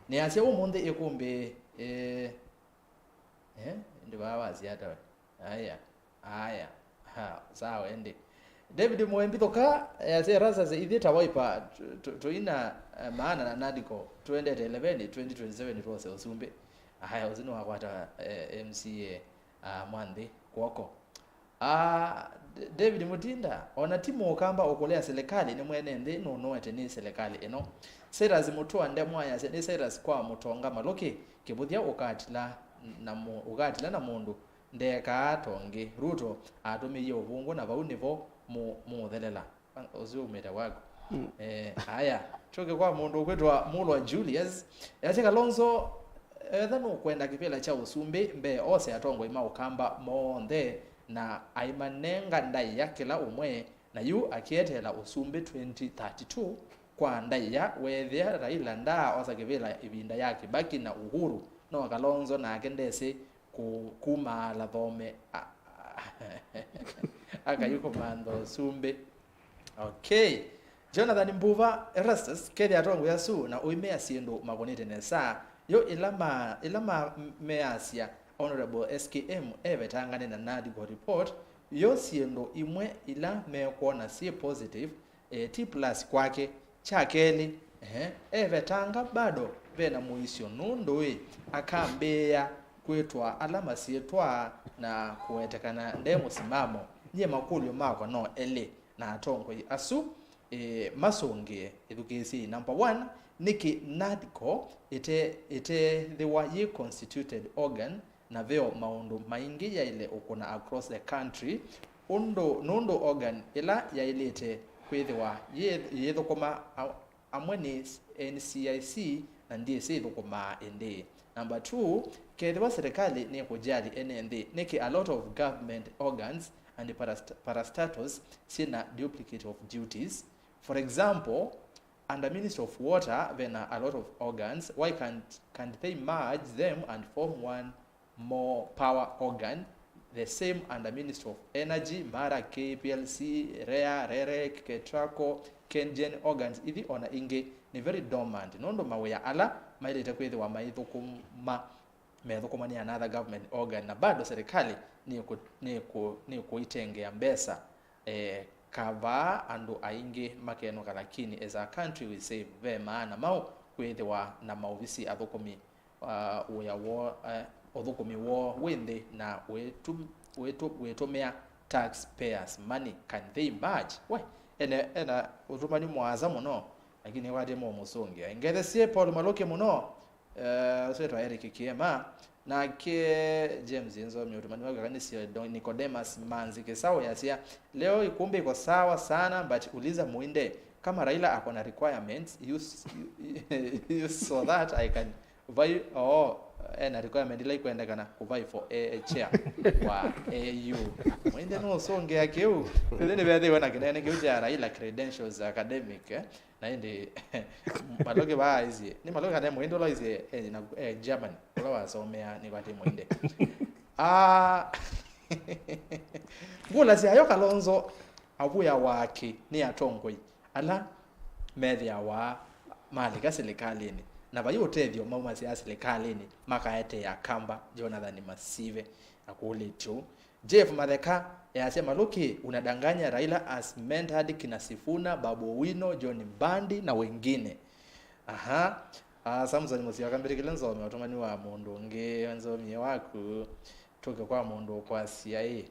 Nĩasya ũmũnthĩ ĩkũmbĩ, eh, eh, ĩndĩ vaa wasya ata we? Aya, aya, ha, sawa ĩndĩ. David Mwembi Thoka, eh, asya Erastus, ithyĩ ta Wiper, tu-, tu-, tũina, eh, maana na NADCO, tũendete eleveni, twenty twenty-seven twose ũsumbĩ. Aya, ũsu nĩwakwata, eh, M C A, ah, mwanthĩ kw'oko. Ah, D-, David Mutinda, ona ti mũkamba ũkũlea silikalĩ, nĩ mwene nthĩ nũnũete nĩ silikalĩ ĩno. Cyrus Mutua Ndemwa yasya nĩ Cyrus kwa Mũtonga Malũki, kĩvũthya ũkatila na mũ-, ũkatila na mũndũ ndekaa tongi. Ruto atũmĩie ũvũngũ na vau nĩvo mũ-, mũũthelela. Ũsu umĩte waku. Mm. Eh, aya, tũke kwa mũndũ ũkwĩtwa Mulwa Julius. Yasya Kalonzo, etha nũkwenda kĩvĩla kya ũsumbĩ, mbee ose atongoi ma ũkamba monthe na aimanenga ndaĩa kĩla ũmwe, na yu akĩeteela ũsumbĩ twenty thirty-two kwa ndaĩa. Weethĩa Raila ndaaosa kĩvĩla ĩvinda ya Kibaki na Uhuru, no Kalonzo nake ndesĩ ku-, kumaala thome a-, a-, akayũkũmantha ũsumbĩ. Okay. Jonathan Mbuva, Erastus, kethĩa atongoi asu na ũimea syĩndũ makũnĩte nesa. Yo ĩla ma-, ĩla ma-, measya Honorable S K M evetangane na NADCO report, yo syĩndũ imwe ila mekwona syĩ positive, eh, ti plus kwake. Kya kelĩ, eh, evetanga bado vena mũisyo nũndũ ĩ akambĩĩa kwĩtwa ala masyĩtwa na kũwetekana nde mũsimamo. Nyie makũlyo makwa no elĩ na atongoi asu, eh, masũngĩe. Ĩthukĩĩsyei. Number one, nĩkĩ NADCO ĩte-, ĩteethĩwa yĩ constituted organ na veo maũndũ maingĩ yaĩle ũkũna across the country, ũndũ, nũndũ organ ĩla yaĩlĩte kwĩthĩwa yĩ-, yĩthũkũma a-, amwe nĩ N C I C na ndyĩsĩ ĩthũkũmaa ĩndĩĩ. Number two, kethĩwa silikalĩ nĩkũjali ene nthĩ, nĩkĩ a lot of government organs and parast-, parastatals syĩna duplicate of duties? For example, under Ministry of Water vena a lot of organs. Why can't, can't they merge them and form one more power organ? The same under Ministry of Energy, mara K P L C, REA, REREC, KETRACO, KenGen. Organs ithi ona ingĩ nĩ very dormant nũndũ mawĩa ala maĩlĩte kwĩthĩwa maithũkũma methũkũma nĩ another government organ, na bado serikali nĩkũ-, nĩkũ-, nĩkũitengea mbesa. Eh, kavaa andũ aingĩ makenũka, lakini as a country we save. Ve maana mau kwĩthĩwa na maovisi athũkũmi, uh, wĩa woo, uh, ũthũkũmi woo wĩ nthĩ na wĩtũ-, wĩtũ-, wĩtũmĩa taxpayers money. Can they merge? We, ene, ena ũtũmani mũasa mũno, lakini nĩkwatie mũmũsũngĩa. Ngethesie Paul Malũki mũno. Eh, ũsu wĩtwa Eric Kiema. Nake James Nzomi, ũtũmani wa kanisa, Don Nicodemus Manzi Kisau yasya, leo ikumbi iko sawa sana, but uliza Muinde kama Raila ako na requirements, you, s-, you, you so that I can vi-, oh, ena requirement ila ikwendekana kũvai for a, a chair wa A U. Mwende nũsũngĩa kĩu. Ĩndĩ nĩvethĩwe na kĩnene kĩu kya Raila credentials academic, eh? Na ĩndĩ Maloki vaa aisie. Nĩ Maloki kana Mwende ũla aisie, eh, na, eh, German. Ũla wasomea nĩ kwati Mwende. Ah, ngũlasya yo Kalonzo avũyawa kĩ nĩ atongoi ala methĩawa malika silikalĩnĩ, na vai ũtethyo maumasya silikalĩnĩ makaetea Kamba Jonathan Masive. Akũlĩtye ũu. Jeff Matheka easya, Maloki, unadanganya, Raila has mentored kina Sifuna, Babu Owino, John Mbadi na wengine. Aha. Ah, Samson Musyoka, mbĩtĩkĩle nsome ũtũmani wa mũndũ ũngĩ, nzomie waku. Tũke kwa mũndũ ũkwasya ĩ.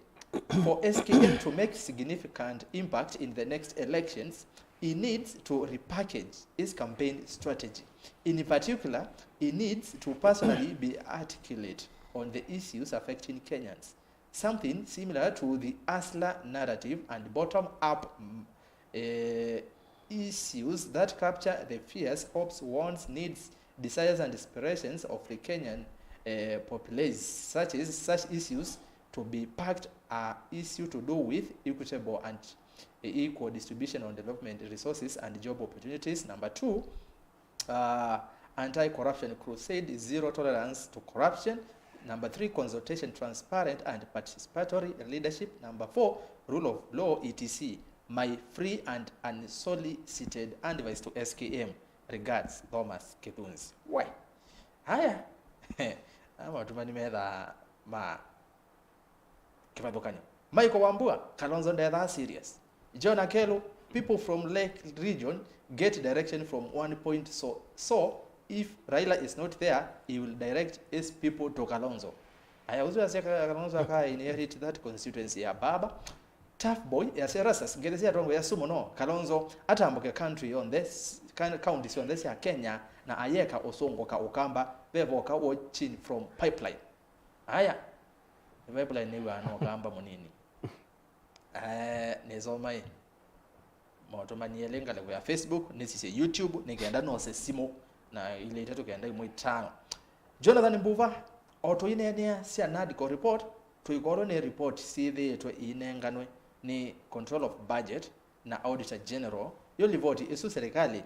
For S K M to make significant impact in the next elections, he needs to repackage his campaign strategy. In particular, he needs to personally be articulate on the issues affecting Kenyans, something similar to the hustler narrative and bottom-up, mm, eh, issues that capture the fears, hopes, wants, needs, desires and aspirations of the Kenyan, eh, populace. Such is, such issues to be packed are issue to do with equitable and equal distribution on development resources and job opportunities. Number two, uh, anti-corruption crusade, zero tolerance to corruption. Number three, consultation, transparent and participatory leadership. Number four, rule of law, et cetera. My free and unsolicited advice to S K M. Regards, Thomas Kithunzi. Why? Haya. Ama tuma nimetha ma kĩvathũkany'o. Michael Wambua, Kalonzo ndethaa serious. John Akello, people from Lake region get direction from one point, so, so if Raila is not there, he will direct his people to Kalonzo. Aya, ũsu asya Ka-, Kalonzo aka inherit that constituency ya baba. Tough boy, yasya Rastas, ngethi sya atongoi asu mũno, Kalonzo atambũke country yonthe, s-, kan-, county syonthe sya Kenya, na ayeka ũsũngũka ũkamba, ve voka watching from pipeline. Aya, nĩ pipeline nĩw'aa no kamba mũnini. Eh, nĩsoma ĩ. Maũtũmanie ĩlĩ ngalĩko ya Facebook, nĩsisye YouTube, nĩkenda nose simũ, na ilĩ itatũ kenda ĩmwe itano. Jonathan Mbuva, o tũineenea sya NADCO report, tũikolwe nĩ report syĩthĩĩtwe iinenganwe nĩ Control of Budget na Auditor General, yo livoti ĩsu serikali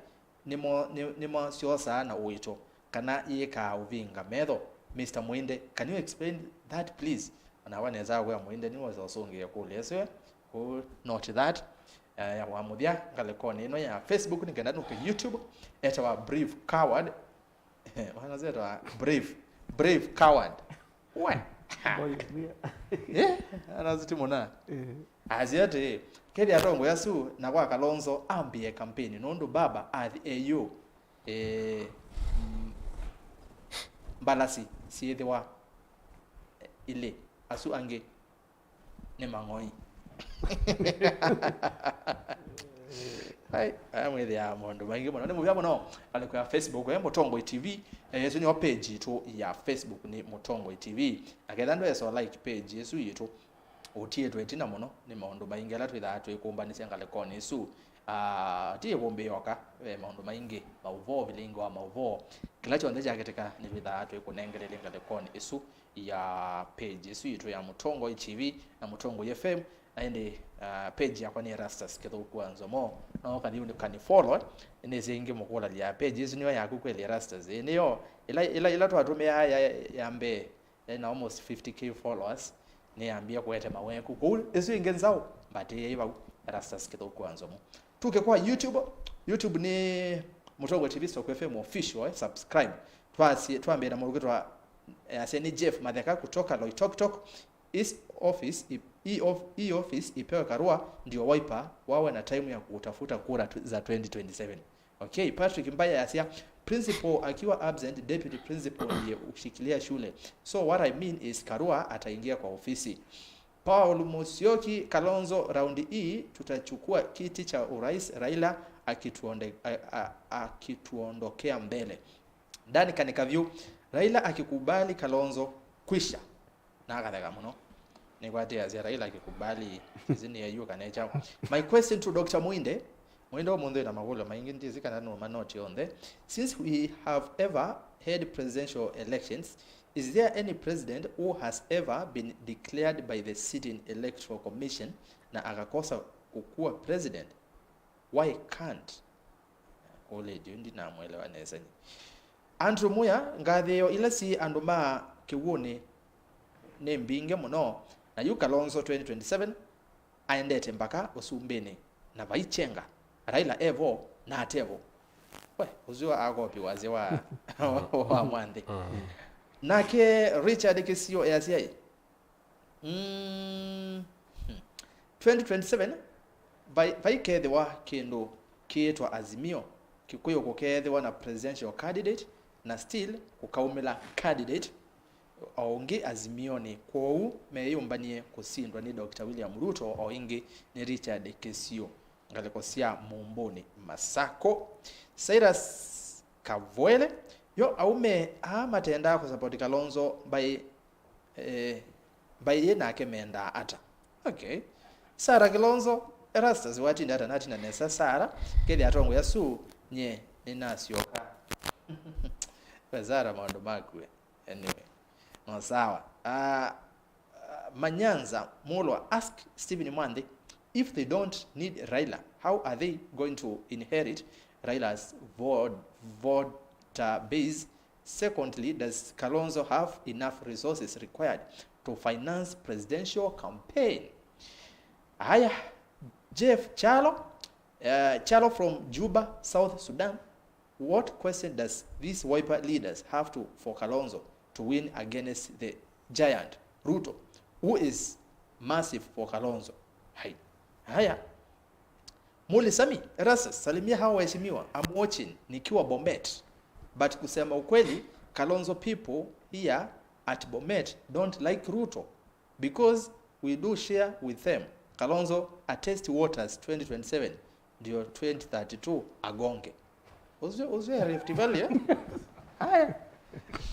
nĩmo-, nĩ-, nĩmasyosaa na ũito kana yĩkaa ũvinga metho. Mister Mwinde, can you explain that please? Onawa nesa kwĩa Mwinde nĩwesa ũsũngĩe kũlya ĩsu, eh? Kũ note that. Eh, wa mũthya ngalĩkonĩ ĩno ya Facebook, nĩkenda nũke YouTube, etawa Brave Coward. Mwana zetwa Brave, Brave Coward. We. Boy, yeah. Eh, anaziti mũna. Eh. Asya atĩ, kethĩa atongoi asu na kwa Kalonzo ambĩe kampeni, nũndũ baba athi A U, eh, mm, mbalasi syĩthĩwa, eh, ilĩ, asu angĩ nĩ mang'oi. Ai, aya mwĩthĩaa maũndũ maingĩ mũno. Nĩ mũvea mũno, ngalĩko ya Facebook, eh, Mũtongoi T V, eh, ĩsu nĩyo page yitũ ya Facebook nĩ Mũtongoi T V. Na ketha ndwesa like page ĩsu yitũ, ũtiĩtwe ĩtina mũno nĩ maũndũ maingĩ ala twĩthaa twĩkũmbanĩsya ngalĩkonĩ ĩsu. Ah, ti ĩvũmbĩ yoka, ve maũndũ maingĩ, maũvoo, vilingi wa maũvoo, kĩla kyonthe kyakĩtĩka nĩtwĩthaa twĩkũnengelelye ngalĩkonĩ ĩsu ya page ĩsu yitũ ya Mũtongoi T V na Mũtongoi F M. Na ĩndĩ, ah, page yakwa nĩ Erastus Kĩthũku wa Nzomo. No ũkathi ũkani follow, eh? Nĩsĩ ĩngĩ mũkũlalya page ĩsu nĩyo yaku kweli Erastus? Ĩ, nĩyo. Ĩla, ĩla, ĩla twatũmĩaa ya, ya mbee, ena almost fifty K followers, nĩyambie kũete maweku. Kũu ĩsu ĩngĩ nzaũ, but yai vau, Erastus Kĩthũku wa Nzomo. Tuke kwa YouTube. YouTube nĩ Mũtongoi T V stroke F M official, eh, subscribe. Twasie, twambie na mũrukĩ twa, eh, asya nĩ Jeff Matheka kutoka Loitoktok. His office, i, i of, i office ipewe Karua ndio Wiper wawe na time ya kutafuta kura tu, za twenty twenty-seven. Okay, Patrick Mbaya asya, principal akiwa absent, deputy principal ndiye ushikilia shule. So what I mean is Karua ataingia kwa ofisi. Paul Musyoki, Kalonzo, raundi hii tutachukua kiti cha urais, Raila akituonde-, a, a, akituondokea mbele. Dan Kanikavyu, Raila akikubali Kalonzo, kwisha. Na akatheka mũno. Nĩkwatĩasya Raila akikubali, ĩsu nĩ A U kana ĩ kyaũ. My question to Doctor Mwinde. Mwinde ũmũnthĩ na makũlyo maingĩ, ndyĩsĩ kana no manoti onthe. Since we have ever had presidential elections, Is there any president who has ever been declared by the sitting electoral commission na akakosa kũkua president? Why can't? Kũlĩtyo ndinamwelewa nesa nyie. Andrew Muya, ngathĩĩo ila syĩ andũ ma kĩw'ũnĩ nĩ mbingĩ mũno, na yu Kalonzo twenty twenty-seven aendete mbaka ũsumbĩnĩ na vai kyenga, Raila e vo na ate vo. We, ũsu akopi wasya wa, wa Mwanthi. Nake Richard Kĩsio easya ĩ, mm, hmm, twenty twenty-seven vai-, vaikethĩwa kĩndũ kĩĩtwa Azimio, Kĩkũyũ kũkeethĩwa na presidential candidate na still kũkaumĩla candidate o ũngĩ Azimionĩ, kwoou meyũmbanie kũsindwa nĩ Doctor William Ruto o ĩngĩ nĩ Richard Kĩsio, ngalĩko sya Mũmbũnĩ Masakũ. Cyrus Kavoele, yo aume aa matendaa kũsapoti Kalonzo mbaĩ, eh, mbaĩ yĩ nake mendaa ata? Okay. Sarah Kilonzo, Erastus watinda ata natina nesa Sarah, kethĩa atongoĩ asu nye nĩnasyoka. We Sarah, maũndũ maku we. Anyway, no sawa. Ah, ah, Manyanza Mulwa ask Stephen Mwanthi, if they don't need Raila, how are they going to inherit Raila's vo-, voter base? Secondly, does Kalonzo have enough resources required to finance presidential campaign? Haya, Jeff Chalo, uh, Chalo from Juba, South Sudan. What question does these Wiper leaders have to, for Kalonzo to win against the giant Ruto, who is massive for Kalonzo? Hai. Haya. Muli Sami, Erastus, salimia hao waheshimiwa. I'm watching nikiwa Bomet. But kusema ukweli, Kalonzo people here at Bomet don't like Ruto because we do share with them. Kalonzo, a test waters twenty twenty-seven ndio twenty thirty-two agonge. Ucio, ucio ya Rift Valley, eh? Haya.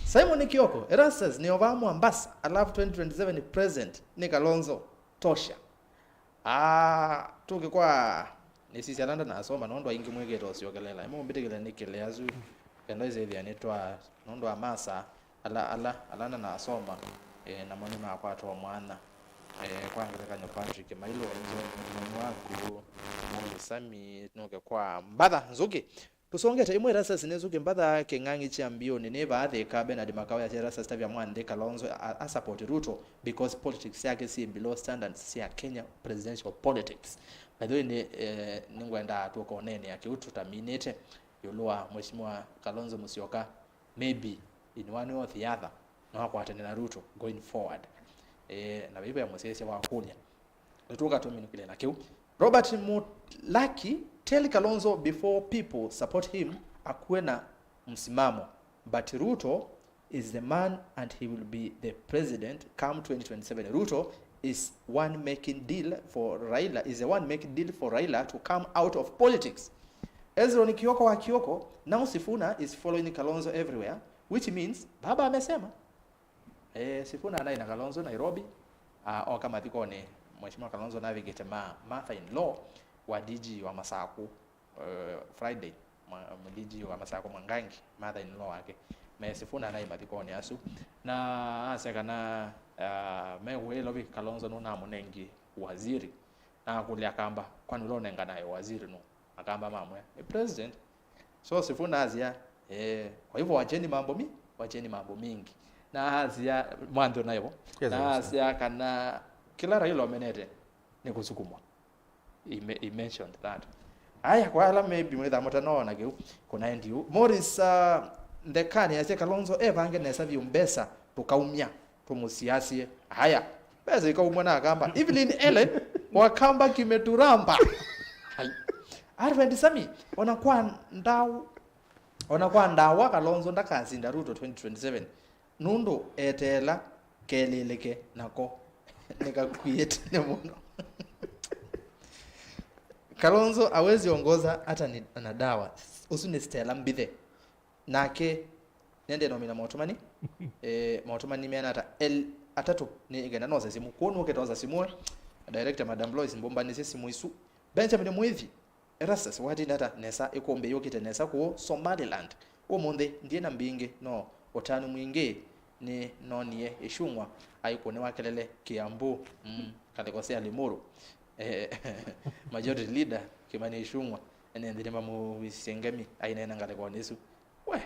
Simon Kioko, Erastus, nĩ ovaa Mombasa, alafu twenty twenty-seven president nĩ Kalonzo. Tosha. Ah, tũke kwa nĩsisya ala ndanasoma, nũndũ aingĩ mwĩkĩte ũsyokelela. Ĩmwe mbĩtĩkĩle nĩkĩle asu, kenda ĩsĩthĩa nĩtwa, nũndũ wa masa, ala, ala, ala ndanasoma, eh, namo nĩmakwatwa mwanya. Eh, kwa ngelekany'o, Patrick Mailo, John Mwaku, Muli Sami, nũke kwa Mbatha Nzuki. Tũsongete ĩmwe Erastus nĩ Nzuki Mbatha, Kĩng'ang'i kya Mbiũnĩ nĩ vaa Thĩka, Bernard Makawe asya Erastus tavya Mwanthi, Kalonzo a, a, a support Ruto because politics syake syĩ below standards sya Kenya presidential politics. By the way, nĩ, eh, nĩngwendaa tũkoneenea kĩu tũtaminĩte ĩũlũ wa Mheshimiwa Kalonzo Musyoka, maybe in one way or the other, no akwatane na Ruto going forward. Eh, na vaivo ya mũsyaĩĩsya wa kũlya. Nĩtũka tũminũkĩle na kĩu. Robert Mulaki, tell Kalonzo before people support him akuwe na msimamo. But Ruto is the man and he will be the president come twenty twenty-seven. Ruto is one making deal for Raila, is the one making deal for Raila to come out of politics. Hezron Kioko wa Kioko, now Sifuna is following Kalonzo everywhere, which means baba amesema. Eh, Sifuna anaĩ na Kalonzo Nairobi, ah, oka mathikonĩ, Mheshimiwa Kalonzo navikĩte ma mother in law wa D G wa Masaku, eh, Friday, ma, D G wa Masaku Mwangangi, mother in law wake. Me Sifuna anaĩ mathikonĩ asu. Na asya kana, ah, me wĩlovi Kalonzo nũnamũnengi waziri. Na akũlya Kamba, kwani ũla ũnenganae waziri nũ? Akamba mamwĩa, nĩ president. So Sifuna asya, eh, kwa hivyo wacheni mambo mi, wacheni mambo mingi. Na asya, Mwanthi ũnaĩvo. Yes, na yes, asya kana kĩla Raila ũmenete nĩ kũsukumwa. He me-, he mentioned that. Aya, kwa ala maybe mwĩtha mũtanoona kĩu, kuna endiu. Morris, uh, Ndekani asya Kalonzo evange nesa vyũ mbesa tũkaumya. Tũmũsiasye. Aya. Mbesa ikaumwa na Akamba. Evelyn Ellen, Wakamba kimeturamba. Hai. Arvend Sami, ona kwa ndau-, ona kwa ndawa Kalonzo ndakasinda Ruto twenty twenty-seven. Nũndũ eteela kelĩlĩke nako nĩkakw'ĩe tene mũno. Kalonzo hawezi ongoza hata ni-, na dawa. Ũsu nĩ Stella Mbithe. Nake nĩendee nomina maũtũmani. Eh, maũtũmani meana ata? El atatũ nĩ ngenda nose simũ. Kwou nũke tosa simũ we. Director Madam Lois, mbũmbanĩsye simũ isu. Benjamin Mwithi, Erastus, watinda ata nesa? Ĩkũmbĩ yũkĩte nesa kũũ Somaliland. Ũmũnthĩ ndiĩ na mbingĩ, no ũtanu mwingĩ nĩnonie Ĩchung'wa aikũnĩwa kelele Kiambu, mm, ngalĩko sya Limuru. Eh, majority leader Kimani Ĩchung'wa, ene nthĩ nĩmamũvisye ngemi aineena ngalĩkonĩ ĩsu. We,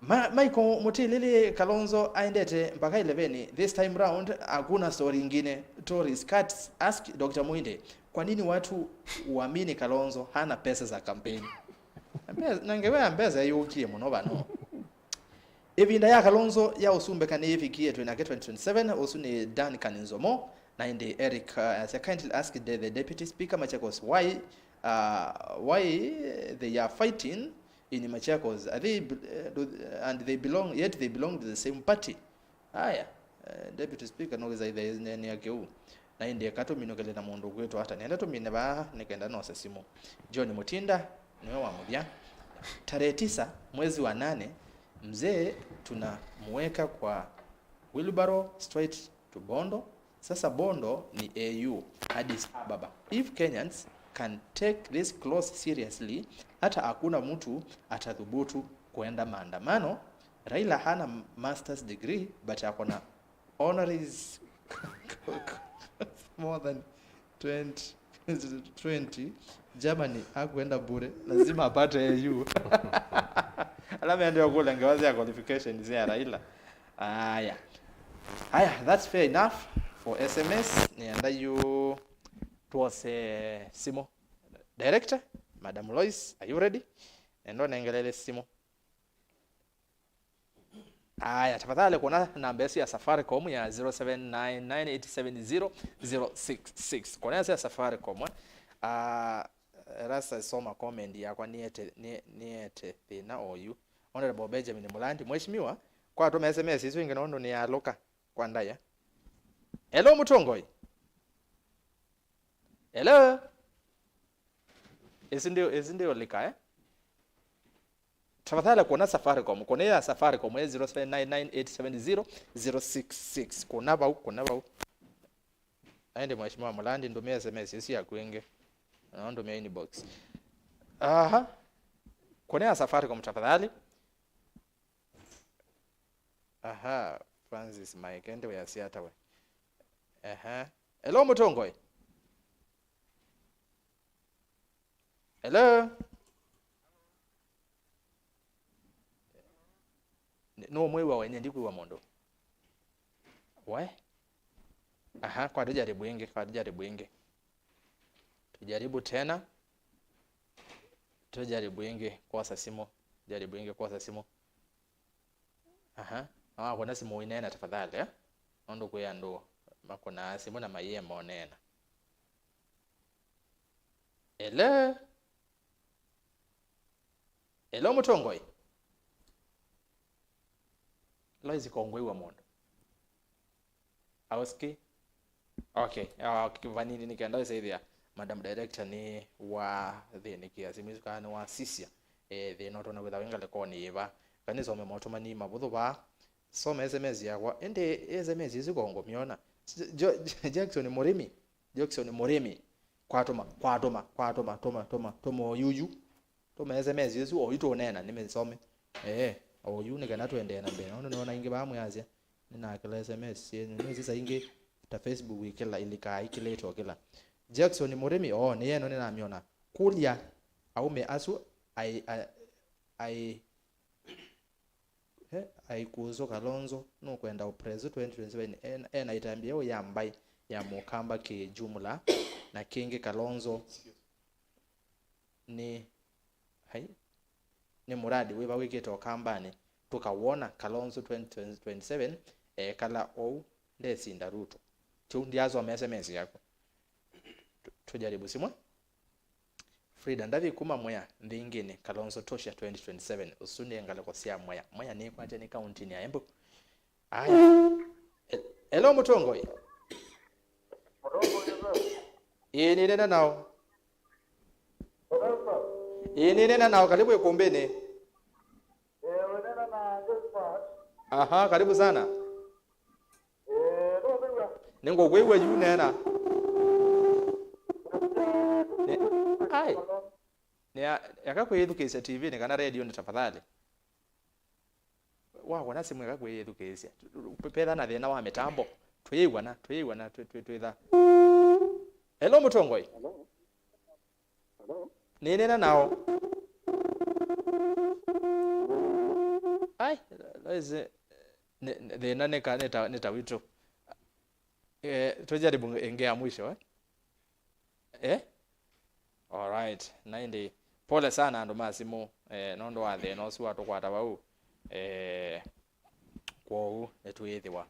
Ma-, Michael Mutilili, Kalonzo aendete mpaka eleven. This time round, hakuna story ingine. Tourist Cats ask Doctor Muinde, kwa nini watu huamini Kalonzo hana pesa za kampeni? Na mbe-, na ngewa ya mbesa yũkie mũno vano. Ĩvinda ya Kalonzo ya ũsumbĩka nĩyĩvikie, twĩ nake twenty twenty-seven. Ũsu nĩ Duncan Nzomo, na ĩndĩ Eric, uh, asya, kindly ask the, the deputy speaker Machakos why, uh, why they are fighting in Machakos. Are they, uh, do, and they belong, yet they belong to the same party. Aya, uh, Deputy Speaker, no gĩthaitha nene ya kĩu. Na ĩndĩ eka tũminũkĩle na mũndũ ũkwĩtwa ata. Nenda tũmine vaa nĩ kenda nose simũ. John Mutinda nĩwe wa mũthya. Tarehe tisa mwezi wa nane, mzee tunamuweka kwa wheelbarrow straight to Bondo. Sasa Bondo ni A U, Addis Ababa. If Kenyans can take this clause seriously, hata hakuna mtu atathubutu kuenda maandamano. Raila hana master's degree, but ako na honoraries more than twenty, twenty. Germany akwenda bure, lazima apate A U. Ala mendeo kule ngewa sya qualifications ya Raila. Aya. Aya, that's fair enough for S M S. Nĩenda yu tuose simũ. Director, Madam Lois, are you ready? Nenda ũnengelele simũ. Aya, tafadhali kuona namba yesu ya Safaricom ya zero seven nine nine eight seven zero zero six six. Kuona yesu ya Safaricom, eh. Ah, Rasta, soma comment yakwa, niete, ni-, niete thĩna oyu. Honorable Benjamin Mulandi, Mheshimiwa, kwatũma S M S isu ingĩ nũndũ nĩyalũka kwa ndaya. Hello, Mũtongoi. Hello. Ĩsu ndio, ĩsu ndio lika, eh? Tafadhali kuna Safaricom, kuna ya Safaricom, eh, zero seven nine nine eight seven zero zero six six. Kuna vau, kuna vau. Aende Mheshimiwa Mulandi, ndũmĩa S M S isu yaku ĩngĩ. Na ndũmĩa inbox. Aha. Kuna ya Safaricom tafadhali. Aha, Francis Mike, ende wĩasya ata we? Aha. Hello, Mũtongoi. Hello? Nĩ-, nũũmwĩw'a wenye, ndikwĩw'a mũndũ. We? Aha, kwa tujaribu ĩngĩ, kwa tujaribu ĩngĩ. Tujaribu tena. Tujaribu ĩngĩ kwosa simũ. Jaribu ĩngĩ kwosa simũ. Aha. Na wakũna simũ ũineena tafadhali, eh? Nũndũ kwĩ andũ makũnaa simũ na maiema ũneena. Hello? Hello, Mũtongoi? Lois, kongwĩw'a mũndũ. Auski? Okay, ah, okay, vanini nĩ kenda wĩsa ĩthĩa Madam Director nĩ wathĩnĩkĩa simũ isu kana nĩ wasisya, eh, thĩna ũtonya kwĩtha wĩ ngalĩkonĩ yĩva. Kana nĩsome motũmani mavũthũ vaa. Soma S M S yakwa. Ĩndĩ S M S isu kongũmyona. Jo-, Jo-, Jackson Mũrĩmi. Jackson Mũrĩmi. Kwatũma, kwatũma, kwatũma, tũma, tũma, tũma oyuyu. Tũma S M S ĩsu, oyu tũũneena, nĩmĩsome. Ee, oyu nĩ kana tũendee na mbee. Nũndũ nĩona aingĩ vaa mwĩasya, nĩnakĩla S M S syenyu. Nĩsĩ saa ingĩ ta Facebook ĩkĩla, ĩlikaa ĩkĩlĩtwe kĩla. Jackson Mũrĩmi, oo, nĩ ĩno nĩnamyona. Kũlya aũme asu aĩ, aĩ, aĩ, Eh, aikũsũ Kalonzo nũkwenda ũpresu twenty twenty-seven, e, e na ĩtambya yeũ ya mbaĩ ya Mũkamba kĩ jumla, na kĩngĩ Kalonzo nĩ, hai, nĩ muradi wĩva wĩkĩte Ũkambanĩ, tũkawona Kalonzo twenty twenty-seven ekala ou, ndesinda Ruto. Kĩu ndyasoma S M S yaku. Tu-, tujaribu simwe. Frida Ndavi kuma Mwea, nthingini, Kalonzo tosha twenty twenty-seven. Ũsu nĩ ngalĩko sya Mwea. Mwea nĩkwatya nĩ kauntinĩ ya Embu. Aya. E-, hello, Mũtongoi. Ĩĩ, nĩnena nao. Ĩĩ, nĩnena nao. Karibu ikumbini. Aha, karibu sana. Nĩngũkwĩw'a yu, neena. Nĩ-, ai. Nĩa-, eka kwĩthukĩĩsya T V nĩ kana redio nĩ tafadhali. Wawona simũ ĩka kwĩyĩthukĩĩsya. Pe-, petha na thĩna wa mĩtambo. Twĩyĩw'ana, twĩyĩw'ana, twĩ-, twĩ-, twĩtha. Hello, mũtongoi. Hello? Hello? Nĩnena nao. Ai, loise, nĩ-, nĩ-, thĩna nĩ ka-, nĩ ta, nĩ ta witũ. Eh, tũjaribu ĩngĩ ya mwisho, eh? Eh? Alright, na ĩndĩ pole sana andũ ma simũ, eh, nũndũ wa thĩna ũsu watũkwata vau. Eh, kwoou nĩtwĩthĩwa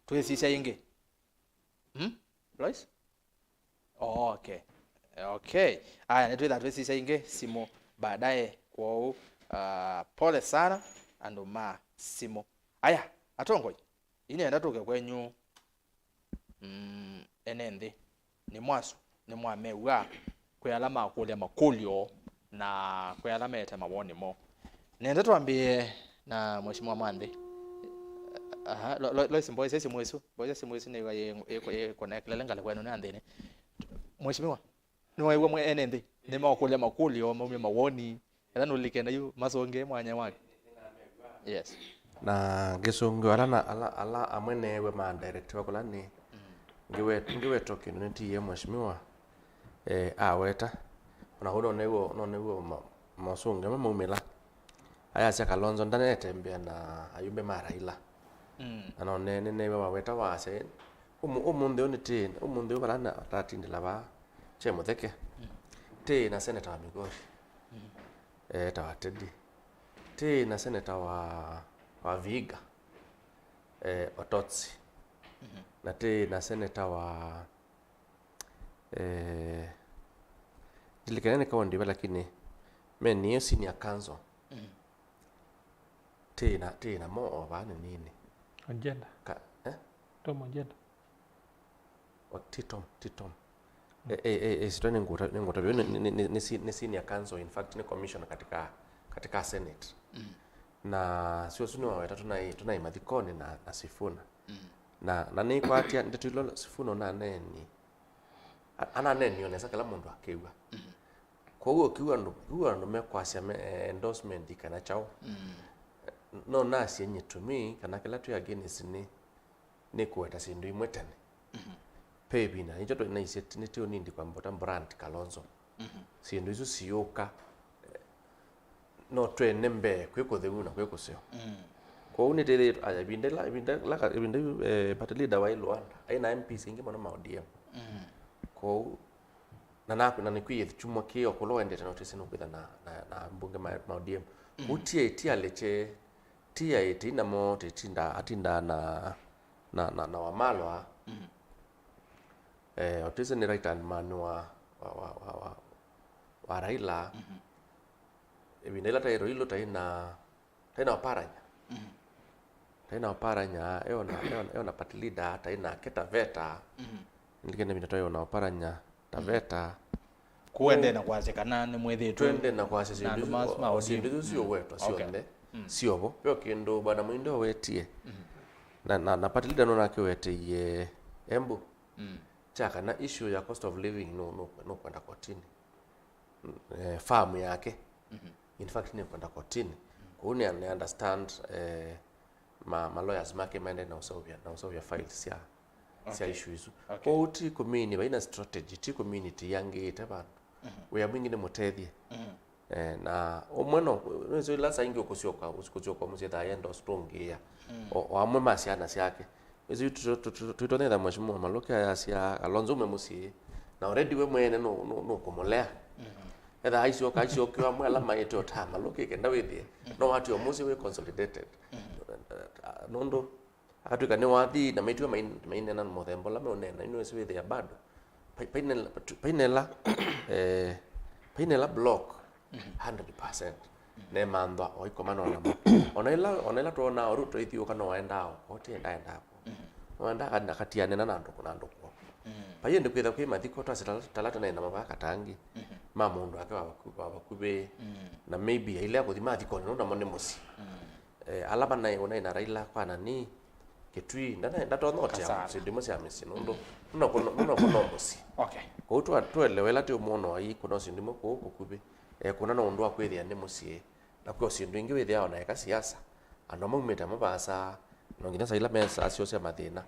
twĩsisya ĩngĩ. Hmm? Lois? Oh, okay. Okay. Aya, nĩtwĩtha twĩsisya ĩngĩ simũ baadaye. Kwoou, ah, pole sana andũ ma simũ. Aya, atongoi, inenda tũke kwenyu. Mm, ene nthĩ, nĩ mwasu, nĩ mwamew'a kwĩ ala makũlya makũlyo na kwĩ ala mete mawoni moo. Nenda twambĩe na Mheshimiwa Mwanthi. Aha, lo, lo, Lois, mboesya simũ ĩsu, mboesya simũ ĩsu nĩw'a yĩ, yĩ, yĩ connect lele ngalĩko ĩno nĩ ya nthĩnĩ. Mheshimiwa, nĩwaĩw'a mwe ene nthĩ nĩmakũlya makũlyo maumye mawoni. Ethĩwa nũlikene yu masũngĩe mwanya wake. Yes. Na ngĩsũngĩwa ala, na ala, ala amwe neew'e ma director wa kũla nĩ, ngĩwe-, ngĩwetwa kĩndũ nĩ T A Mheshimiwa, eh, aweta. Ona kũu no nĩw'o, no nĩw'o ma-, mosũngĩo ma maumĩla. Ayasya Kalonzo ndanetembea na ayumbe ma Raila. Mm. Na no ne-, nĩ neew'a waweta wasya, ũmũ-, ũmũnthĩ ũyũ nĩ T A, ũmũnthĩ ũyũ vala na-, tatindĩla vaa, Che Mũtheke. Mm. T A na seneta wa Migori. Mm. Etawa Teddy. Tĩ na seneta wa, wa Vihiga, eh, Ototsi. Mhm. Na tĩ na seneta wa, eh, ndilikane nĩ kaunti ĩva, lakini me nĩyo senior counsel. Mhm. Tĩ na, tĩ na mo o vaa nĩ nini. Agenda. Ka, eh? Tom Agenda. O, ti Tom, ti Tom. Mm. E, e, e, e, sitwa nĩ ngũta, nĩ ngũta. Nĩ, nĩ, nĩ, nĩ, nĩ si-, nĩ senior counsel, in fact, nĩ commissioner katika, katika Senate. Mm. Na sio sio nĩ wa wetatũ tũnaĩ, tũnaĩ mathikonĩ na, na Sifuna. Mm. Na, na nĩ kwatia ndeto ilo Sifuna ũnaneenie. A-, ananeenie o nesa kĩla mũndũ akĩw'a. Mm. Kwoou ũkiw'a andũ, ũkiw'a andũ mekwasya me, eh, endorsement kana kyaũ. Mm. No nasye nyĩtumi kana kĩla twĩ against nĩ nĩ kũweta syĩndũ imwe tene. Mhm. Ve ĩvinda, nĩkyo tũnaisye nĩtũnindi kwamba ũta brand Kalonzo. Mhm. Syĩndũ isu siũka, eh, no twene mbee kwĩ kũtheu na kwĩ kũseo. Mm. Kwoou nĩtĩthĩĩtwe, aya, ĩvinda ĩla, ĩvinda ĩla ka-, ĩvinda yu, eh, party leader waĩ Luanda, aĩ na M Ps aingĩ mũno ma O D M. Mm. Kwoou, na naku, na nĩkwĩie kyumwa kĩĩ o kũla ũendete na ũtĩsĩ nũkwĩtha na, na, na mbunge ma, ma O D M. Mm. Kwoou ti, ti alekye, ti aĩ, ti namo, tĩtinda, atindaa na, na, na, na Wamalwa. Mhm. Eh, Otise nĩ right hand man wa, wa, wa, wa, wa, wa Raila. Mhm. Ĩvinda ĩla taĩ Roilo taĩ na, taĩ na Oparanya. Mhm. Taĩ na Oparanya, eona, eona, eona party leader, taĩ nake Taveta. Mhm. Ndikene ĩvinda twaĩ ona Oparanya, Taveta. Kũendee na kwasya kana nĩmwĩthĩĩtwe twende na kwasya na syĩndũ andũ isu, masu ma o, syĩndũ isu, mm, syowetwa, okay, syonthe, mm, syovo. Ve o kĩndũ Bwana Mwinde ũwetie. Mm. Na, na, na party leader nũnakĩweteie Embu. Mm. Kya kana issue ya cost of living nũ, nũ, nũkwenda kotini. Mm, eh, farm yake. Mhm. In fact, nĩkwenda kotini. Mm. Kũu nĩ, nĩ understand, eh, ma, ma lawyers make maendee na ũseũvya, na ũseũvya files sya, sya, okay, issue isu. Okay. Kwoou ti kũmini, vai na strategy, ti community yangĩĩte vandũ. Mhm. Wĩa mwingĩ nĩ mũtethye. Mhm. Eh, na ũmwe no, nĩsĩ ila saa ingĩ ũkũsyoka, ũkũsyoka mũsyĩ thaa yenda ũsitũngĩĩa. Mm. O, o amwe ma syana syake. Ĩsu tu-, tu-, tu-, twĩtonyetha Mheshimiwa Maluki ayasya Kalonzo ume mũsyĩ. Na already we mwene nũ-, nũ-, nũkũmũlea. Mhm. Etha aisyoka, aisyokiwa amwe ala maĩte ũtama lũkĩ kenda wĩthĩe. Mhm. No wati o mũsyĩ wĩ consolidated. Mhm. Nũndũ akatwĩka nĩ wathi na maitue main-, mainena mũthemba ũla meũneena, ino ĩsĩ wĩthĩa bado. Pai-, painela, painela, eh, painela block, mhm, hundred percent. Mhm. Nemanthwa o ikomana namo. Ona ila, ona ila twona Ruto ithiũka no aendaa o, koti endaendaa ko. Mhm. Noenda akatianena na andũ, na andũ kw'o. Mm. Vai ĩndĩ kwĩtha kwĩ mathiko twasĩ tala, tala tene na mavaka tangi, mhm, ma mũndũ wake wa vaku-, wa vakuvĩ, mm, na maybe aile akũthi mathikonĩ nũndũ namo nĩ mũsyĩ. Mm. Eh, ala vanaĩ ũnaĩ na Raila kwa nani, Kitui, ndana-, ndatonya ũtea syĩndũ imwe sya mĩsyĩ nũndũ, mm, nũndũ kũno, nũndũ kũno mũsyĩ. Okay. Kũu twa-, twelewe ĩla tĩ ũmwono wa ii kũno syĩndũ imwe kũu kũkuvĩ, eh, kũna no ũndũ wa kwĩthĩa nĩ mũsyĩ. Na kwĩ o syĩndũ ingĩ wĩthĩawa na eka siasa, Andũ amwe maumĩte amwe vaasa, no nginya saa ila mesaa syosya mathĩna.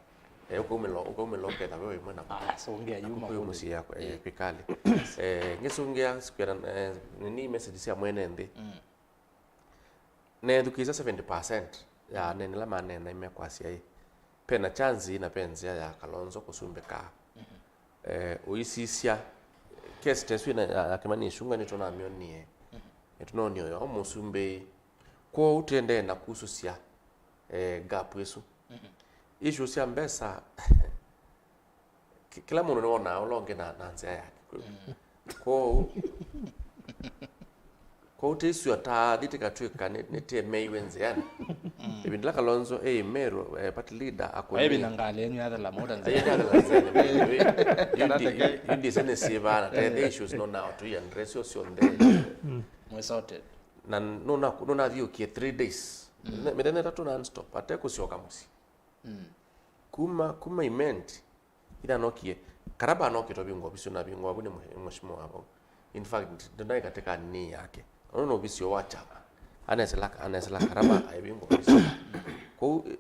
Eh, ũkaumĩla, ũkaumĩla ũketha we wĩmwe na Ah, songea yu kũĩ makũlũ. Mũsyĩ yakwa, eh, kwĩkalĩ. Eh, ngĩsũngĩa sikwĩra, eh, nini message sya mwene nthĩ. Neethukĩĩsya seventy percent ya anene ala maneena imekwasya ĩ, pena chance na pe nzĩa ya Kalonzo kũsumbĩka. Eh, ũisisya, case ta ĩsu ĩna ya, ya Kĩmani Ichung'wa nĩtũnamyonie. Nĩtũnonie ũyo mũsumbĩ. Kwoou tũendee na kusũsya, eh, gap ĩsu. Issue sya mbesa, ki- kĩla mũndũ nĩwonaa ũla ũngĩ na, na nzĩa yake. Kwoou, kwoou tĩisua ta athi tĩkatw'ĩka nĩ- nĩtĩemeiwe nzĩanĩ. Ĩvinda ĩla Kalonzo ĩ Meru, eh, party leader akũnie. Aĩvĩ na ngalĩ yenyu yathela mauta nzĩa. Aĩvĩ na ngalĩ nzĩanĩ, by the way. Yu ndi- yu ndisĩ nĩ syĩva na tethĩ issues no nao tũiandress syo syonthe. Mwĩ sorted. Na nũna- nũnathiũkie three days. Mĩthenya ĩtatũ non-stop, ate kũsyoka mũsyĩ. Kuma, kuma Imenti, ila nokie, Karaba anokĩtwe vingwa ovisi, na vingwa avu nĩ mwe- mheshimiwa wa vau. In fact, ndendai katika nini yake. Ono no ovisi wa chama. Anesela, anesela Karaba aivingwa ovisi. Kwoou, eh,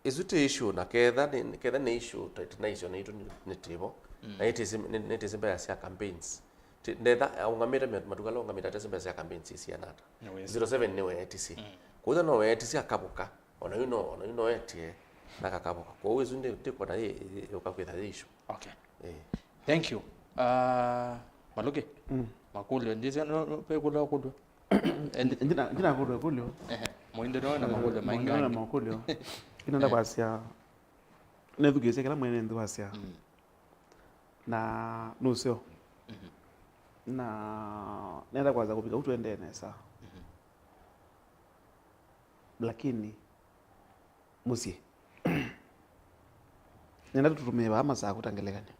isu ti issue, na ketha nĩ, ketha nĩ issue, ta- tinaisyo naitũ nĩ- nĩ tivo. Na nĩtĩsĩ- nĩ- nĩtĩsĩ mbesa sya campaigns. Ti- ndetha aũngamĩte mat- matuka ala aũngamĩte atesĩ mbesa sya campaigns isiana ata. Nĩ wĩsĩ. Zero seven nĩweetisye. Kwoou no weetisye akavũka. Ona yu no, ona yu no etie na kakavũka. Kwoou ĩsu ndi- ndikwona yĩ- yĩ- yũka kwĩtha yĩ issue. Okay. Eh. Thank you. Uh, Maluki, makũlyo ndisya no- no- pe kũla kũlyo. Ndina- ndinakũlwa ĩkũlyo. Ehe. Mũinde no na makũlyo maingĩ. Mũinde no na makũlyo. Ĩnenda kwasya, nethukĩĩsya kĩla mwene nthĩ wasya. Na nũseo. Na nenda kwasya kũvika u tũendee nesa. Lakini mũsyĩ. Nenda tũtũmĩe vaa Masaku ta ngelekany'o.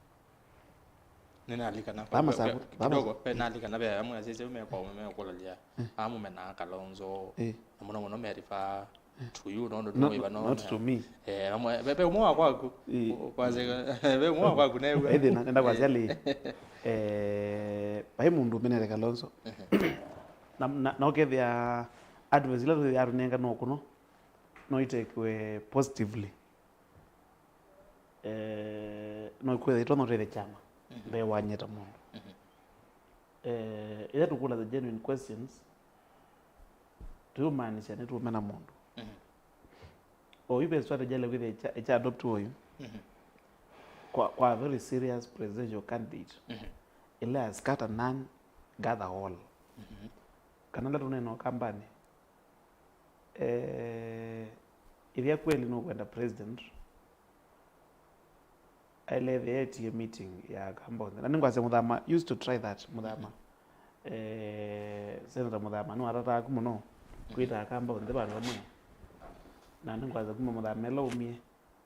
Nĩnalika na vaa Masaku, vaa kidogo, Masaku. Pe nalika na ve amwe asese me kwa me kũlalia. Amu mena Kalonzo. Eh. Na mũno mũno merifa to you, no no no no to me. Eh, amwe ve- ve ũmwe wa kwaku. Eh. Kwaseka ve ũmwe wa kwaku newe. Ĩthĩ na nenda kwasya lĩ. Eh, vai mũndũ ũmenete Kalonzo. Na na na ũkethĩa advice ila tũthĩa tũnenga no kũno. No itekiwe positively. Eh, no kwĩthĩa itonya ũtethya kyama mbee wanyĩta mũndũ. Eh, ĩla tũkũla the genuine questions, tũyũmaanisya nĩtũũmena mũndũ. Oyu ve strategy ale kwĩthĩa ĩkya- ĩkya adopt oyu kwa, kwa a very serious presidential candidate. Ĩla ya scatter none, gather all. Kana ĩla tũneena Ũkambanĩ, eh, ĩthĩa kweli nũkwenda president, aĩle ethĩa etie meeting ya Akamba onthe. Na nĩngwasya Mũthama used to try that, Mũthama. Eh, Senator Mũthama nĩwatataa ku mũno kwĩta Akamba onthe vandũ vamwe. Na nĩngwasya kuma Mũthama ĩla umie,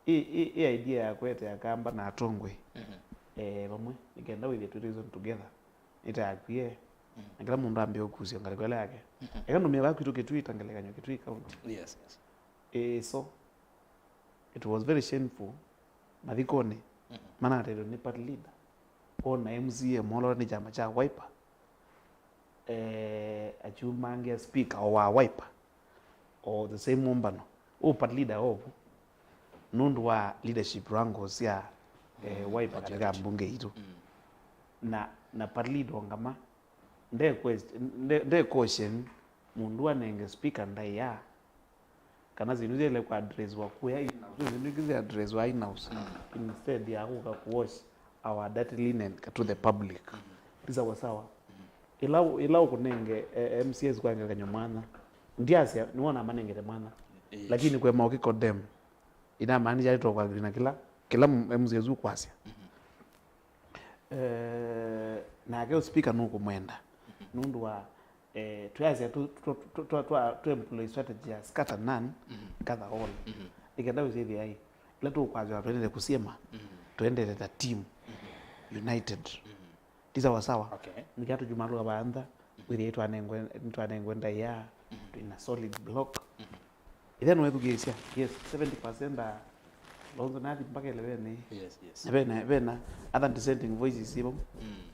ĩ, ĩ, ĩ idea ya kũete Akamba na atongoi, eh, vamwe, nĩ kenda wĩthĩe twĩ reason together. Nĩtaakwie, na kĩla mũndũ ambĩe ũkusya ngalĩko ĩla yake. Eka ndũmĩe vaa kwitũ Kitui ta ngelekany'o, Kitui County. Yes, yes. Eh, so, it was very shameful. Mathikonĩ, manatethwe nĩ party leader. Ona M C A molwa nĩ kyama kya Wiper. Eh, akyumangĩa speaker o wa Wiper. O the same ũmbano. Ũ party leader ovu. Nũndũ wa leadership wrangles sya, eh, Wiper katika mbunge yitũ. Na, na party leader ongama. Nde quest-, nde, nde caution mũndũ anenge speaker ndaĩa. Kana syĩndũ syaĩle kũaddresswa kũya in-house, syĩndũ ingĩ syaddresswa in-house, instead ya kũka kuwash our dirty linen to the public. Ti sawa sawa. Ĩla, ĩla ũkũnenge, eh, M C As kwa ngelekany'o mwanya, ndyasya nĩwona manengete mwanya. Lakini kwema ũkĩcondemn, inamaanisha nĩtũkũagree na kĩla, kĩla M C As ũkwasya. Eh, nake speaker nũkũmwenda nũndũ wa, eh, twĩasya tũ- tũ- tũ- tũ- twa- twa- tũ employ strategy ya scatter none, gather all. Nĩkenda wĩsĩthĩa ĩ, ĩla tũkwasya twendete kũsyema, twendete ta team, united. Ti sawa sawa. Okay. Nĩkenda tũjumalũka vantha, wĩthĩe twanengwe, twanengwe ndaĩa, twĩna solid block. Ĩthe nũethukĩĩsya, yes, seventy percent a Lonzo nathi mpaka eleven. Yes, yes. Na vena, vena other dissenting voices ivo.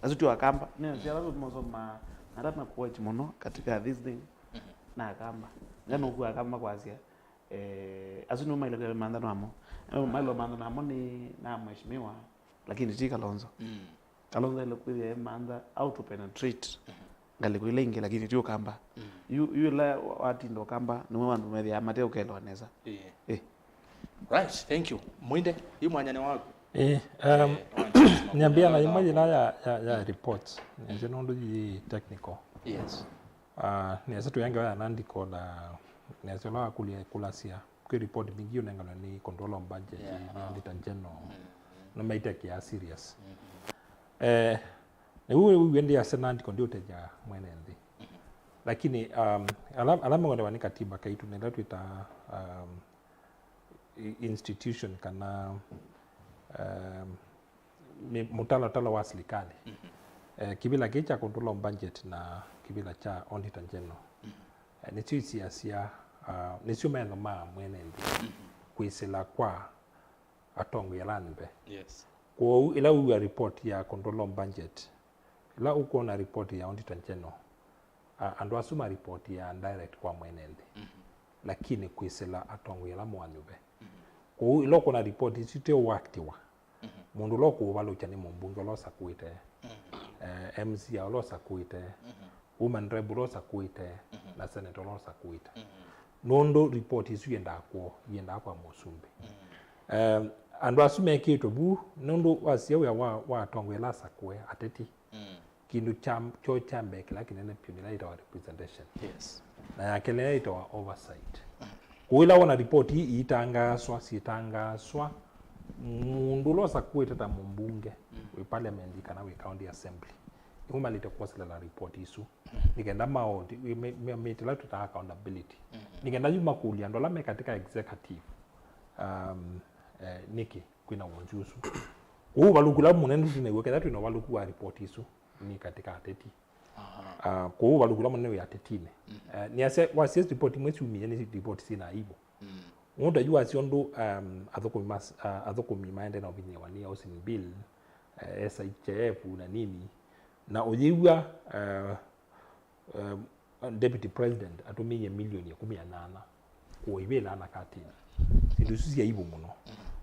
Asu ti Akamba. Nĩ nzĩa ala tũmosoma, na ala na kuwatch mũno katika this thing. Na Akamba. Nĩ nũku Akamba kwasya, Eh, asu nĩo maĩle kwĩmantha namo. Maĩle mantha namo nĩ na mheshimiwa, lakini ti Kalonzo. Mm. Kalonzo aĩle kwĩthĩa emantha how to penetrate ngalĩko ila ingĩ, lakini ti Ũkamba. Mm. Yu, yu ĩla watinda Ũkamba, nĩwe andũ methĩaa mate ũkelewa nesa. Yeah. Eh. Right, thank you. Mwinde, yu mwanya nĩ waku. Eh, um, eh, nyambia na imwe yĩla ya, ya, ya reports. Nĩsyo nũndũ yĩ technical. Yes. Ah, nĩsyo tũyange ya nandiko na nĩsyo la kulia kulasia. Kwĩ report mbingĩ ũnenganwa nĩ Controller of Budget, yeah, nĩ Auditor General. Mm. Nĩmaitekeaa serious. Mm-hmm. Eh, nĩw'o wĩw'e ndi ase nandiko ndi ũtethya mwene nthĩ. Mm-hmm. Lakini, um, ala, ala meondewa nĩ katiba kaitũ, nĩla twĩtaa, um, i-, institution kana, um, mĩ-, mũtalatala wa silikalĩ. Mhm. Eh, kĩvĩla kĩĩ kya Controller of Budget na kĩvĩla kya Auditor General. Mhm. Eh, nĩsyo isiasya, ah, nĩsyo metho ma mwene nthĩ, mhm, kwĩsĩla kwa atongoi ala anyuve. Yes. Kwoou, ĩla wĩw'a report ya Controller of Budget, ĩla ũkwona report ya Auditor General, a-, andũ asu ma report ya direct kwa mwene nthĩ. Mhm. Lakini kwĩsĩla atongoi ala mo anyuve. Mhm. Kwoou, ĩla ũkwona report isu iteũaktiwa, mhm, mũndũ ũla ũkũũvalũkya nĩ mũmbunge ũla ũsakũĩte, mhm, eh, M C A ũla ũsakũĩte, mhm, woman rep ũla ũsakũĩte, mhm, na senator ũla ũsakũĩte. Mhm. Nũndũ report isu iendaa kwoo, iendaa kwa mũsumbĩ. Mhm. Eh, andũ asu mekĩĩtwe vu, nũndũ wasya wĩa wa, wa atongoi ala asakũe, ateti. Mm. Kĩndũ kya, kyo kya mbee kĩla kĩnene vyũ nĩla yĩtawa representation. Yes. Na ya kelĩ yĩtawa oversight. Mm. Kwoou ĩla wona report ii iitangaaswa, syĩtangaaswa, mũndũ ũla ũsakũĩte ta mũmbunge, mm, wĩ parliament kana wĩ county assembly, nĩmũmalĩte kwoselela report isu. Mm. Nĩ kenda maũndũ, me, me, me, ĩla twĩtaa accountability. Mm. Nĩ kenda yu makũlya andũ ala me katika executive, um, eh, nĩkĩ kwĩna wonzu ũsu. Kwoou ũvalũku ũla mũnene tũnaw'o, kethĩwa twĩna ũvalũku wa report isu, nĩ katika ateti. Aha. Ah, kwoou ũvalũku ũla mũnene wĩ atetinĩ. Mhm. Eh, nĩasya, wasya report imwe syumie nĩ report syĩna aibu. Mm. Nũndũ yu wasya ũndũ, um, athũkũmi mas-, ah, athũkũmi maendee na ũvinyĩĩwa nĩ Housing Bill, eh, S H I F na nini. Na ũyĩw'a, eh, um, Deputy President atũmĩie milioni ĩkũmi na nyanya kũĩvĩla ana katini. Syĩndũ isu sya aibu mũno.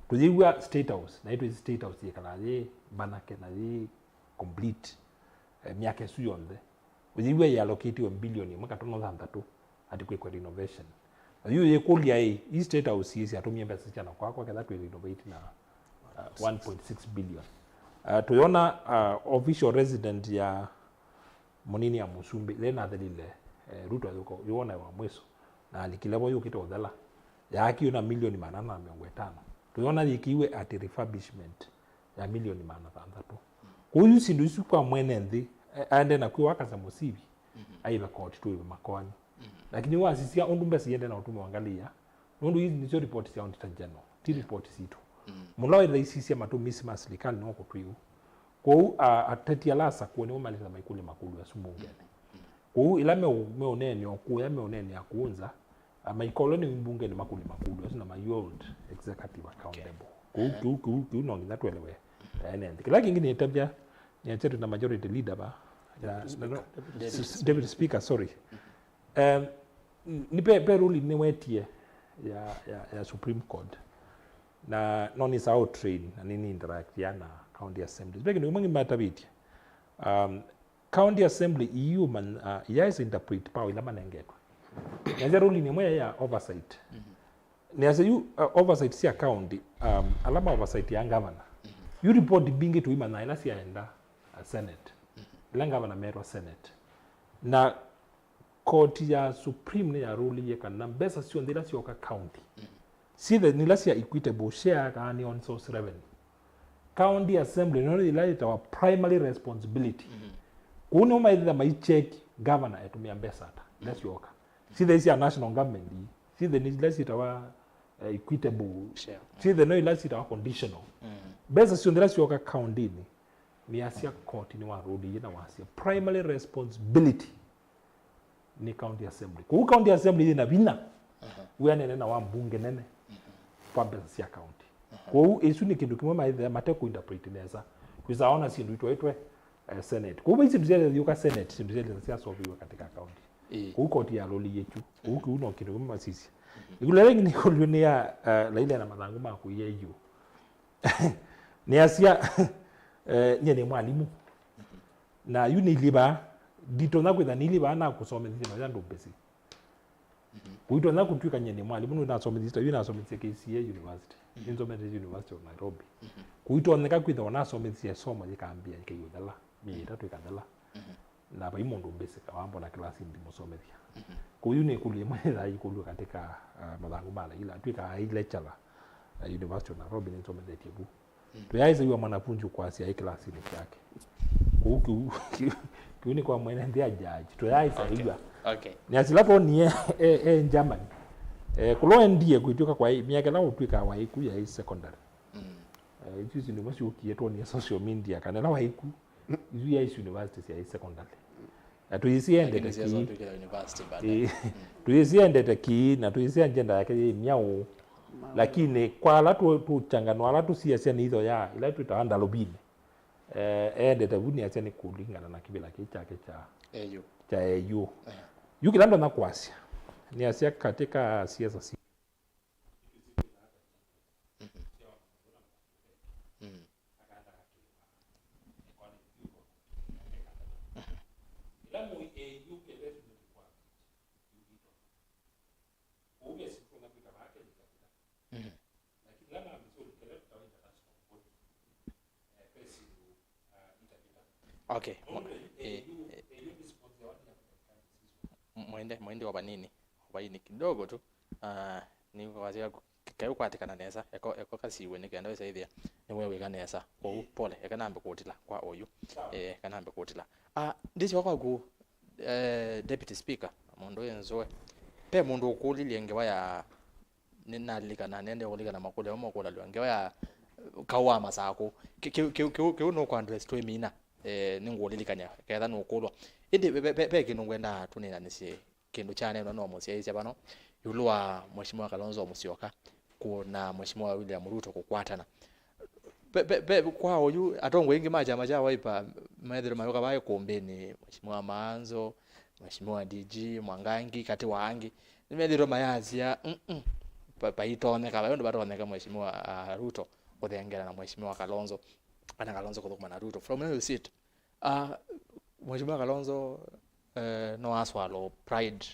Tũyĩw'a State House, na ĩtwĩsĩ State House yĩkalaa yĩ mbanake na yĩ complete, eh, myaka ĩsu yonthe. Ũyĩw'a yĩalokĩtiwe mbilioni ĩmwe katono thanthatũ ati kwĩkwe renovation. Na yu yĩkũlya ĩ, ĩ State House yĩsĩ atũmie mbesa syana kwakwa ketha twĩ renovate na, uh, one point six billion. Uh, tũyona, uh, official resident ya mũnini ya mũsumbĩ, ĩla ĩnathelile, eh, Ruto ayũka, yũona wa mwĩso, na alikile vo yũkĩte ũthela, yaakiwe na milioni maana ana na mĩongo ĩtano. Tũyona yĩkiwe at refurbishment ya milioni maana thanthatũ. Kwoou yu syĩndũ isu kwa mwene nthĩ, eh, aende na kwĩwa akasa mũsivi, mhm, aive koti tũive makoani. Mhm. Lakini wasisya ũndũ mbesa iende na ũtũmĩwa ngalĩ ya, nũndũ ithi nĩsyo report sya Auditor General, ti, yeah, report sitũ. Mm. Mũla wĩthaisisya matũmĩsi ma silikalĩ no kũtwĩu. Kwoou, a, ateti ala asakũe nĩmo malĩte maikũlya makũlyo asu mbungenĩ. Mm. Kwoou ĩla meũ-, meũneenea ũkũya, meũneenea kũũ nza, a, maikolo nĩ mbungenĩ makũlya makũlyo asu na mai hold executive accountable. Okay. Kwoou, eh, kĩu, kĩu, kĩu no nginya twelewe, eh, ene nthĩ. Kĩla kĩngĩ nĩtavya, nĩasya twĩ na majority leader va, ya, Deputy Speaker. No, no, Deputy Speaker. Deputy Speaker, sorry. Um, nĩ ve, ve ruling nĩwetie ya, ya, ya Supreme Court. Na no nĩsaa train na nĩ, nĩ interact ya na county assemblies. Ve kĩndũ kĩmwe ngĩmatavĩtye. Um, county assembly iu man, uh, ya is interpret power ila manengetwe. Nĩasya ruling ĩmwe ya oversight. Mhm. Nĩasya yu, uh, oversight sya county, um, ala ma oversight ya governor. Mhm. Yu report mbingĩ tũimanya ila syaenda, uh, Senate. Mhm. Ila governor metwa Senate. Na Koti ya Supreme nĩyaruliie kana mbesa syonthe ila syoka county, mm, syĩthe nĩ ila sya equitable share kana nĩ on source revenue. County Assembly nĩyo ĩla yĩtawa primary responsibility. Mm-hmm. Kũu nĩo maĩthĩtha maicheck governor etũmĩa mbesa ata ila, mm, syoka. Syĩthe sya national government, syĩthe nĩ ila syĩtawa, eh, equitable. Share. Syĩthe no ila syĩtawa conditional. Mm. Mbesa syonthe ila syoka county-inĩ, nĩasya koti nĩwaruliie na wasya primary responsibility nĩ county assembly. Kwoou county assembly yĩna vinya, aha, wĩanene na wa mbunge nene, mhm, kwa mbesa sya county. Aha. Kwoou ĩsu nĩ kĩndũ kĩmwe maĩthĩa mate kũinterpret nesa. Twĩsaa ona syĩndũ itwaĩtwe, eh, Senate. Kwoou vai syĩndũ syaĩle yũka Senate, syĩndũ syaĩle syasoviwe katika county. Ĩĩ. Kwoou koti yaluliie kyu. Kwoou, mhm, kĩu no kĩndũ kĩmwe masisye. Ĩkũlyo yĩngĩ nĩkũlw'e nĩ ya, eh, Laila na mathangũ ma kũia yu. Nĩasya, eh, nyie nĩ mwalimũ. Na yu nĩilyĩ vaa, nditonya kwĩtha nĩilyĩ vaa na kũsomethya na andũ mbesĩ. Kũitonya kũtw'ĩka nyie nĩ mwalimũ, nĩnasomethĩtye, yu nasomethĩtye K C A University. Nĩnsomethĩtye University of Nairobi. Kũitonyeka kwĩthĩwa nasomethĩtye ĩsomo yĩkambĩa yĩkaiũthela, myei ĩtatũ ĩkathela. Na vai mũndũ mbĩsĩka wambona kĩlasinĩ ndimũsomethya. Kũu yu nĩ ĩkũlyo ĩmwe yĩthaa yĩkũlw'e katika, ah, mathangũ ma Laila. Atw'ĩka ai lecturer, ah, University of Nairobi, nĩnsomethetye vu. Tũyaĩsĩw'a mwanafunzi ũkwasya e kĩlasinĩ kyake. Kũu kĩu, kĩu, kĩu nĩ kwa mwene nthĩ ya jaji. Tũyaĩsĩw'a. Okay. Nĩasila vonie e, e Germany. Eh, kũla endie kwĩtw'ĩka kwa myaka ĩla ũtw'ĩkaa wa ĩku yaĩ secondary. Eh, isu isu nĩmo syũkie twonie social media kana ĩla wa ĩku. Isu yaĩ university syaĩ secondary. Na tũyĩsĩ endete kĩĩ. Ĩĩ, tũyĩsĩ endete kĩĩ, na tũyĩsĩ agenda yake yĩ myaũ. Lakini kwa ala tũ-, tũchanganwa, ala tũsiasya nĩ itho ya, ila twĩtawa ndalubini. Eh, endete vu nĩasya nĩ kũlingana na kĩvĩla kĩĩ kyake kya, kya A U. Yu kĩla ndonya kwasya, nĩasya katika siasa si Okay. Mwa-, eh, eh, mwende, mwende o vanini, o vaini kidogo tu. Ah, nĩkwasya kaĩ ũkwatĩkana nesa, eko, eko kasiw'e nĩ kenda wĩsa ĩthĩa nĩwew'ĩka nesa. Kwoou, pole, eka nambe kũtila kwa oyu. Eh, eka nambe kũtila. Ah, ndĩsyoka kwaku, eh, Deputy Speaker, mũndũ wĩ nzũe. Pe mũndũ ũkũlilye ngewa ya, nĩnalilikana, nĩendee kũlilikana makũlyo amwe mokũlalw'a, ngewa ya kaũ wa Masakũ. Kĩ-, kĩ-, kĩu, kĩu, kĩu nũkwandress twĩmina. Eh, nĩngũlilikany'a ketha nũkũlwa. Ĩndĩ ve, ve, ve, ve kĩndũ ngwendaa tũneenanĩsye. Kĩndũ kyaneenwa no mũsyaĩĩsya vano ĩũlũ wa Mheshimiwa Kalonzo Musyoka kũ-, na Mheshimiwa William Ruto kũkwatana. Pe, pe, pe, kwa oyu, atongoi aingĩ ma kyama kya Wiper methĩrwe mayũka vaa ĩkũmbĩnĩ, Mheshimiwa Maanzo, Mheshimiwa D G Mwangangi, katĩ wa angĩ, nĩmethĩrwe mayasya, "Mm-mm, pa-, paitonyeka, vai ũndũ vatonyeka Mheshimiwa, ah, Ruto kũthengeana na Mheshimiwa Kalonzo, kana Kalonzo kũthũkũma na Ruto." From where you sit, Ah, Mheshimiwa Kalonzo, eh, no aswalwa pride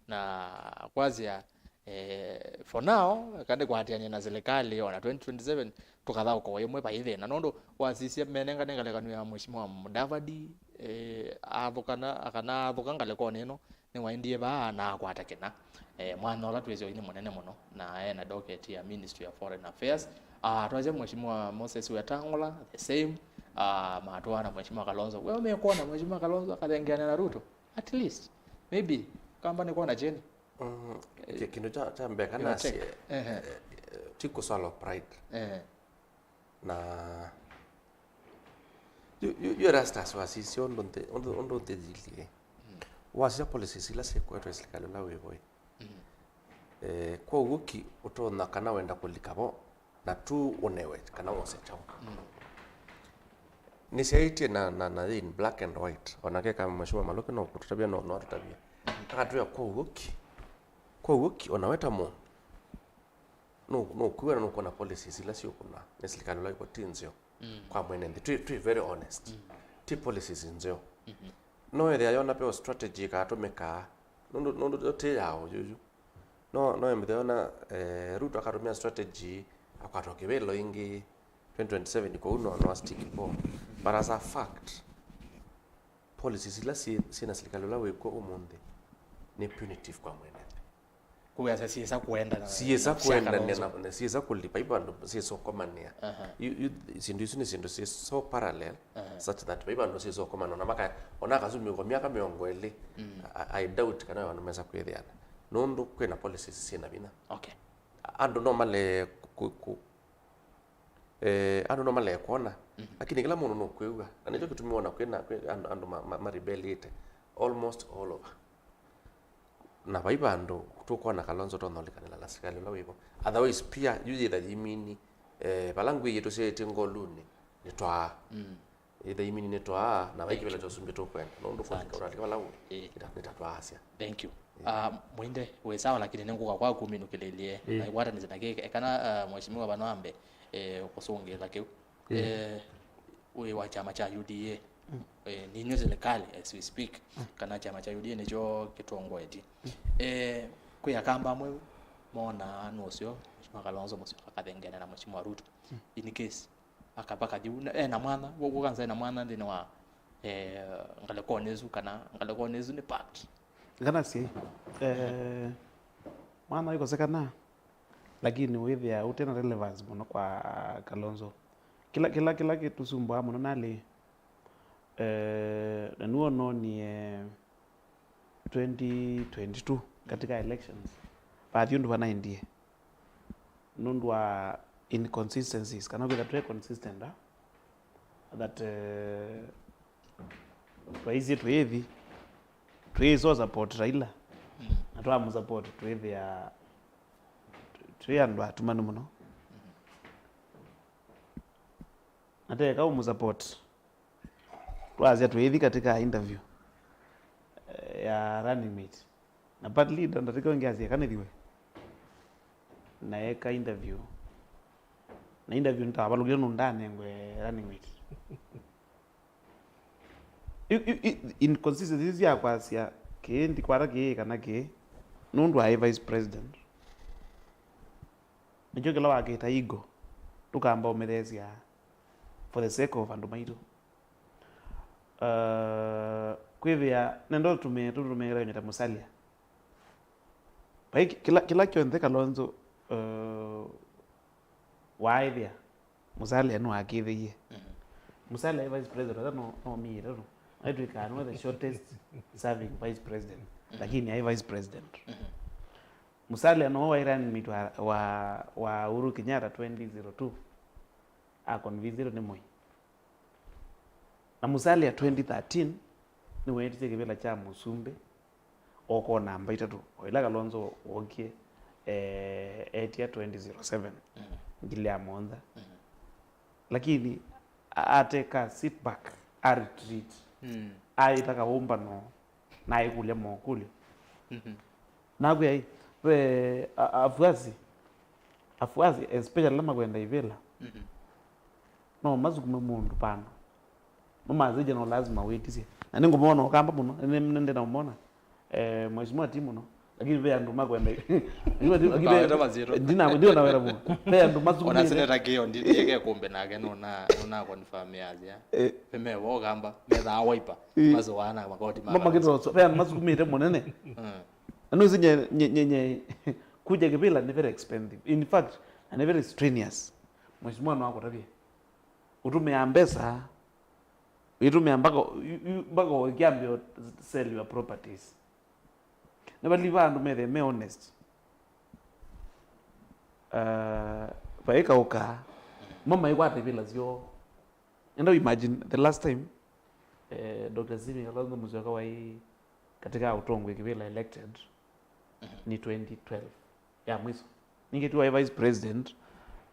na kwasya, eh, for now, eka ndĩkwatĩanĩe na silikalĩ, ona twenty twenty-seven tũkathaũka o ĩmwe vai thĩna. Nũndũ wasisya menengane ngelekany'o ya Mheshimiwa Mudavadi, eh, athũkana, kana athũka ngalĩkonĩ ĩno, nĩwaendie vaa na akwata kĩna. Eh, mwanya ũla twĩsĩ oyu nĩ mũnene mũno, na ena docket ya Ministry of Foreign Affairs. Ah, twasya Mheshimiwa Moses Wetang'ula, the same. Ah, matwaa na Mheshimiwa Kalonzo. Wewe umekwona Mheshimiwa Kalonzo akathengeana na Ruto? At least. Maybe. Kamba nĩ kwona Jane. Mm, ki-, kĩndũ kya, kya mbee kana your take. Asie, ehe, eh, ti kũswalwa pride. Ehe. Na yu, yu, yu Erastus wasisya ũndũ nthĩ, ũndũ, ũndũ nthĩ yĩilyĩ. Wasisya policies ila syĩkwetwe nĩ silikalĩ ũla wĩ vo. Eh, kwoou ki ũtonya kana wenda kũlika vo, na tu ũnewe kana wose kyaũ. Nĩsyaĩtye na, na, na in black and white, ona keka Mheshimiwa Maluki no kũtũtavya, no, no atũtavye. Akatwĩa kwoou ki, kwoou ki, ona we ta mũndũ, nũ-, nũkwĩw'a na nũkwona policies ila syũkũna nĩ silikalĩ ũla wĩ vo ti nzeo kwa mwene nthĩ. Twĩ, twĩ very honest. Ti policies nzeo. No ethĩa yona peo strategy ĩkatũmĩkaa, nũndũ, nũndũ ti yaũ yuyu. No, no ethĩa yona, eh, Ruto akatũmĩa strategy akwatwa kĩvĩlo ĩngĩ twenty twenty-seven, kwoou no, no stick vo. But as a fact, policies ila syĩ, syĩ na silikalĩ ũla wĩ kw'o ũmũnthĩ nĩ punitive kwa mwene nthĩ. Kũwĩasya syĩsa kũendana na, syĩsa na kũendana sya Kalonzo. Na, na syĩsa kũlipa, i vandũ syĩsa ũkomanĩa. Aha. You, you, syĩndũ isu nĩ syĩndũ syĩ so parallel, aha, such that vai vandũ syĩsa ũkomanĩa. Ona maka, ona akasumĩkwa myaka mĩongo ĩlĩ, I, I doubt kana vandũ mesa kwĩthĩana. Nũndũ kwĩna policies syĩna vinya. Okay. Andũ no male ku, ku, eh, andũ no male kwona, lakini kĩla mũndũ nũkwĩw'a. Na nĩkyo kĩtumi wona kwĩna, kwĩ andũ, andũ ma, ma, ma rebelĩte almost all over. Na vai vandũ tũkwona Kalonzo ũtonya ũlikanĩla na silikalĩ ũla wĩ vo. Otherwise, pia, yu yĩtha yĩmini, eh, vala ngwĩ yitũ syaĩtye ngolunĩ, nĩtwaa. Yĩtha yĩmini nĩtwaa, na vai kĩvĩla kya ũsumbĩ tũkwenda. Nũndũ kũlika, ũralika vala ũĩ, nĩta, nĩtatwaasya. Thank you. Ah, Mwinde, wĩ sawa, lakini nĩngũka kwaku minũkĩlĩlye. Ĩĩ. Na ĩkwatanĩsye na kĩĩ, ekana, ah, Mheshimiwa vano ambe, eh, kũsũngĩĩla kĩu. Ĩĩ. Eh, wĩ wa kyama kya U D A. Mm. Eh, ninyo serikali as we speak, mm, kana kyama kya U D A nĩkyo kĩtongoetye. Mm. Eh, kwĩ Akamba amwe monaa nũseo Mheshimiwa Kalonzo Musyoka akathengene na Mheshimiwa Ruto. Mm. In case Akamba kathi u, ena mwanya, w'o kanza ena mwanya nthĩnĩ wa, eh, ngalĩkonĩ ĩsu, kana ngalĩkonĩ ĩsu nĩ packed. Nganasye, eh, mwanya ikosekana, lakini wĩthĩa ũtena relevance mũno kwa Kalonzo. Kĩla, kĩla, kĩla kĩtũsumbũaa mũno nalĩ, eh, na nĩw'o noonie twenty twenty-two katika elections, vathi ũndũ vanaendie. Nũndũ wa inconsistencies, kana kwĩtha twĩ consistent, ah, that, eh, twaisye twĩthi, twĩĩsĩ support Raila, na twamũsupport twĩthĩa twĩ andũ atumanu mũno. Na teka ũmũsupport, twasya twĩthi katika interview, eh, ya running mate. Na party leader ndatĩka ũngĩ asya kanĩthiwe. Na eka interview. Na interview nĩtavalũkile nũndanengwe running mate. I- i- i- inconsistency isu sya kwasya kĩĩ ndikwata kĩĩ kana kĩĩ, nũndũ aĩ vice president. Nĩkyo kĩla wakĩta ego, ndũkamba ũmĩtheesya for the sake of andũ maitũ. Uh, kwĩthĩa nenda tũtũmĩe tũtũmĩĩre nyota Musalia. Vai ki- kĩla, kĩla kyonthe Kalonzo, uh, waaĩthĩa, Musalia nĩwakĩthĩie. Mhm. Musalia aĩ vice president, ata no, no miĩte tu. Aitwĩkaa nĩwe the shortest serving vice president, mhm, lakini aĩ vice president. Mhm. Musalia no waĩ running mate wa, wa, wa Uhuru Kenyatta twenty zero two. Aconvincitwe nĩ Moi. Na Musalia twenty thirteen nĩweetisye kĩvĩla kya mũsumbĩ, oka o namba itatũ, o ĩla Kalonzo wookie, eh, etia twenty zero seven, mhm, ngili ya mũonza. Mhm. Lakini a- ateka sit back, a retreat, mm, aĩta kaũmbano, na aikũlya mokũlyo. Mhm. Nakwĩa, ve a- afuasi, afuasi especially ala makwenda ivĩla, mhm, no masukume mũndũ vandũ, mamasĩkye no lazima wĩtisye. Na nĩngũmona ũkamba mũno, nĩ- nĩ- ndĩnaũmona, eh, mheshimiwa ti mũno, lakini ve andũ makwenda. Mheshimiwa ti- lakini ve- Ndaweta mazito. Ndina- ndio naweta mũno. Ve andũ masukumĩte. Ona seneta kĩo ndithĩke kumbe nake nona nona confirm ya zia. Eh. Ve mevo ũkamba methaa Wiper. Eh. Mazoana makoti ma ma- makĩtoso. Ve andũ masukumĩte mũnene. Mm. Na nũsĩ nye, nye, nye, nye, kuja kĩvĩla nĩ very expensive. In fact, na nĩ very strenuous. Mheshimiwa no akũtavye. Ũtũmĩa mbesa, wĩtũmĩa mpaka, yu- yu- mpaka ũkiambia sell your properties. Na vali va andũ methe me honest. Uh, vaĩkaũka, mama ikwata ivĩla syoo. Enda imagine the last time, eh, Doctor Jimmy Kalonzo Musyoka waĩ katika ũtongoi kĩvĩla elected, mhm, ni twenty twelve ya mwiso. Ningĩ tu waĩ vice president,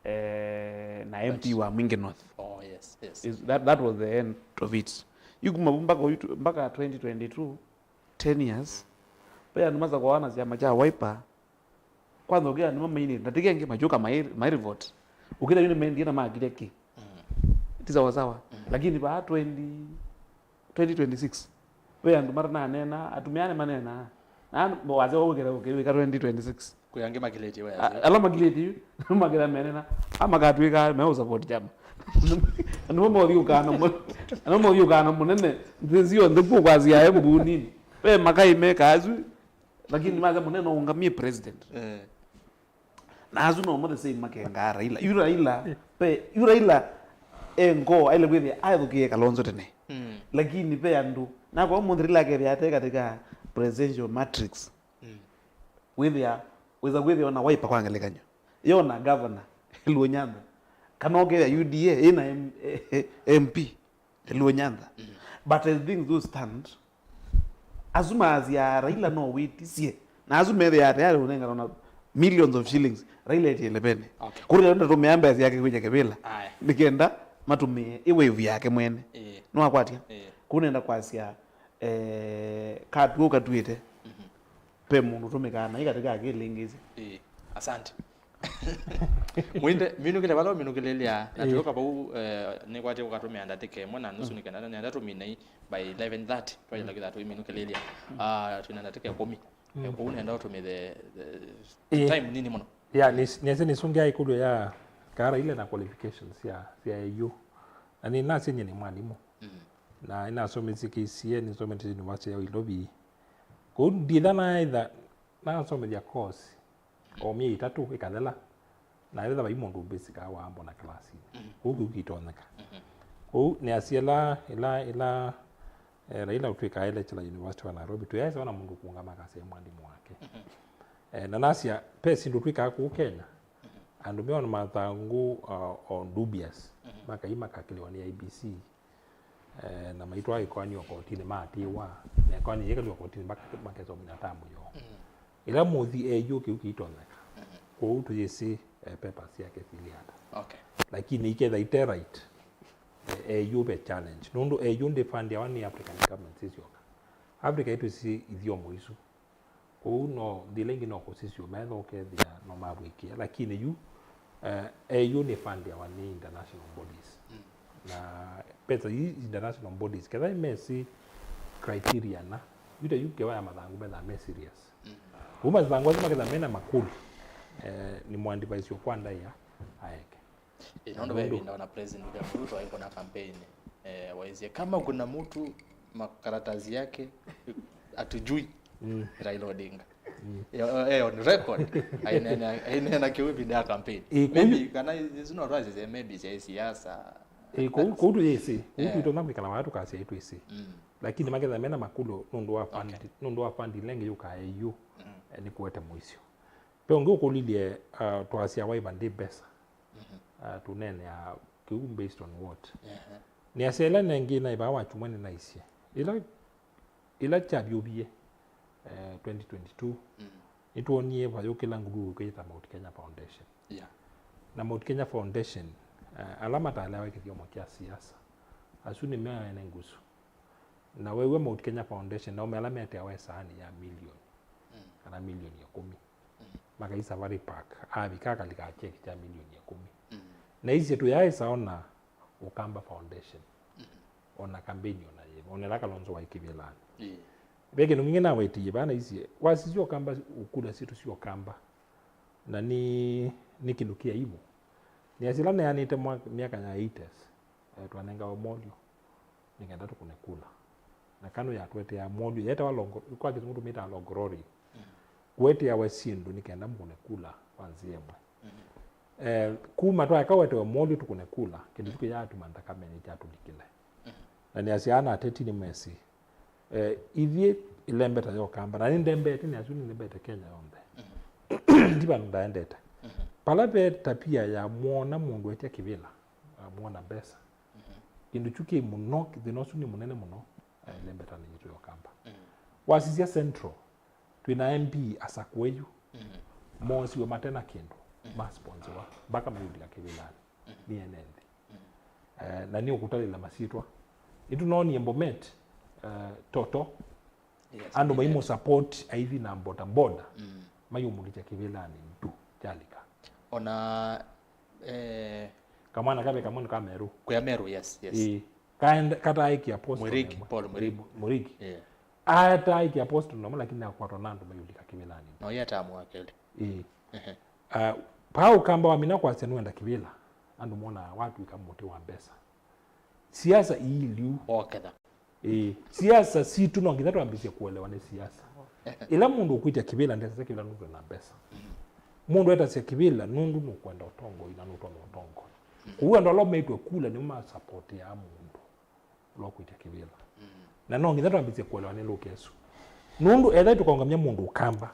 eh, na M P wa Mwingi North. Oh, yes, yes. Is that, that was the end of it. Yu kuma vu mpaka uyu tu- mpaka twenty twenty-two, ten years. Ve andũ masakwa na kyama kya Wiper, kwanza ũkĩa nĩmo mainĩ, na tĩkengĩ makyũka mai, mai revolt. Ũkĩta yu nĩmendie na makilya kĩ. Mm. Ti sawa sawa. Mm. Lakini vaa twenty, twenty twenty-six, ve andũ matananena, atumĩa nĩ manena. Na andũ wasya ũkĩta ũkĩwĩka twenty twenty-six. Kwĩ angĩ makilĩtye we. A- ala makilĩtye yu, makĩta menena, a makatwĩka me ũsupport kyama. Andũ mo mothiũkana mo, andũ mothiũkana mũnene, nthĩ syonthe kuo kwasya e mũvunini. Ve makai meka asu, lakini matha mũnene ũngamie president. Eh. Na asu no mo the same makengaa Raila. Yu Raila, pe, yu Raila e ngoo, aile kwĩthĩa aethũkĩe Kalonzo tene. Mm. Lakini pe andũ, nakwa mũnthĩ Raila akethĩa ate katika presidential matrix. Mm. Wĩthĩa, wĩza kwĩthĩa ona Wiper kwa ngelekany'o. Yona governor, Luo Nyanza. Kana ũkethĩa U D A, ĩna M- M P. Luo Nyanza. Mm. But as things do stand, asu maasya Raila no wĩtisye. Na asu methĩa tayari ũnengana na millions of shillings. Raila etie lepene. Okay. Kũrĩa ndatũmĩa mbesa yake kwĩnya kĩvĩla. Aye. Nĩkenda matũmĩe ĩ wave yake mwene. Ĩĩ. Nĩwakwatya? Ĩĩ. Kũu nenda kwasya, eh, katuo katuĩte. Mhm. Ve mũndũ ũtũmĩkaa naĩ katĩ ka kĩlĩngĩsĩ. Ĩĩ, asante. Mwinde, minũkĩle vala ũminũkĩlĩlya, na Ĩĩ. Twĩũka vau, eh, nĩkwatie ũkatũmĩa ndatĩka ĩmwe, na nusu nĩkenda nenda tũminei by eleven thirty, twajĩla kĩthaa tũiminũkĩlĩlya. Ah, twĩna ndatĩka ĩkũmi. Eh, kwoou nenda ũtũmĩthe, eh, Ĩĩ. Time nini mũno. Ya, nĩsĩ nĩsũngĩa ĩkũlyo ya kaara ile na qualifications sya, sya A U. Na nĩnasya nyie nĩ mwalimũ. Mm. Na nĩnasomethie K C A, nĩsomethie University ya Nairobi. Kwoou nditha naetha nasomethya course o myei ĩtatũ ĩkathela, na ethĩwa vai mũndũ ũmbĩsĩkaa wambona class-inĩ. Mhm. Kwoou kĩu kitonyeka. Mhm. Kwoou nĩasya ĩla, ĩla, ĩla, eh, Raila ũtwĩkaa lecturer University wa Nairobi, tũyaĩsa ona mũndũ kũngama akasya mwalimũ wake. Mhm. Eh, na nasya, ve syĩndũ twĩkaa kũu Kenya, mhm, andũ meona mathangũ, uh, o dubious, mhm, makai makakĩlĩwa nĩ I E B C. Eh, na maitwa ĩkoani o kotinĩ maatĩĩwa, na ĩkoani yĩkalĩwa kotinĩ mpaka makesa ũmina tamu yoo. Mm. Ĩla mũthi A U kĩu kĩitonyeka, mm-hmm, kwoou tũyĩsĩ, eh, papers syake silĩ ata. Okay. Lakini iketha ite right, eh, A U ve challenge. Nũndũ A U ndĩfandiawa nĩ African governments isyoka. Africa itwĩsĩ ithyomo isu. Kwoou no, nthĩ ila ingĩ no kũsisya ũmetha ũkethĩa no mavw'ĩkĩa, lakini yu, eh, A U nĩfandiawa nĩ international bodies. Mm. Na mbesa ii international bodies, ketha imesĩ criteria na, yu ta yu ngewa ya mathangũ methaa me serious. Mm. Kwoou mathangũ asu maketha mena makũlyo, eh, nĩ mũadvise kwa ndaĩa aeke. Ĩ, nũndũ ve ĩvinda ona President William Ruto aikũna campaign, eh, waisye, "Kama kuna mtu makaratasi yake hatujui, mm, Raila Odinga." Mm. Eh, eh, on record, aineena, aineena kĩu ĩvinda ya campaign. Ĩ, kũu maybe, kana isu no twasye, maybe sya siasa. Ĩ, kũu, kũu tũyĩsĩ, kũu, eh, twĩtonya kwĩkala vaa tũkasya ĩ twĩsĩ. Mm. Lakini maketha mena makũlyo nũndũ wa fund, okay, nũndũ wa fund ĩla ĩngĩ yũkaa ĩ yu, mm, eh, nĩ kũete mũisyo. Ve ũngĩ ũkũlilye, uh, twasya waiva ndĩ mbesa. Mhm. Uh, tũneenea kĩu based on what? Ehe. Nĩasya ĩla nengĩ naĩ vaa Wakyumwa nĩnaisye. Ĩla, ĩla kyavyũvie, eh, twenty twenty-two, mm, nĩtwonie vayũkĩla nguluvu ĩkwĩta Mount Kenya Foundation. Yeah. Na Mount Kenya Foundation, eh, ala mataleawa kĩthyomo kya siasa, asu nĩmeo ene ngusu. Na weew'a Mount Kenya Foundation, na ũme ala meteawa ĩsaanĩ ya milioni, mm, kana milioni ĩkũmi. Mm. Makai Safari Park, avika akalika cheki kya milioni ĩkũmi. Mm. Na isye tũyaĩsa ona Ũkamba Foundation, mm, ona kambeni ona yĩva, ona ĩla Kalonzo waĩ kĩvĩlanĩ. Ĩĩ. Ve kĩndũ kĩngĩ nawetiie vaa na isye, wasisya Ũkamba, kula sitũ sya Ũkamba, na nĩ, nĩ kĩndũ kĩ aibu. Nĩasya ĩla neanĩte mwa-, myaka ya eighties, eh, twanengawa molyo nĩ kenda tũkũne kula. Na kanu yatũetea molyo, yetawa longo-, kwa kĩsũngũ tũmĩtaa logorori. Mm. Kũeteawa syĩndũ nĩ kenda mũkũne kula kwa nzĩa ĩmwe. Mm. Eh, kuma twaeka wetewe molyo tũkũne kula, kĩndũ kĩu kĩyatuma nthakame nĩkyatũlikile. Mm. Na nĩasyaa na ateti nĩmesĩ, eh, ithyĩ ĩlembeta ya Ũkamba, na nĩndembete, nĩ asu nĩndembete Kenya yonthe. Mm. Ndi vandũ ndaendete. Mm. Pala ve tapia ya mwona mũndũ etya kĩvĩla, amwona mbesa. Mhm. Kĩndũ kyu kĩ mũno, thĩna ũsu nĩ mũnene mũno, eh, lembetanĩ yitũ ya Ũkamba. Mhm. Wasisya Central, twĩna M P asakũe yu, mhm, moosiwe mate na kĩndũ, mhm, masponsiwa, mpaka mayũlika kĩvĩlanĩ, mhm, nĩ ene nthĩ. Mhm. Eh, na nĩ ũkũtalĩla masyĩtwa. Nĩtũnoonie Bomet, eh, Toto, yes, andũ maimũ support aithi na boda boda, mm, mayũmũlikya kĩvĩlanĩ ndu kyalika. Ona, eh, kamwana kave kamwe nĩ ka Meru. Kwĩ Ameru, yes, yes. Ĩĩ. Kaenda, kataaĩkĩa post Mwirigi, namo. Paul Mwirigi. Ĩĩ, Mwirigi. Yeah. Ataaĩkĩa post namo, lakini akwatwa na andũ mayũlika kĩvĩlanĩ. Na ũyĩ atamũa kelĩ. Ĩĩ. Ehe. Ah, paa Ũkamba wamina kwasya nĩwenda kĩvĩla, andũ monaa watw'ĩka mũtĩ wa mbesa. Siasa ii liu. Oketha. Ĩĩ, siasa sitũ no nginya twambĩĩsye kũelewa nĩ siasa. Ĩla mũndũ ũkwĩtya kĩvĩla, ndesasya kĩvĩla nũndũ ena mbesa. Mũndũ etasya kĩvĩla nũndũ nũkwenda ũtongoi na nũtonya ũtongoi. Kũu andũ ala ũmaĩtwe kula nĩmo masapotĩaa mũndũ ũla ũkwĩtya kĩvĩla. Na no nginya twambĩĩsye kũelewa nĩ lũka ĩsu. Nũndũ etha tũkaũngamya mũndũ Ũkamba,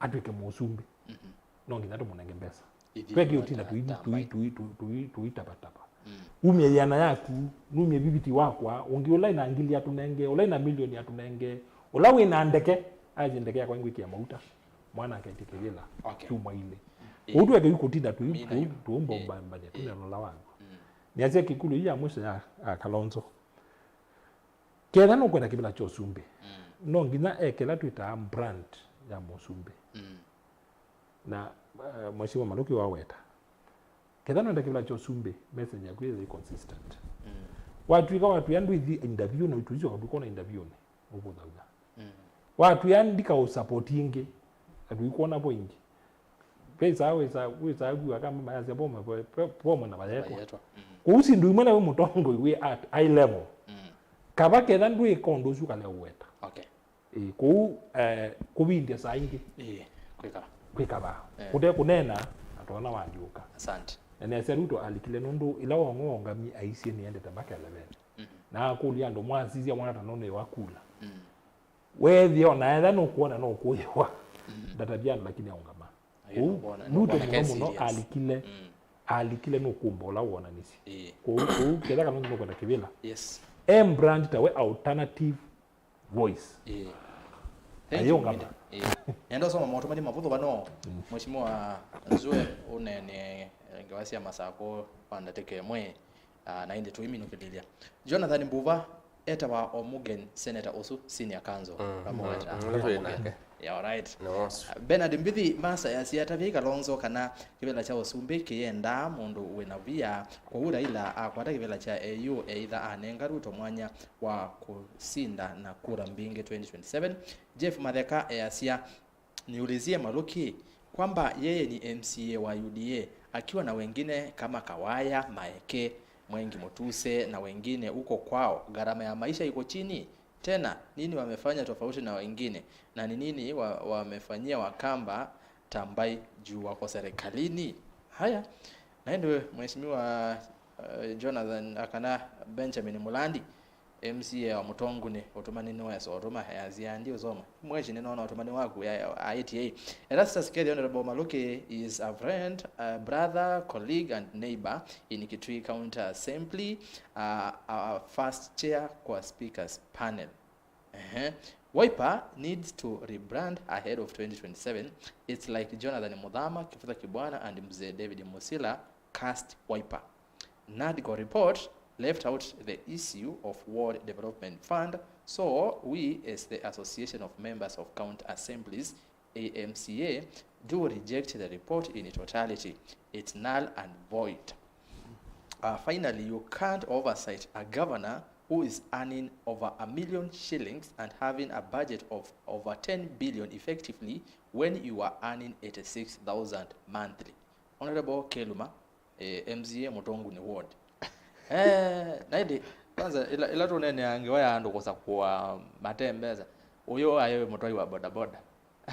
atw'ĩke mũsumbĩ, mhm, no nginya tũmũnenge mbesa. Ithyĩ tweke ũtinda tũi-, tũi-, tũi-, tũi-, tũitapatapa. Mm. Umye yĩana yaku, numye viviti wakwa, ũngĩ ũla ĩna ngili atũnenge, ũla ĩna milioni atũnenge, ũla wĩna ndeke, aĩtye ndeke yakwa ngwĩkĩa mauta, mwana aketĩkĩlĩla, okay, kyumwa ilĩ. Ĩĩ. Ũu tweke yu kũtinda tũi-, mina tũi-, yu, tũũmbambanya, ĩĩ, tũnenola waku. Mm. Nĩasya kĩkulu ii ya mwisho ya, ya Kalonzo. Ketha nũkwenda kĩvĩla kya ũsumbĩ, mm, no nginya eke ĩla twĩtaa brand ya mũsumbĩ. Mm. Na uh, Mheshimiwa Maluki waweta, ketha nũenda kĩvĩla kya ũsumbĩ, message yaku yĩthĩe consistent. Mm. Watw'ĩka watwĩa ndwĩthi interview na ũitũisyo katwĩka na interview nĩ ũvũthaw'a. Mm. Watwĩa ndika ũsupport ĩngĩ, atwĩkwona vo ĩngĩ. Vesa wesa wesa kua kama mayasya voma voma na vayetwa. Vayetwa. Mm. Kũu sindu imwe na wĩ mũtongoi wĩ at high level. Mm. Kava ketha ndwĩka ũndũ ũsu kalea ũweta. Okay. Ĩĩ, kũu eh, kũvindya saa ingĩ. Ĩĩ, kwĩka. Kwĩka vaa. Eh. Kũte kũneena, atona wandiũka. Asante. Na nĩasya Ruto alikile nũndũ ĩla wong'o wongami aisye nĩendete mpaka eleven. Mhm. Na akũlya andũ mwasisya mwana ta nũnĩwa kula. Mm. Weethĩa ona etha nũkwona no kũyĩwa. Mm. Ndatavya andũ lakini aũngama. Ayo, kũu nũkwona, Ruto nũkwona mũno mũno serious. Alikile, mm, alikile nũkũmba ũla wonanisye. Ĩĩ. Kũu, kũu ketha kana nũkwenda kĩvĩla. Yes. Em brand tawe alternative voice. Ĩĩ. Thank you, ayĩũngama. Minda. Ĩĩ. Nenda ũsoma maũtũmani mavũthũ vano. Mm. Mheshimiwa Nzue ũnene ngewa sya Masakũ kwa ndatĩka ĩmwe. Ah, na ĩndĩ tũiminũkĩlĩlya. Jonathan Mbuva etawa Omugen, senator ũsu, senior counsel. Mm. Ramũweta. Mm, mm, ũla twĩ nake. Yeah, all right. Nĩ wosu. Ah, Bernard Mbithi Masa yasya atavya Kalonzo kana kĩvĩla kya ũsumbĩ kĩyendaa mũndũ wĩna via, kwoou Raila akwata kĩvĩla kya A U eĩtha anenga Ruto mwanya wa kũsinda na kura mbingĩ twenty twenty-seven. Jeff Matheka easya, niulizie Maluki kwamba yeye ni M C A wa U D A akiwa na wengine kama Kawaya, Maeke, Mwengi Mutuse na wengine huko kwao, gharama ya maisha iko chini? Tena nini wamefanya tofauti na wengine? Na ni nini wa, wamefanyia Wakamba Tambai juu wako serikalini? Haya, na ĩndĩ Mheshimiwa, eh, Jonathan akana Benjamin Mulandi, M C A wa Mũtonguni, ũtũmani nĩwesa ũtũma, easya, "Ndi ũsoma. Mweshi nĩnoona ũtũmani waku," ya, ya, aĩtie. Erastus Kethi, Honorable Maluki is a friend, a brother, colleague and neighbor in Kitui County Assembly, uh, our first chair kwa speakers panel. Ehe. Wiper needs to rebrand ahead of twenty twenty-seven. It's like Jonathan Muthama, Kivutha Kibwana and Mzee David Musila cast Wiper. NADCO report left out the issue of Ward Development Fund, so we as the Association of Members of County Assemblies, A M C A, do reject the report in totality. It's null and void. Uh, finally, you can't oversight a governor who is earning over a million shillings and having a budget of over ten billion effectively when you are earning eighty-six thousand monthly. Honorable Keluma, eh, M C A Mũtonguni ward. Eh, na ĩndĩ, kwanza, ĩla, ĩla tũneenea ngewa ya andũ kũsakũa mate mbesa, ũyũ aĩ mũtwai wa bodaboda.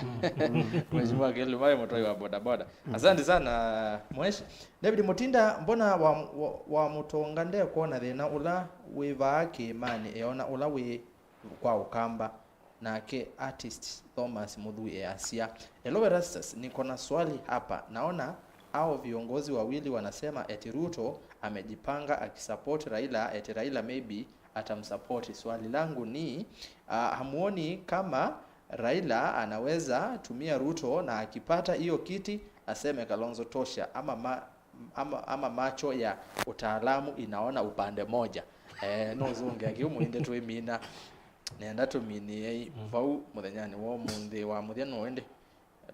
Mm, mm, mm. Mheshimiwa Keluma aĩ mũtwai wa bodaboda. Mm. Asante sana, Mweshi. David Mutinda, mbona wa, wa, wa Mũtonga ndekwona thĩna ũla wĩ vaa kĩĩmanĩ, eona ũla wĩ kwa Ũkamba? Nake artist Thomas Muthui easya, "Hello Erastus, niko na swali hapa. Naona hao viongozi wawili wanasema eti Ruto amejipanga akisupport Raila, eti Raila maybe atamsupport. Swali langu ni, ah, hamuoni kama Raila anaweza tumia Ruto na akipata hiyo kiti aseme Kalonzo tosha, ama ma-, ama, ama macho ya utaalamu inaona upande moja?" Eh, no zunge kiu muinde twimina. Nenda tuminie, mm, vau mũthenyanĩ wa ũmũnthĩ wa mũthya no ĩndĩ.